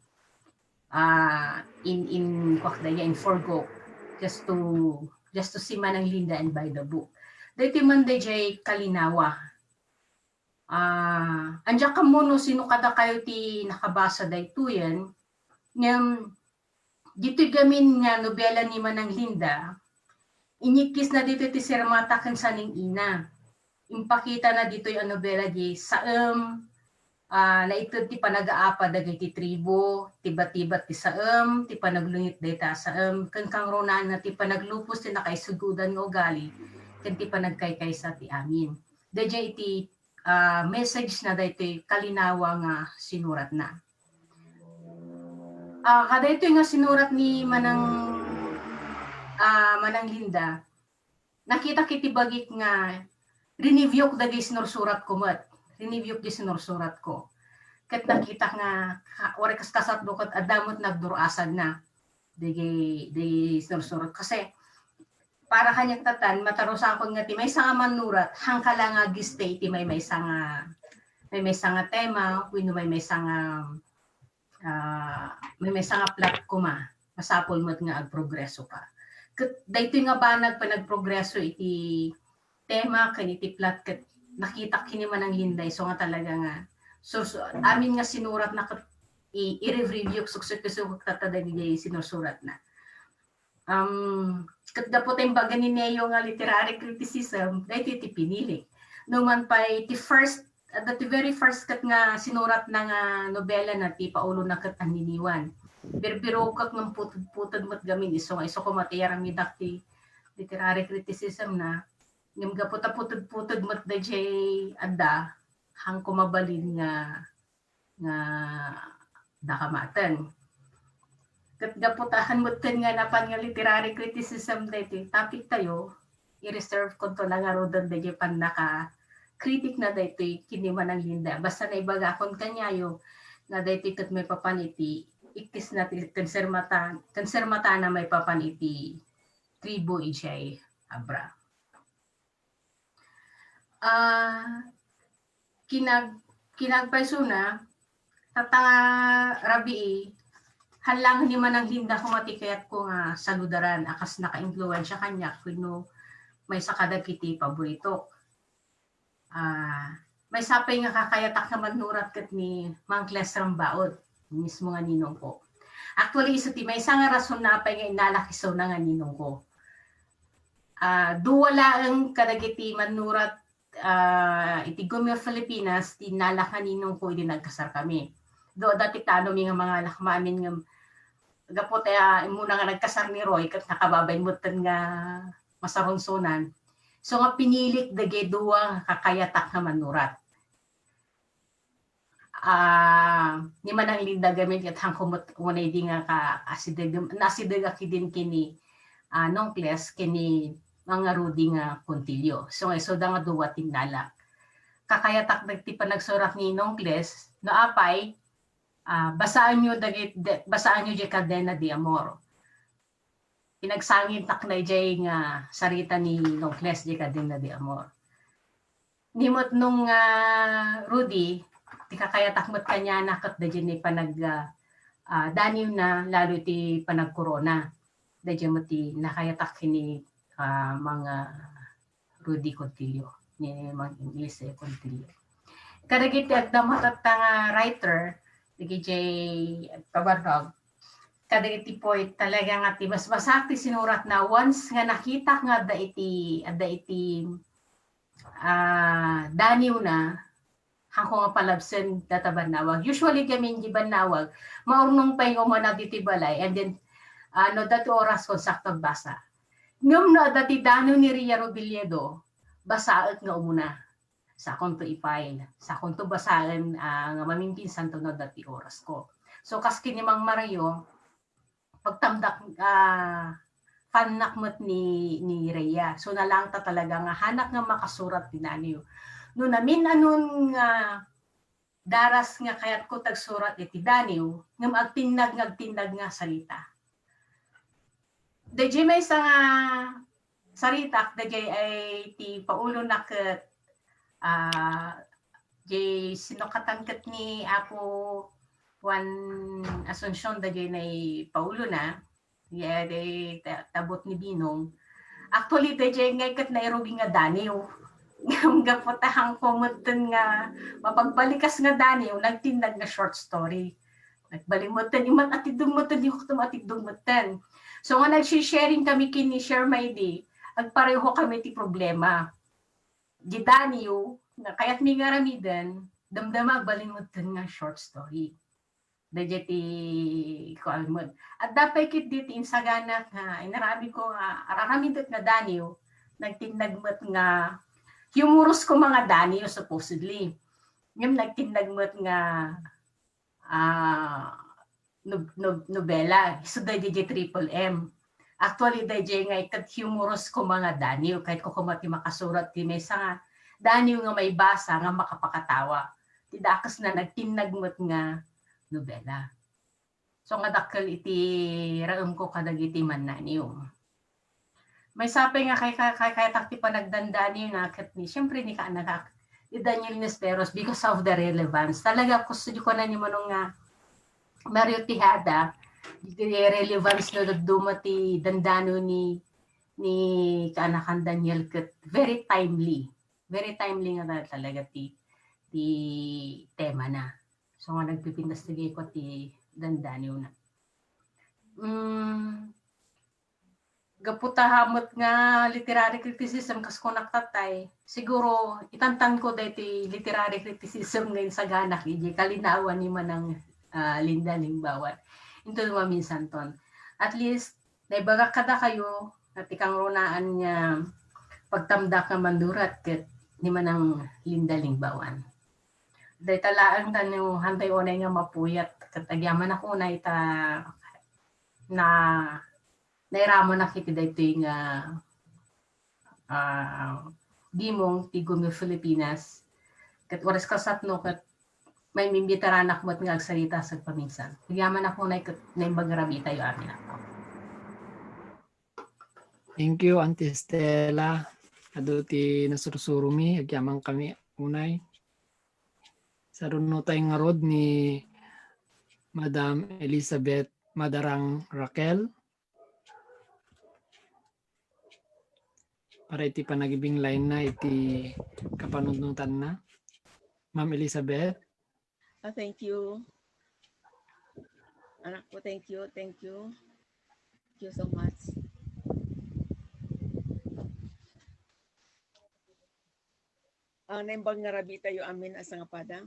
ah, in, in, kuak daya, in forgo, just to, just to see Manang Linda and buy the book. Daytoy man daydiay kalinawa. Ah, ania kammo no sino kadakayo ti nakabasa daytoyen, ngem ditoy gamin nga nobela ni Manang Linda, inikkisna ditoy ti sermata ken saningina. Impakitana ditoy a nobela di saem, ah, naited ti panagaapa dagiti tribo, ti batibat ti saem, ti panaglungit dayta a saem, ken kangrunaanna ti panaglupos ti nakaisugudan nga ugali, ken ti panagkaykaysa ti amin. Daydiay iti, ah, message na daytoy kalinawa nga sinuratna. Ah, kadaytoy nga sinurat ni Manang, ah, Manang Linda, nakitak iti bagik nga riniviewk dagiti sinursuratko met. Riniviewk di sinursuratko. Ket nakitak nga, ka-, uray kas-, kasatdo ket adda met nagdur-asagna. Dagiti, dagiti sinursurat. Kasi, para kaniak tatan, matarusakon nga ti maysa nga mannurat, hangka la nga agiste iti maymaysa nga, maymaysa nga tema, wenno maymaysa nga, ah, maymaysa nga plot koma, masapul met nga agprogreso ka. Ket daytoy nga banag panagprogreso iti tema ken iti plot ket nakitak ken ni Manang Linda, isu nga talaga nga sursu-, amin nga sinuratna ket i-, i-review, suksukisukok tatta dagiti sinursuratna. Um, ket gapu ta imbaga ni Neo nga literary criticism, daytoy ti pinili. Numan pay ti first, at the very first ket nga sinuratna nga nobelana ti Paulona ket Anniniwan. Birbirokek ngem puted-puted met gamin isu nga isu koma ti aramidak ti literary criticism na. Ngem gapu ta puted-puted met daydiay adda, haan ko mabalin nga nga dakamaten. Ket gapu ta haan metten nga napan nga literary criticism daytoy topic tayo, i-reserve konto na ngaruden daydiay pannaka-critic na daytoy ken ni Manang Linda. Basta naibagakon kaniayo nga daytoy ket maipapan iti ikkis na ti, ken sermata-, ken sermatana maipapan iti tribo idiay Abra. Ah, kinag-, kinagpaysona, tatta rabii, haan lang ni Manang Linda koma ti kayatko nga saludaran a kas nakaimpluwensia kaniak wenno maysa kadagiti paboritok. Ah, maysa pay nga kakayatak nga mannurat ket ni Mang Cles Rambaud, mismo nga ninongko. Actually, isu ti maysa nga rason na apay nga innalak isuna nga ninongko. Ah, dua laeng kadagiti mannurat, ah, iti Gumyo Filipinas ti innalak nga ninongko idi nagkasarkami. Do, dati tanomi nga mangalak mamin ngem gapu ta immuna nga nagkasar ni Roy, ket nakababain metten nga masarunsonan. So nga pinilik dagiti dua nga kakayatak nga manurat. Ah, ni Manang Linda gamin ket hangko met unay di nga ka-, asideg-, naasidegak idin kini, ah, Nongkles, kini Manga Rudy nga Contillo. So nga isuda nga dua ti innalak. Kakayatak dagiti panagsurat ni Nongkles, no apay, ah, basaanyo dagit-, de-, basaanyo diay Cadena de Amor. Pinagsangitak na idiay nga sarita ni Nongkles diay Cadena de Amor. Ni met Nong, ah, Rudy, ti kakayatak met kaniana ket daydiay ni panag-, ah, ah, daniwna, lalo iti panagkorona. Daydiay met ti nakayatak ken ni, ah, Manga Rudy Contillo, ni Mang Inglese Contillo. Kadagiti agdama tatta nga writer, dagiti agpabarnog, kadagiti poet, talaga nga ti basbasaak ti sinuratna, once nga nakitak nga adda iti, adda iti, ah, daniwna, hangko nga palabsen data bannawag. Usually, gamin di bannawag, maurnong pay nga umuna diti balay, and then, ah, no adda ti oras, kung sakto agbasa. Ngem no adda ti daniw ni Ria Robledo, basaek nga umuna. Sakonto i-file, sakonto basaen, ah, nga mamimpinsanto no adda ti orasko. So, kas ken ni Mang Mario, pagtamdak, ah, fannak met ni, ni Rhea. So, nalaangta talaga nga hanak nga makasurat ti daniw. No namin-anon nga daras nga kayatko ti agsurat iti daniw, ngem agtinnag nga agtinnag nga sarita. Daydiay maysa nga saritak, daydiay ay ti paulona ket, ah, diay sinukatan ket ni Apo Juan Asuncion, daydiay nay paulona, ya, daydiay ta-, tabot ni Binong. Actually, daydiay ngay ket nairugi nga daniw. Ngem gapu ta hangko metten nga mapagbalikas nga daniw, nagtinnag nga short story. Nagbalimetten, iman atiddong metten, di ko tum-, atiddong metten. So, nga nagsi-sharing kami ken ni Sher Maidi, agpareho kami ti problema. Di daniw, nga kayatmi nga aramiden, damdama, agbalimetten nga short story. Daydiay ti kuan met. Adda pay ketdi ti insagana nga inaramid ko nga, araramidek nga daniw, nagtinnag met nga humorous ko mga daniw, supposedly. Ngem nagtinnag met nga, ah, no-, no-, nobela, isu daydiay Triple M. Actually, daydiay nga iket humorous ko mga daniw, ket ko koma ti makasurat ti maysa nga daniw nga maibasa nga makapakatawa. Ti dakesna nagtinnag met nga nobela. So, nga dakkel iti raemko kadagiti mannaniw. Maysa pay nga kay, kay, kay, kayatak ti panagdandaniwna ket ni, siyempre, ni kaanakak, ni Daniel Nesteros, because of the relevance. Talaga, kustodyo ko na ni Manong nga Mario Tejada, iti relevance no dadduma ti dandano ni, ni kaanakan Daniel ket very timely. Very timely nga ta-, talaga ti, ti tema na. So, nga nagpipintas ti gayko ti dandaniwna. Mm, gapu ta met nga literary criticism, kas kunak tatay, siguro itantanko daytoy literary criticism nga insaganak idiay kalinawan ni Manang, ah, Linda Lingbawan. Inton maminsanton. At least, naibagak kadakayo nga ti kangrunaan nga pagtamdak nga mannurat ket ni Manang Linda Lingbawan. Dayta laeng ta no, hantay unay nga mapuyat. Ket agyamanak unay ta na, nairamanak iti daytoy nga, ah, gimong ti Gumio Filipinas. Ket oras kasatno ket maimimbitaranak met nga agsarita sa agpaminsan. Agyamanak unay ket naimbag nga rabii tayo amin. Thank you, Auntie Stella. Adu ti nasursuromi, agyamankami unay. Saruno tay ngarud ni Madam Elizabeth Madarang Raquel para iti panagibing line na iti kapanudnotanna. Ma'am Elizabeth? Ah, thank you. Anak ko, thank you, thank you. Thank you so much. Ah, naimbag nga rabii tayo amin a sangapada.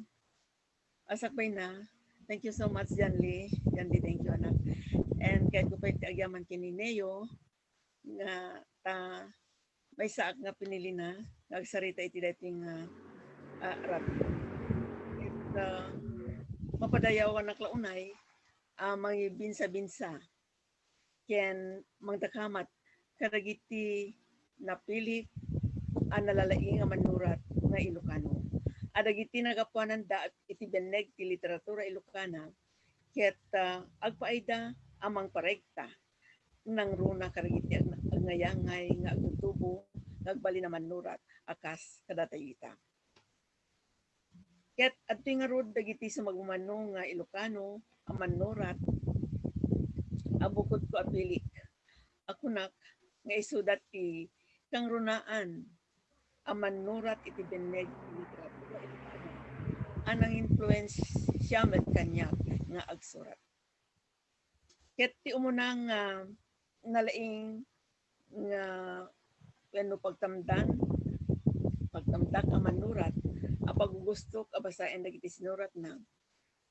Asakbay na. Thank you so much, Janly. Janly, thank you, anak. And kayatko pay ti agyaman ken ni Neo nga ta maysaak nga pinilina nga agsarita iti daytoy nga, ah, radio. Ket, ah, mapadayawanak la unay a mangibinsa-binsa ken mangdakamat kadagiti napilik a nalalaing a mannurat nga Ilokano. A dagiti nagapuananda iti binneg ti literatura Ilokana ket, ah, agpaayda a mangparegta nangruna kadagiti ag-, agnayangay nga agtutubo nga agbalin a mannurat a kas kadatayo ita. Ket adtoy ngarud dagiti sumagmamano nga Ilokano a mannurat a bukodko a pilik a kunak nga isuda ti kangrunaan a mannurat iti binneg ti literatura Ilokana a nanginfluensia met kaniak nga agsurat. Ket ti umuna nga nalaing nga wenno pagtamdan, pagtamdak a mannurat a pagugustok a basaen dagiti sinuratna,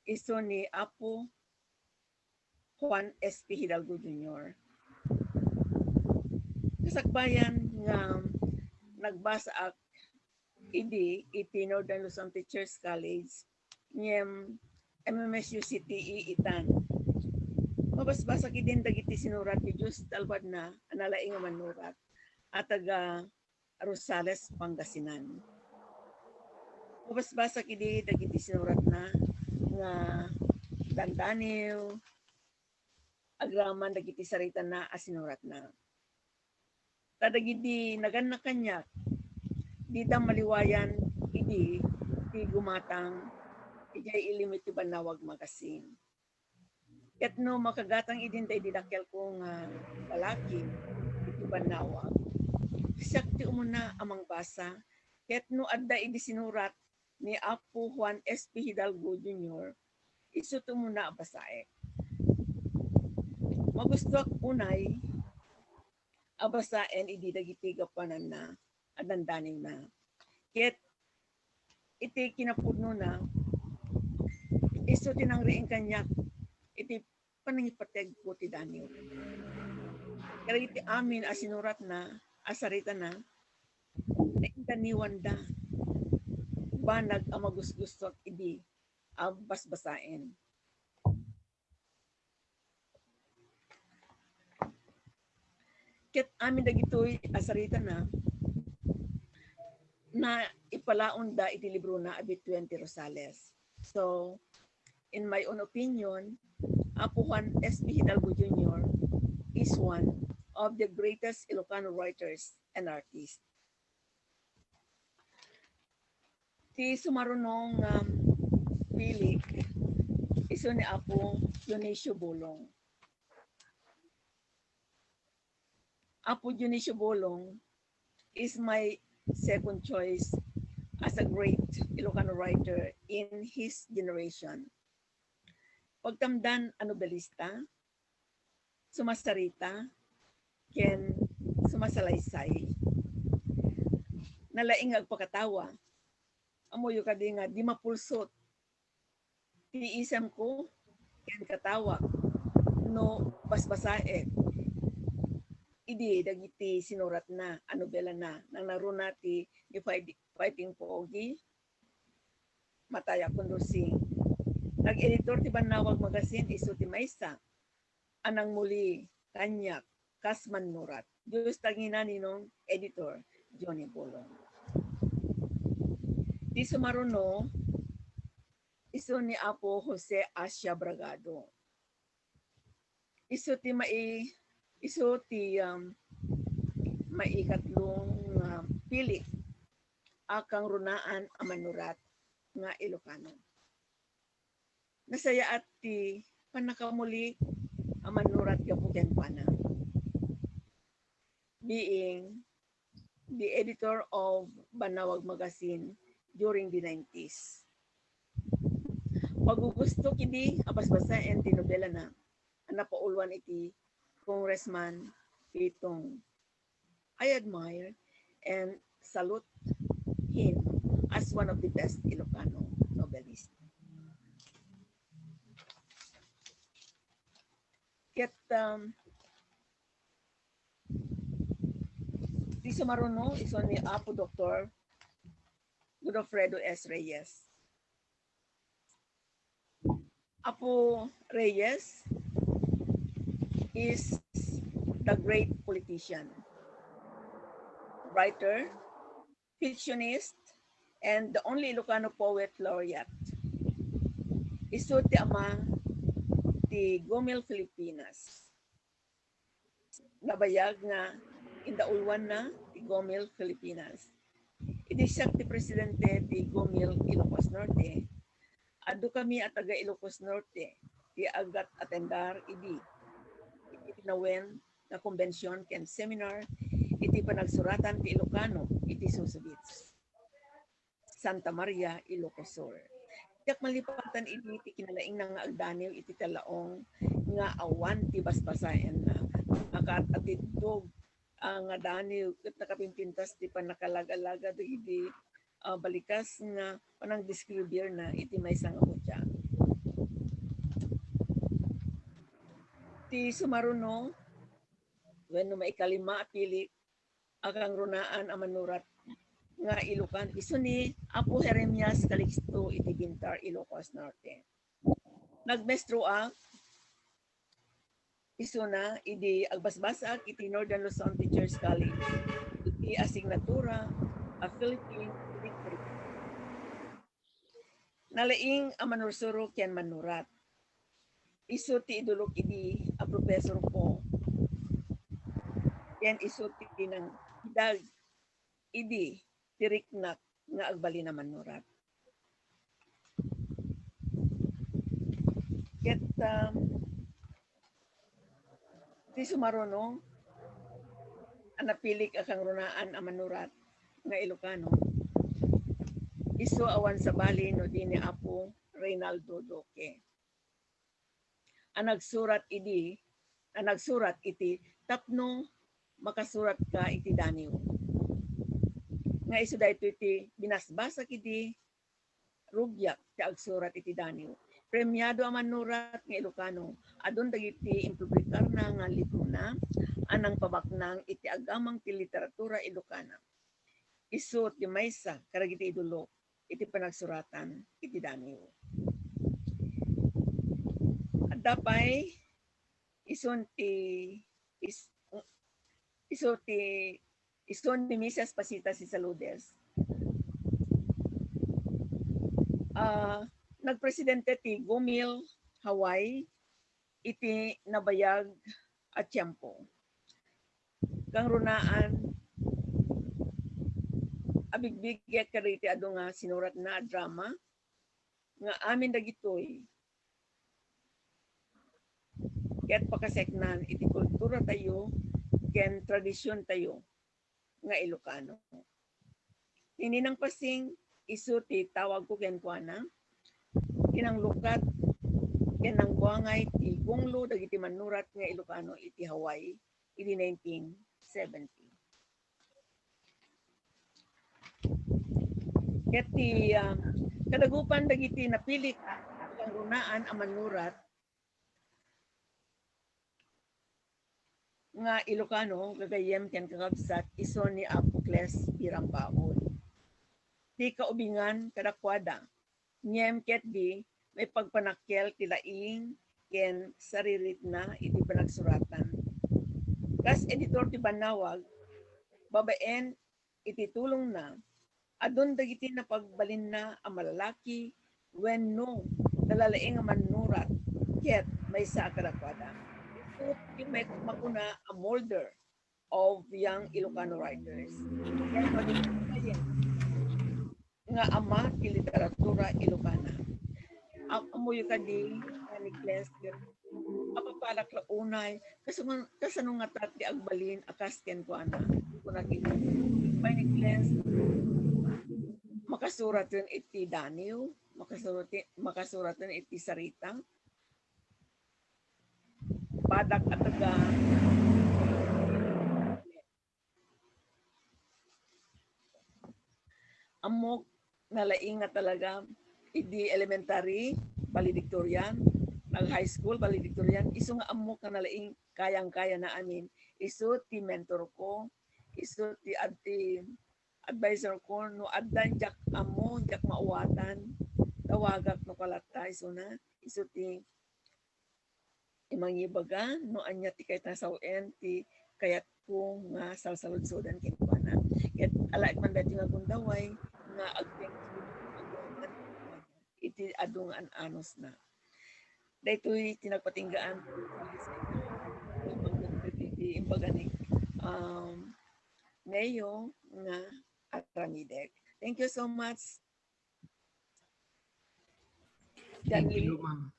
isu ni Apo Juan S P Hidalgo Junior. Kasakbayan nga nagbasaak idi iti Northern Luzon Teachers College, ngem M M S U C T E itan. Mabasbasak idin dagiti sinurat ni Dios Talbadna a nalaing a mannurat a taga Rosales, Pangasinan. Mabasbasak idi dagiti sinuratna nga dandaniw, agraman dagiti saritana a sinuratna. Ta dagidi naganna kaniak, dida maliwayan idi ti gumatang idiay ilim iti Bannawag Magazine. Ket no makagatang idin daydi dakkelko nga lalaki iti Bannawag, siak ti umuna a mangbasa, ket no adda idi sinurat ni Apo Juan S P Hidalgo Junior, isu ti umuna a basaek. Magustoak unay a basaen idi dagiti gapuananna a dandaniwna. Ket iti kinapudnona, isu ti nangriing kaniak iti panangipateg ko ti daniw. Kadagiti amin a sinuratna a saritana, naindaniwanda. Banag a magusgustoak idi a basbasaen. Ket amin dagitoy a saritana, naipalaonda iti librona a Bituan ti Rosales. So, in my own opinion, Apo Juan S P Hidalgo Junior is one of the greatest Ilocano writers and artists. Ti sumaruno nga pilik, isu ni Apo Dionisio Bolong. Apo Dionisio Bolong is my second choice as a great Ilocano writer in his generation. Pagtamdan a nobelista, sumasarita, ken sumasalaysay. Nalaing nga agpakatawa. Ammoyo kadi nga di mapulsot ti isemko ken katawak no basbasaek idi dagiti sinuratna a nobelana. Nangngaruna ti The Fight-, Fighting Pogi, Mataya Conducing. Nag-editor ti Bannawag Magazine, isu ti maysa a nangmuli kaniak kas mannurat. Diyos tangina ninong editor, Johnny Bolong. Ti sumaruno, isu ni Apo Jose Asia Bragado. Isu ti mai-, isu ti, um, maikatlong, um, pilik a kangrunaan a mannurat nga Ilocano. Nasayaat ti pannakamuli a mannurat gapu kenkuana, being the editor of Bannawag Magazine during the nineties. Pagugustok idi a basbasaen ti nobelana a napauluan iti Congressman Pitong. I admire and salute him as one of the best Ilocano novelists. Ket, um, ti sumaruno, isu ni Apo Doktor Godofredo S. Reyes. Apo Reyes is the great politician, writer, fictionist, and the only Ilocano poet laureate. Isu ti ama ti Gomil Filipinas. Nabayag nga indauluanna ti Gomil Filipinas. Idi siak ti presidente ti Gomil Ilocos Norte, adu kami a taga Ilocos Norte ti agat-atendar idi iti tinawen nga kombension ken seminar iti panagsuratan ti Ilocano iti Susubits, Santa Maria, Ilocos Sur. Diak malipatan idi ti kinalaingna nga agdaniw iti talaong nga awan ti basbasaenna. Nakaat-atiddog, ah, nga daniw ket nakapimpintas ti pannakalagalagad idi, ah, balikas nga panangdeskribirna iti maysa nga hudia. Ti sumaruno wenno maikalima a pilik a kangrunaan a manurat nga Ilocano, isu ni Apo Jeremias Calixto iti Bintar, Ilocos Norte. Nagmaestroak isuna idi agbasbasaak iti Northern Luzon Teachers College iti asignatura a Philippine Literature. Nalaing a manursuro ken manurat. Isu ti idulok idi a professorko. Ken isu ti nangbidag idi ti riknak nga agbalin a manurat. Ket, um, ti sumaruno a napilik a kangrunaan a manurat nga Ilocano, isu awan sabali no di ni Apo Reynaldo Duque a nagsurat idi, a nagsurat iti Tapno Makasuratka iti Daniw. Nga isu daytoy ti binasbasak idi rugiak ti agsurat iti daniw. Premiado a manurat nga Ilocano, adun dagiti impublikarna nga librona a nangpabaknang iti agamang ti literatura Ilocana. Isu ti maysa kadagiti idulok iti panagsuratan iti daniw. Adda pay isun ti is-, isu ti isu ni Misis Pasita Sisaludes. Ah, nagpresidente ti Gomil Hawaii iti nabayag a tiempo. Kangrunaan, abigbigek kadagiti adu nga sinuratna a drama nga amin dagitoy ket pakaseknan iti kulturatayo ken tradisiontayo nga Ilocano. Ni Ninang Pasing, isu ti tawagko kenkuana, kinanglukat ken nangbuangay ti gunglo dagiti manurat nga Ilocano iti Hawaii idi nineteen seventy. Ket ti, ah, kadagupan dagiti napilik a kangrunaan a manurat nga Ilocano, gagayyem ken kakabsat, isu ni Apo Cles P. Rambaud. Ti kaubingan kadakuada, ngem ketdi maipagpanakkel ti laing ken sariritna iti panagsuratan. Kas editor ti bannawag, babaen iti tulongna, adun dagiti napagbalinna a malalaki wenno nalalaing a mannurat ket maysa a kadakuada. Isu ti may makuna a molder of young Ilocano writers. Ken nga ama ti literatura Ilocana. Am-, ammoyo kadi, ni Cles, apapadak la unay, kasano, kasano ngata ti agbalin a kas kenkuana? Kuna ti, pay ni Cles, makasuraten iti daniw, makasuraten, makasuraten iti sarita. Padak a taga Ammok, nalaing nga talaga idi elementary, valedictorian, nag-high school, valedictorian, isu nga ammok nga nalaing kayang-kaya na amin. Isu ti mentor ko, isu ti ad-, ti advisor ko, no adda diak ammo, diak maawatan, tawagak no kalatta, isuna, isu ti imangibaga no ania ti kayat nga sawen ti kayatko nga salsaludsodan kenkuana. Ket alaek man daytoy nga gundaway nga agtengki, aguman iti adu nga an-anusna. Daytoy ti nagpatinggaan ti imbaga ni, um, Neo nga aramidek. Thank you so much. Thank you, ma'am.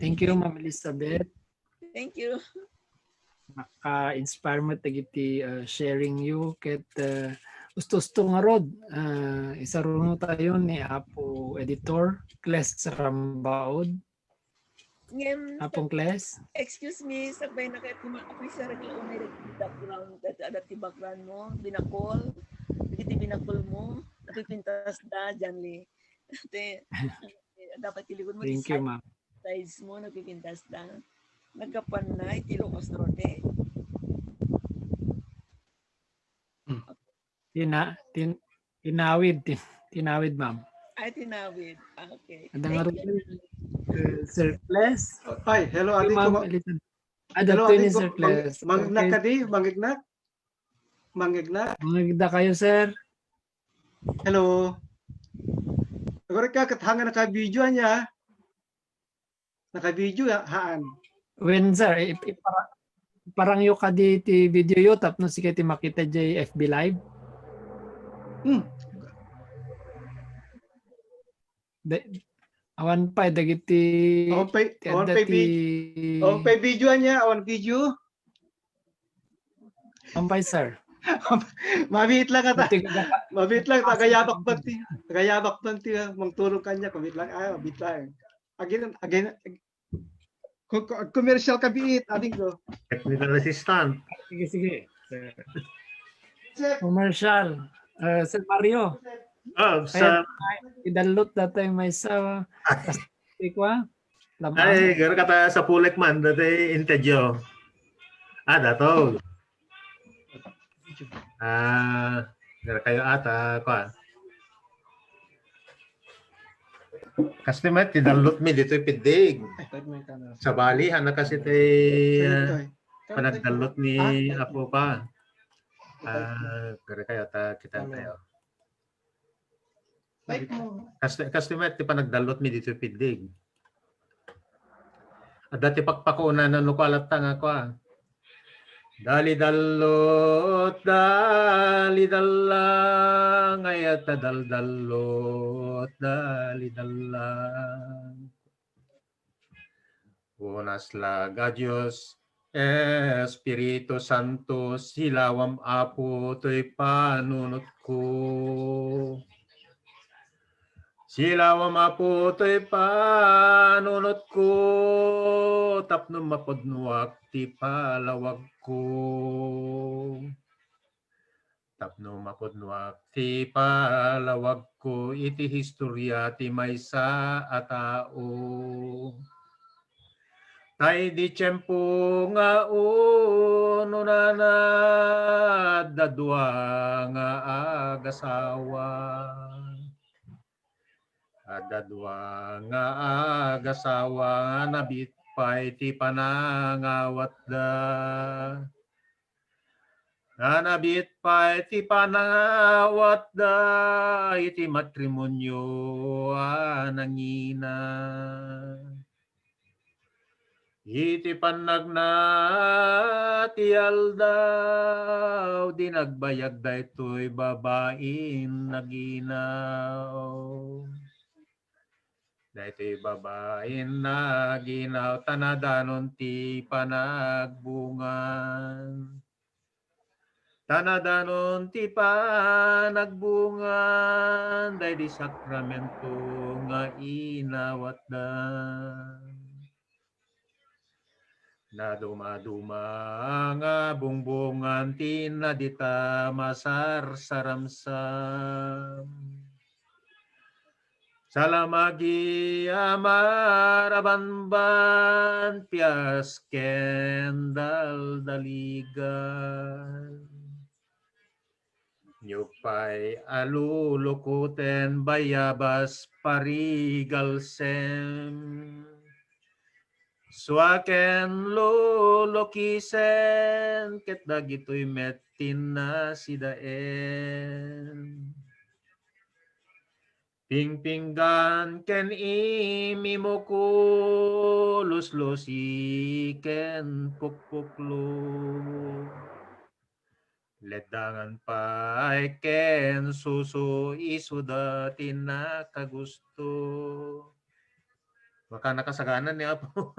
Thank you, Ma'am Elizabeth. Thank you. Naka-inspire met dagiti, uh, sharing yo ket, uh, usto-usto ngarud, uh, isaruno tayo ni Apo Editor Cles Rambaud. Ngem, Apong Cles? Excuse me, sakbay na kayo, ma-, appreciate ko lang may background, dati, dati background mo, binakol, dagiti binakol mo, napipintas da, Janly. Ate, dapat kilikod mo, Thank you, ma'am. Sides mo, napipintas da. Nagkapan na, iti Ilocos Norte. Hmm. Tina-, tin-, tinawid, tin-, tinawid, ma'am. Ay, tinawid. Ah, okay. Ada nga rin, uh, Sir Cles. Ay, hello, Adi, ma'am Elizabeth. Ada hello, Adi, ni Sir Cles. Mangignak kadi, mangignak? Mangignak? Mangignak kayo, sir. Hello. Agora ka, kathangan na ka video niya. Naka-video ya, haan. When, sir, ip-, ipara-, iparang yo kadi ti video yo tapno sika ti makita jay F B Live? Hmm. Da-, awan pay dagiti awan pay, ti awan adda pay ti vi-, awan pay video niya, awan video. Ampay, sir. Mabit lang ata. Mabit lang, tagayabak pa ti, tagayabak pa ti, ah, mangtulong kanya, mabit lang, ah, mabit lang. Again, again, ag-, ko-, ko-, commercial ka biit, ading ko. Technical assistant. Sige, sige, sir. Sir. Commercial. Eh, Sir Mario. Oh, sa idalot dati may sa, ah, Tikwa? Ay, gara kata sa pulek man, dati intedyo. Ah, dato. Ah, gara kayo ata, kwa. Kasi met, ti dalot mi dito ipiddig. Sa bali, hana kasi ti, ah, panagdalot ni Apo pa. Ah, gara kayo ata, kita tayo. Kas-, kas ti met ti panagdalot mi ditoy piddig. Adda ti pakpakunan no kua latta nga kua. Dalidallot, dalidalla, nga iyat a daldallot, dalidalla. Unas la nga Dios, Espiritu Santo, silawam, Apo, toy panunotko. Silawam, Apo, toy panunotko, tapno mapudnoak ti palawagko. Tapno mapudnoak ti palawagko iti historia ti maysa a tao. Ta idi tiempo nga ununana, adda dua nga agasawa. Adda dua nga agasawa nga nabit pay ti panangawatda. Nga nabit pay ti panangawatda iti matrimonio a nangina. Iti pannagna ti aldaw, di nagbayag daytoy babain naginaw. Daytoy babain naginaw, ta nadanon ti panagbungan. Ta nadanon ti panagbungan daydi sakramento nga inawatda. Nadumaduma nga bungbungan ti inna dita masarsaramsam. Salamagi a marabanban, pias ken daldaligan. Nupay a lulukoten, bayabas, parigalsem. Suaken lulukisen, ket dagitoy met ti nasidaen. Pingpinggan ken imimuko, luslusi ken pukpuklo. Leddangan pay ken suso, isuda ti nakagusto. Baka nakasaganan ni Apo,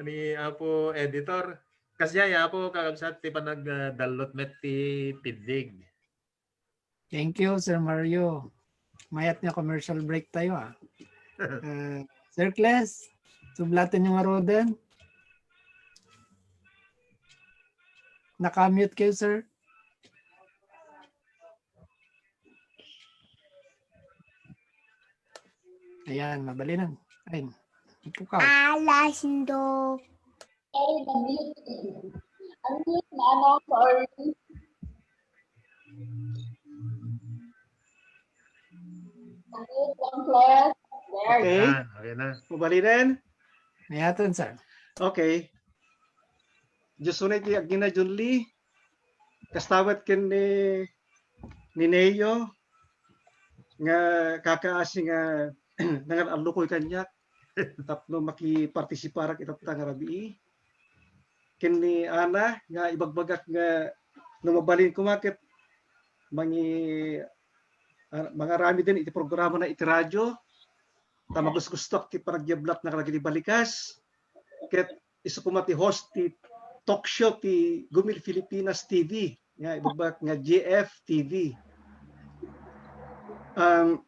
ni Apo Editor. Kasdiay, Apo, kakabsat, ti panagdallot met ti piddig. Thank you, Sir Mario. Mayat nga commercial break tayo, ah. Uh, Sir Cles, sublaten yung aruden. Naka-mute kayo, sir. Ayan, mabalinan. Ayun. Ipukaw. Alas dos. Unmute na, ano, sorry. Unmute lang, please. There. Okay. Yan, okay na. Mabalinan? Mayatan, sir. Okay. Diyos unay ti agina John Lee. Kasta met ken ni, ni Neo nga kakaasi nga nangan allukoy kaniak tapno makipartisiparak itatta nga rabii. Ken ni Ana nga ibagbagak nga no mabalin koma ket mangi-, ah, mangaramiden iti programana iti radio. Ta magusgustoak ti panagyablak na kadagiti balikas. Ket isu koma ti host ti talk show ti Gumil Filipinas T V. Nga ibagbagak nga G F T V. Um,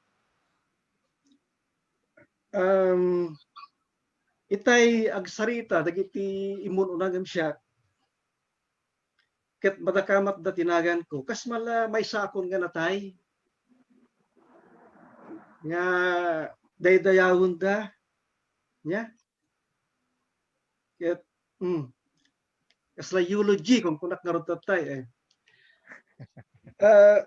um, itay agsarita dagiti immun-una ngem siak, ket madakamatda ti naganko. Kas mala maysaakon nga natay, nga daydayawenda. Nya? Ket, mm, kasla eulogy, kunkunak ngarud tattay, eh. Ah,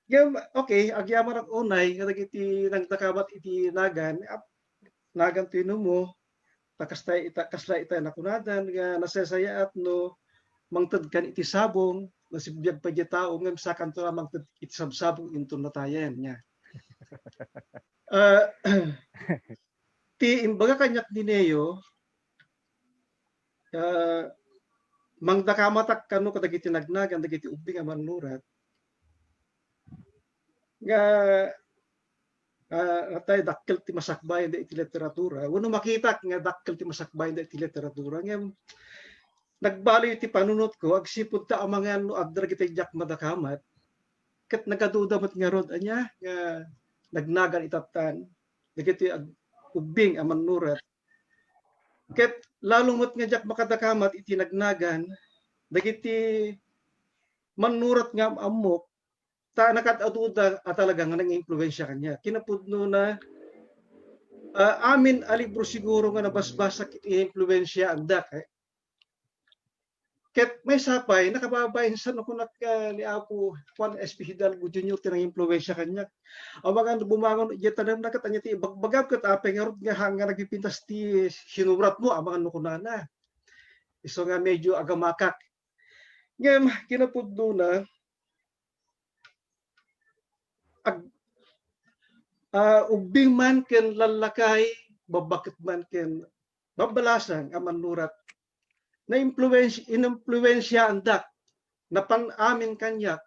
ngem, okay, agyamanak unay kadagiti nagdakamat iti nagan, ap-, nagan ti inumo, ta kasta ita-, kasla ita nakunadan nga nasayaat no mangtedkan iti sabong, nasibbiag pay diay tao, ngem sakanto a mangted iti sabsabong inton natayen, nya. Ah, ti imbaga kaniak ni Neo, ah, mangdakamatak kano kadagiti nagnagan, dagiti ubbing a mannurat, nga, ah, natay dakkel ti masakbayanda iti literatura, wenno makitak nga dakkel ti masakbayanda iti literatura, ngem nagbaliw ti panunotko, agsipud ta amangan no adda dagiti diak madakamat, ket nagaduda met ngarud, ania, nga nagnagan itattan dagiti ag-, ubbing a mannurat. Ket lalo met nga diak makadakamat iti nagnagan dagiti mannurat nga am-ammok, ta nakaad-aduda a talaga nga nang-impluwensia kaniak. Kinapudnona, ah, amin a libro siguro nga nabasbasak iti impluwensiaandak, eh. Ket maysa pay, nakababain sa no kunak, ah, ni Apo Juan S P Hidalgo Junior ti nang-impluwensia kaniak. Amangan bumangon iti tanem na ket ania ti ibagbagam ket apay ngarud nga haan nga nagpipintas ti sinuratmo, amangan no kunana. Isu nga medyo agamakak. Ngem kinapudnona, ag-, ah, ubbing man ken lallakay, babbaket man ken babbalasang a mannurat, na-influence-, inimpluwensiaandak, napan amin kaniak,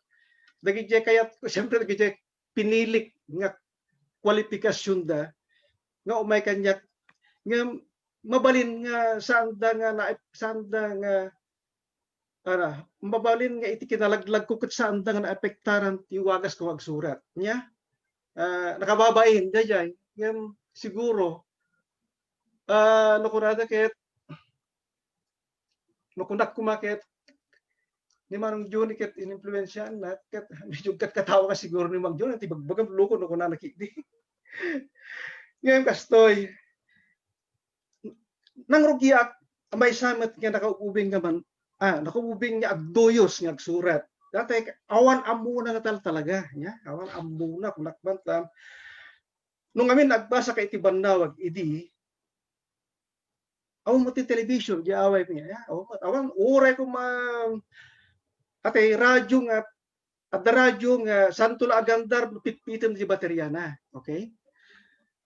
dagidiay kayat, siyempre, dagidiay pinilik nga kwalipikasionda nga umay kaniak, nga mabalin nga saanda nga na-, saanda nga, ara, mabalin nga iti kinalaglagko ket saanda nga naapektaran ti wagas ko nga agsurat. Nia, ah, nakababain daydiay. Ngem siguro, ah, no kunada ket, no kunak koma ket, ni Manong Johnny ket inimpluwensiaanna, ket medyo katkatawa ka siguro ni Mang Johnny, ti bagbagam, loko no kunana ketdi. Ngayon, kastoy, nangrugiak, maysa met nga nakaubing nga man, ah, nakaubing nga agduyos nga agsurat. Dati, awan ammona nga tal-, talaga, ya? Awan ammona, kunak man tam. Nung amin agbasa ka iti bannawag, idi, awan mo ti television, di away ko niya, ya? Awan, awan, uray ko ma-, atay, radyo nga, adda radyo nga, santo la agandar, pitpitem ti bateriana, okay?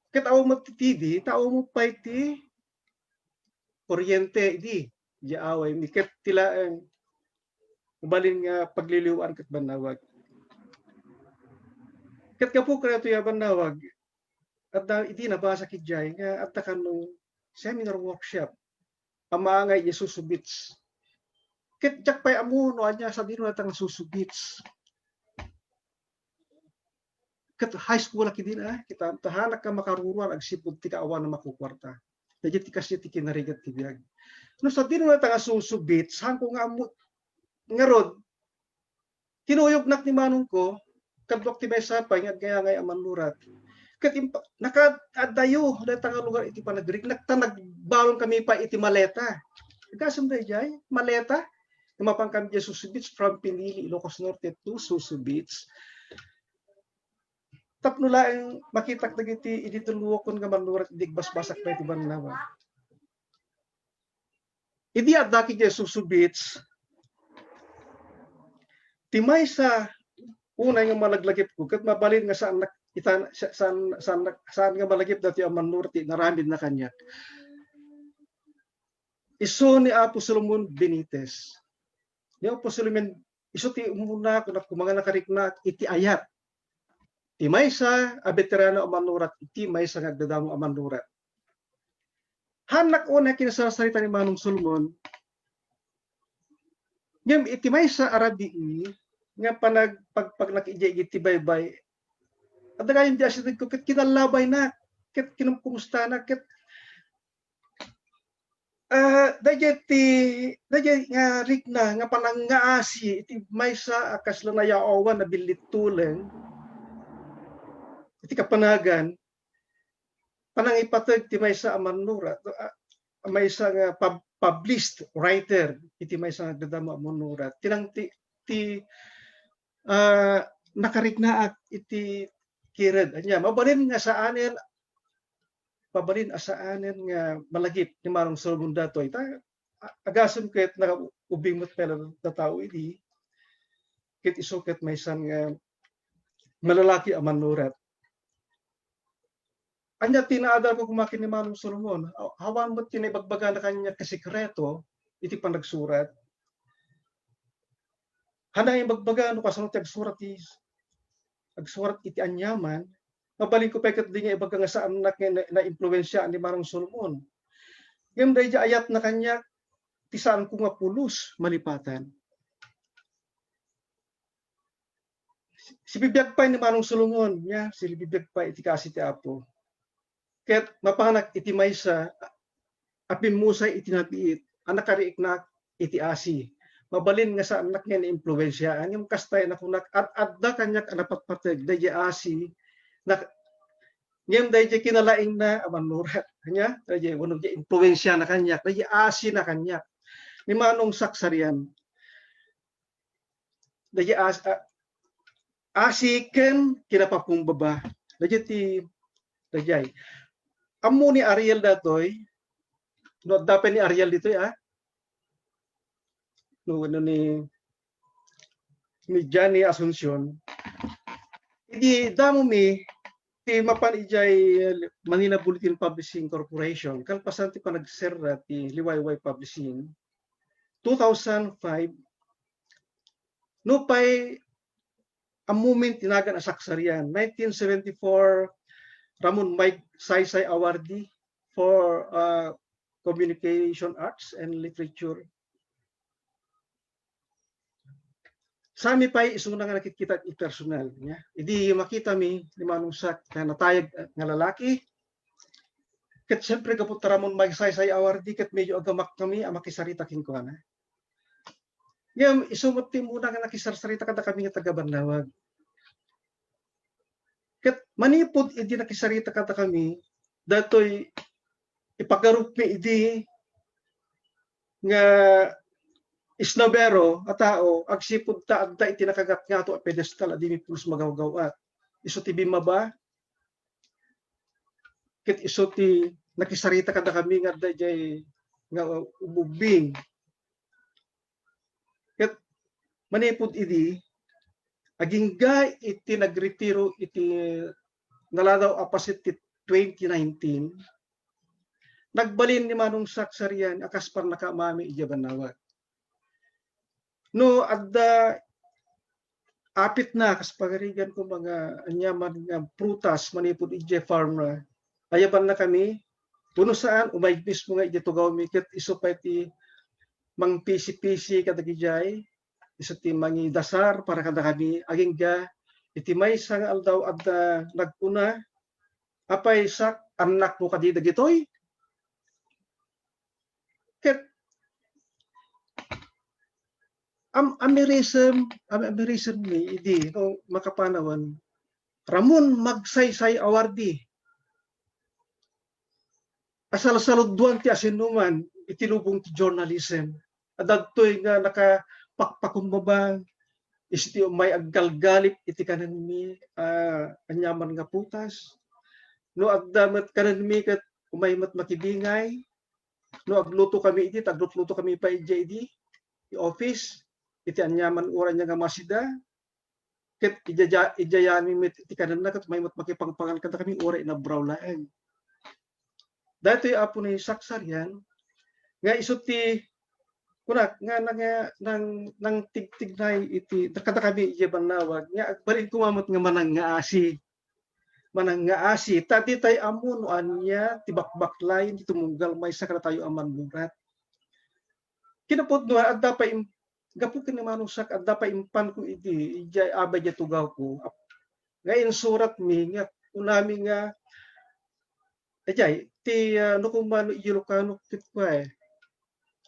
Ket awan mo ti T V, ta awan mo pay ti kuryente, idi, di away mi. Ket ti laeng, mabalin nga pagliliwaan ket bannawag. Ket gapu kadaytoy a bannawag, adda idi nabasa ketdiay nga adda kano seminar workshop a maangay iti Suso Beach. Ket diak pay ammo no ania sadino dayta nga Suso Beach. Ket high school ak idi, ah, kita, ta hanak nga makaruruar agsipud ti kaawan a makukuarta. Daydiay ti kasdiay ti kinarigat ti biag. No sadino dayta nga Suso Beach, saanko nga ammo, ngarud, kinuyognak ni manongko, kaduak ti maysa pay nga agngayangay a mannurat. Ket impa-, nakaaddayo dayta nga lugar iti panagriknak, ta nagbalon kami pay iti maleta. Agasem daydiay, maleta. Nga mapan kami diay Suso Beach from Pinili, Ilocos Norte to Suso Beach. Tapno laeng makitak dagiti idi tulluokon nga mannurat idi agbasbasak pay ti bannawag. Idi addak idiay Suso Beach, ti maysa unay nga malaglagipko, ket mabalin nga saannak, itan-, sa-, saan, saan, saan nga malagip daytoy a mannurat ti inaramidna kaniak. Isu ni Apo Solomon Benitez. Ni Apo Solomon, isu ti umuna, kunak, kumanga nakariknak iti ayat. Ti maysa a veterano a mannurat, iti maysa nga agdadamo a mannurat. Haannak unay kinasarsarita ni Manong Solomon, ngem iti maysa a rabii nga panagpagpagnak idiay iti baybay, adda gayam di asidegko ket kinallabaynak, ket kinumkumustanak, ket, ah, daydiay ti, daydiay nga rikna nga panangngaasi iti maysa a kasla nayaawan a billit tuleng iti kapanagan, panangipateg ti maysa a mannurat, a, a maysa nga pub-, published writer iti maysa nga agdadamo a mannurat. Tinang ti, ti, ah, nakariknaak iti kired. Ania, mabalin nga saanen, mabalin a saanen nga malagip ni Manong Solomon daytoy. Ta, a-, agasem ket nakaubing met pay la tao idi. Ket isu ket maysa nga malalaki a mannurat. Ania ti naadalko koma ken ni Manong Solomon? Aw-, awan met ti naibagbagana kaniak nga sekreto iti panagsurat. Haanna imbagbaga no kasano ti agsurat ti, agsurat iti aniaman. Mabalinko pay ket di nga ibaga nga saannak nga na-, naimpluwensiaan ni Manong Solomon. Ngem daydiay ayatna kaniak, ti saanko nga pulos malipatan. Sibibiag pay ni Manong Solomon, nia, sibibiag pay iti kaasi ti Apo. Ket mapanak iti maysa a pimmusay iti nabiit a nakariknak iti asi. Mabalin nga saannak nga naimpluwensiaan, ngem kasta a nakunak, ad-adda kaniak a napatpateg daydiay asi, na, ngem daydiay kinalaingna a mannurat. Ania, daydiay, wenno daydiay impluwensiana kaniak, daydiay asina kaniak. Ni Manong Saksarian, daydiay as-, a-, asi ken kinapakumbaba. Daydiay ti, daydiay. Ammo ni Ariel daytoy, no, adda pay ni Ariel ditoy, ah. No, wenno ni, ni Johnny Asuncion. Idi damomi, ti mapan idiay Manila Bulletin Publishing Corporation, kalpasan ti panagserra ti Liwayway Publishing, two thousand five, nupay ammomin ti nagan a Saksarian, nineteen seventy-four, Ramon Magsaysay Awardee for, uh, Communication Arts and Literature. Saanmi pay isuna nga nakitkita iti personal, nia. Idi makitami ni Manong Sak nga natayag nga lalaki, ket siempre, gapu ta Ramon Magsaysay Awardee, ket medyo agamak kami a makisarita kenkuana. Ngem isu met ti umuna nga nakisarsarita kadakami nga taga-Bannawag. Ket manipud idi nakisarita kadakami, daytoy ipagarupmi idi nga isnobero a tao agsipud ta adda iti nakangatngato a pedestal a dimi pulos magawgaw-at. Isu ti bimmaba, ket isu ti nakisarita kadakami nga adda idiay nga ubugbing. Ket manipud idi, agingga iti nagretiro iti naladaw a paset ti twenty nineteen, nagbalin ni Manong Sak sarian a kas pannakaamami idiay Bannawag. No adda apitna, kas pagarigan ko, mga aniaman nga prutas manipud idiay farm na, ayabannakami, wenno saan, umayeg mismo nga idiay tugawmi, ket isu pay ti mangpisi-pisi kadagidiay, isu ti mangidasar para kadakami, agingga iti maysa nga aldaw adda nagkuna, "Apay, Sak, annakmo kadi dagitoy?" Ket am-, amazing, am-, amazing mi idi no makapanawan, Ramon, magsaysay-awardi. Asalsaludoan ti asinoman iti lubong ti journalism. Adda daytoy nga nakapakpakumbaba, isu ti umay aggalgalip iti kanenmi, ah, aniaman nga prutas. No adda met kanenmi ket umay met makibingay. No aglutokami idi, ta aglutluto kami pay idiay idi, ti office, iti aniaman uray ania nga masida. Ket idiay, idiay mi met iti kanenna, ket umay met makipangpangan kadakami uray inabraw laeng. Daytoy, Apo, ni Sak sarian, nga isu ti kunak nga nang, nang, nangtigtignay iti, kadakami idiay Bannawag, nga agbalin koma met nga manangngaasi. Manangngaasi. Ta ditay ammo no ania ti bakbaklayen ti tumunggal maysa kadatayo a mannurat. Kinapudno, adda pay im-, gapu ken ni Manong Sak, adda pay impanko idi, idiay abay diay tugawko. Ap-, nga insuratmi, nga kunami nga, idiay, ti, ah, no koma no Ilocano ket kua, eh.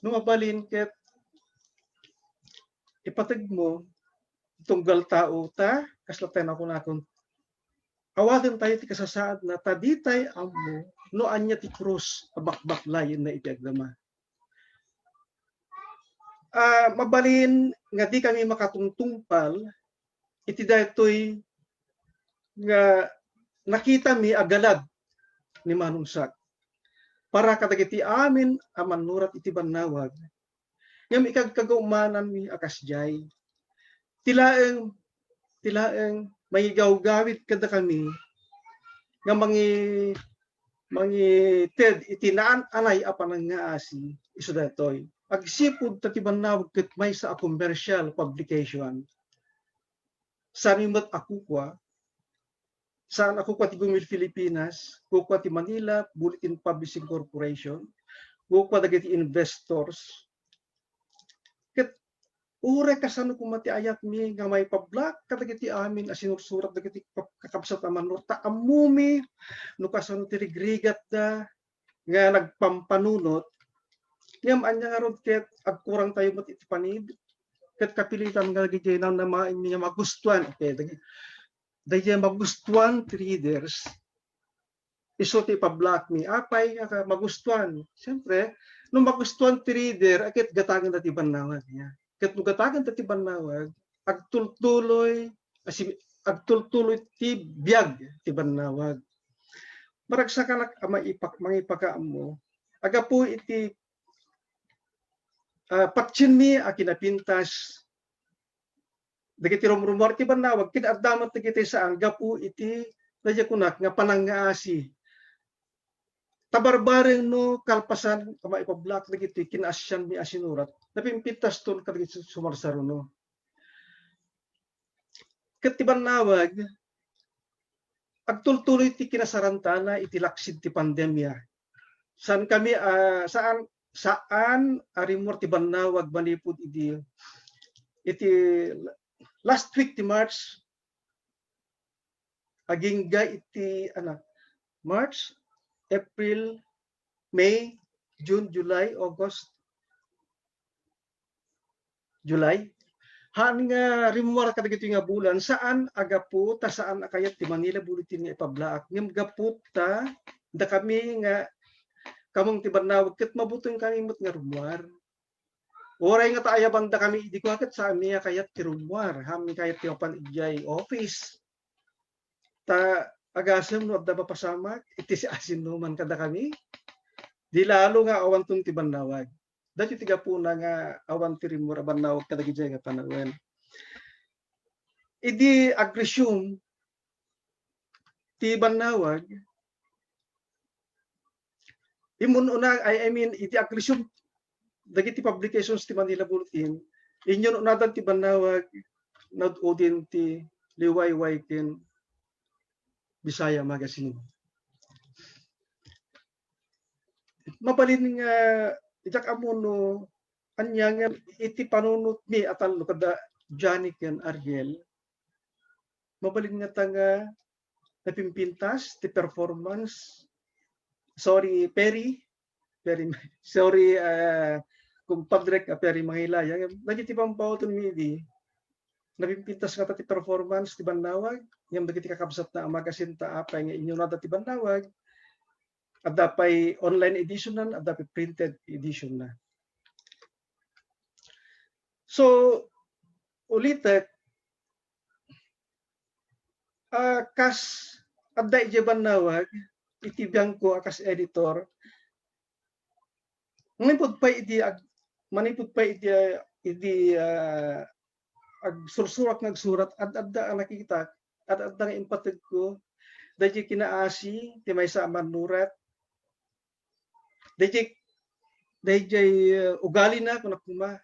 No mabalin ket ipategmo, tunggal tao ta, kasla tayo nakunakon, awaten tayo ti kasasaadna, ta ditay ammo no ania ti krus a bakbaklayenna iti agdama. Ah, mabalin nga dikami makatungtungpal iti daytoy nga nakitami a galad ni Manong Sak para kadagiti amin a mannurat iti Bannawag. Ngem ikagkagaumananmi a kasdiay. Ti laeng, ti laeng mangigawgawid kadakami nga mangi-, mangited iti naan-anay a panangngaasi isu daytoy. Agsipud ta ti Bannawag ket maysa a commercial publication. Saan met a kukua, saan a kukua ti Gumil Pilipinas, kukua ti Manila Bulletin Publishing Corporation, kukua dagiti investors. Ket uray kasano koma ti ayatmi nga maipablak kadagiti amin a sinursurat dagiti kap-, kakabsat a mannur-, ta ammomi no kasano ti rigrigatda nga nagpampanunot. Ngem ania ngarud ket agkurang tayo met iti panid, ket kapilitan nga dagiti namnamaenmi nga magustuan. Okay, dagi-, dagiti magustuan ti readers, isu ti ipablakmi. Apay nga ka-, magustuan? Siyempre, no magustuan ti reader, a ket gatangenda ti bannawag niya. Ket no gatangenda ti bannawag, agtultuloy, asi-, agtultuloy ti biag ti bannawag. Maragsakanak a maipak-, mangipakaammo, agapu iti, ah, patienmi a kinapintas dagiti rumrumuar ti bannawag, ket adda met dagiti saan gapu iti, daydiay kunak nga panangngaasi. Ta barbareng no kalpasan a maipablak dagiti kinaasianmi a sinurat, napimpintaston kadagiti sumarsaruno. Ket ti bannawag, agtultuloy ti kinasarantana iti laksid ti pandemia. Saan kami, ah, saan, saan a rimmuar ti bannawag manipud idi, iti last week ti March, agingga iti, ano, March, April, May, June, July, August, July. Haan nga rimmuar kadagitoy nga bulan, saan a gapu ta saan a kayat ti Manila Bulletin nga ipablaak. Ngem gapu ta dakami nga kamong ti bannawag ket mabuton kami met nga rummuar. Uray nga ta ayabandakami idi kua ket saanmi a kayat ti rummuar, haanmi kayat ti mapan idiay office. Ta agasem no adda mapasamak iti siasinoman kadakami, di lalo nga awanton ti bannawag. Daytoy ti gapuna nga awan ti rimmuar a bannawag kadagiti nga panawen. Idi agresume ti bannawag, imun una, I, I mean, idi agresume dagiti publications ti Manila Bulletin, inyon unadan ti bannawag, naud-uden ti liwayway ken Bisaya Magazine. Mabalin nga, diak ammo no ania nga iti panunotmi a tallo kada Johnny ken Ariel, mabalin nga ta nga napimpintas ti performance, sorry, Perry, Perry, sorry, ah, kumpadrek a Perry Mangilaya, dagiti pampawatenmi idi, napimpintas ngata ti performance ti bannawag, ngem dagiti kakabsatna a magazine ta apay nga inyunada ti bannawag, adda pay online edition-nan, adda pay printed edition-na. So, ulitek, ah, kas adda idiay bannawag, iti biangko a kas editor, manipud pay idi ag-, manipud pay idi, ah, idi, ah, agsursurak nga agsurat, ad-adda a nakitak, ad-adda nga impategko, daydiay kinaasi ti maysa a mannurat, daydiay, daydiay, ah, ugalina, kunak koma,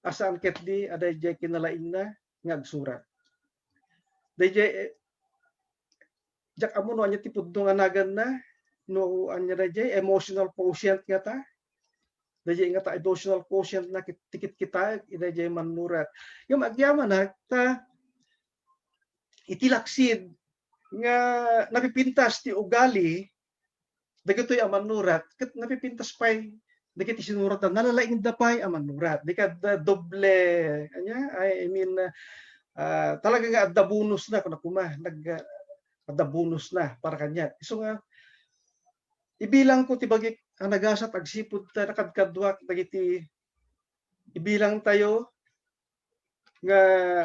a saan ketdi a daydiay kinalaingna nga agsurat. Daydiay, eh, diak ammo no ania ti pudno nga naganna, no ania daydiay emotional quotient ngata. Daydiay ngata emotional quotient na kit-, ti kitkitaek, daydiay mannurat. Ngem agyamanak ta iti laksid nga napipintas ti ugali dagitoy a mannurat, ket napipintas pay dagiti sinuratda, nalalaingda pay a mannurat. Di kadda doble, ania, I, I mean, ah, talaga nga adda bonus na, kunak koma, nag-, ah, adda bonus na para kaniak. Isu nga, ibilangko ti bagik a nagasat agsipud ta nakadkaduak dagiti ibilangtayo nga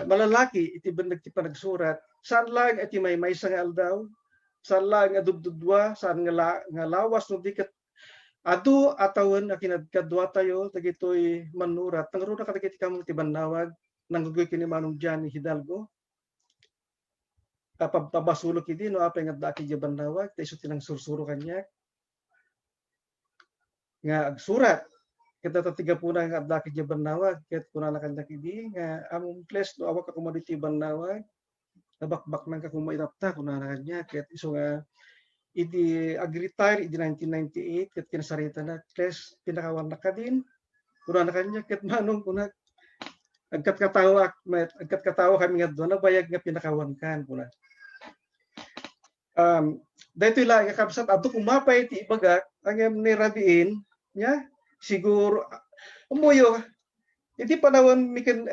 malalaki iti benneg ti panagsurat, saan laeng iti maymaysa nga aldaw, saan laeng a dududua, saan nga la-, nga lawas no di ket adu a tawen a kinadkaduatayo dagitoy mannurat, nangruna kadagiti kamong ti bannawag, nangrugi ken ni Manong Johnny Hidalgo. Kapab-, pabasolek idi no apay nga addaak idiay bannawag, ta isu ti nangsursuro kaniak nga agsurat. Ket dayta ti gapuna nga addaak idiay bannawag, ket kunana kaniak idi nga, "Among Kles, no awan ka koma ditoy bannawag, nabakbaknang ka koma itatta," kunana kaniak. Ket isu nga idi ag-retire idi nineteen ninety-eight, ket kinasaritanak, "Kles, pinakawannak kadin?" Kunana kaniak, ket, "Manong," kunak, "agkatkataoak met, agkatkataoakami nga dua, nabayag nga pinakawankan," kunak. Um, daytoy laeng nga kabsat, adu koma pay ti ibagak, ngem ni rabiin, nia, siguro, ah, ammoyo, iti panawen mi ken,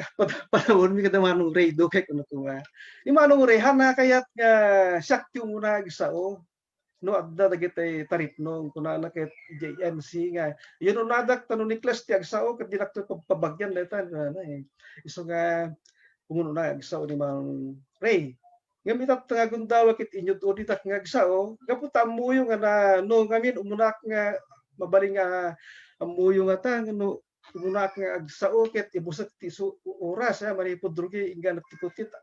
panawen mi ken Manong Ray, dugay kuno koma. Ni Manong Ray, haan a kayat nga siak ti umuna agsao no adda dagiti taripnong, kunana ket idiay M C nga, "Inunadak ta no ni Kles ti agsao, ket dinakto pab-, pabagian dayta," kunana, eh. Isu nga, umuna agsao ni Manong Ray. Ngem itatta nga gundawak ket inyud-uditak nga agsao, gapu ta ammoyo nga na, no ngamin umunak nga, mabalin nga ammoyo ngata, no umunak nga agsao ket ibusek ti su-, oras, eh, manipud rugi, ingganak ti kutit.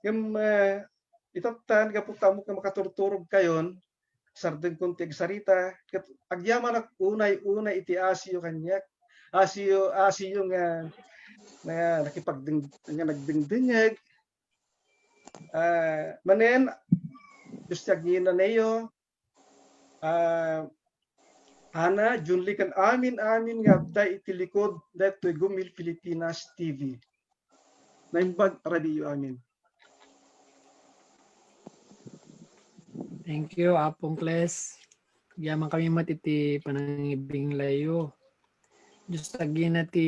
Ngem, eh, itatta, gapu ta ammok nga makaturturogkayon, sardengkon ti agsarita, ket agyamanak unay-unay iti asiyo kaniak. Asiyo, asiyo nga, nga nakipagdeng-, nga nagdengdengngeg. Ah, manen, Dios ti agnanayon, ah, Ana, Junli, ken amin-amin nga adda iti likud daytoy Gumil Pilipinas T V. Naimbag a rabiiyo amin. Thank you, Apong Kles. Agyamankami met iti panangibinglayyo. Dios ti agnanayon ti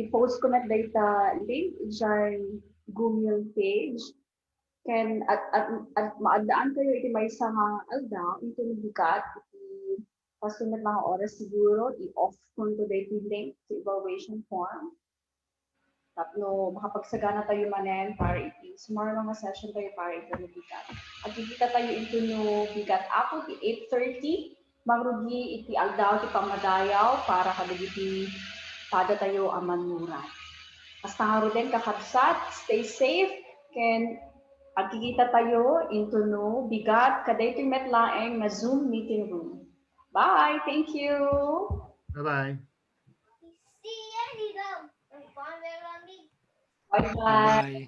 i-post ko met dayta link idiay Gumil page. Ken at, at, at maaddaan kayo iti maysa nga aldaw, intono bigat iti kasunod nga oras siguro, i-off ko daytoy link ti evaluation form. Tapno makapagsagana tayo manen para iti sumarno nga session tayo para iti bigat. Agkikita tayo intono bigat Apo ti eight thirty, mangrugi iti aldaw ti pammadayaw para kadagiti pada tayo a mannurot. Hasta ngaruden, kakabsat, stay safe, ken agkikita tayo intono bigat kadaytoy met laeng nga Zoom meeting room. Bye! Thank you! Bye-bye. Bye-bye! Bye.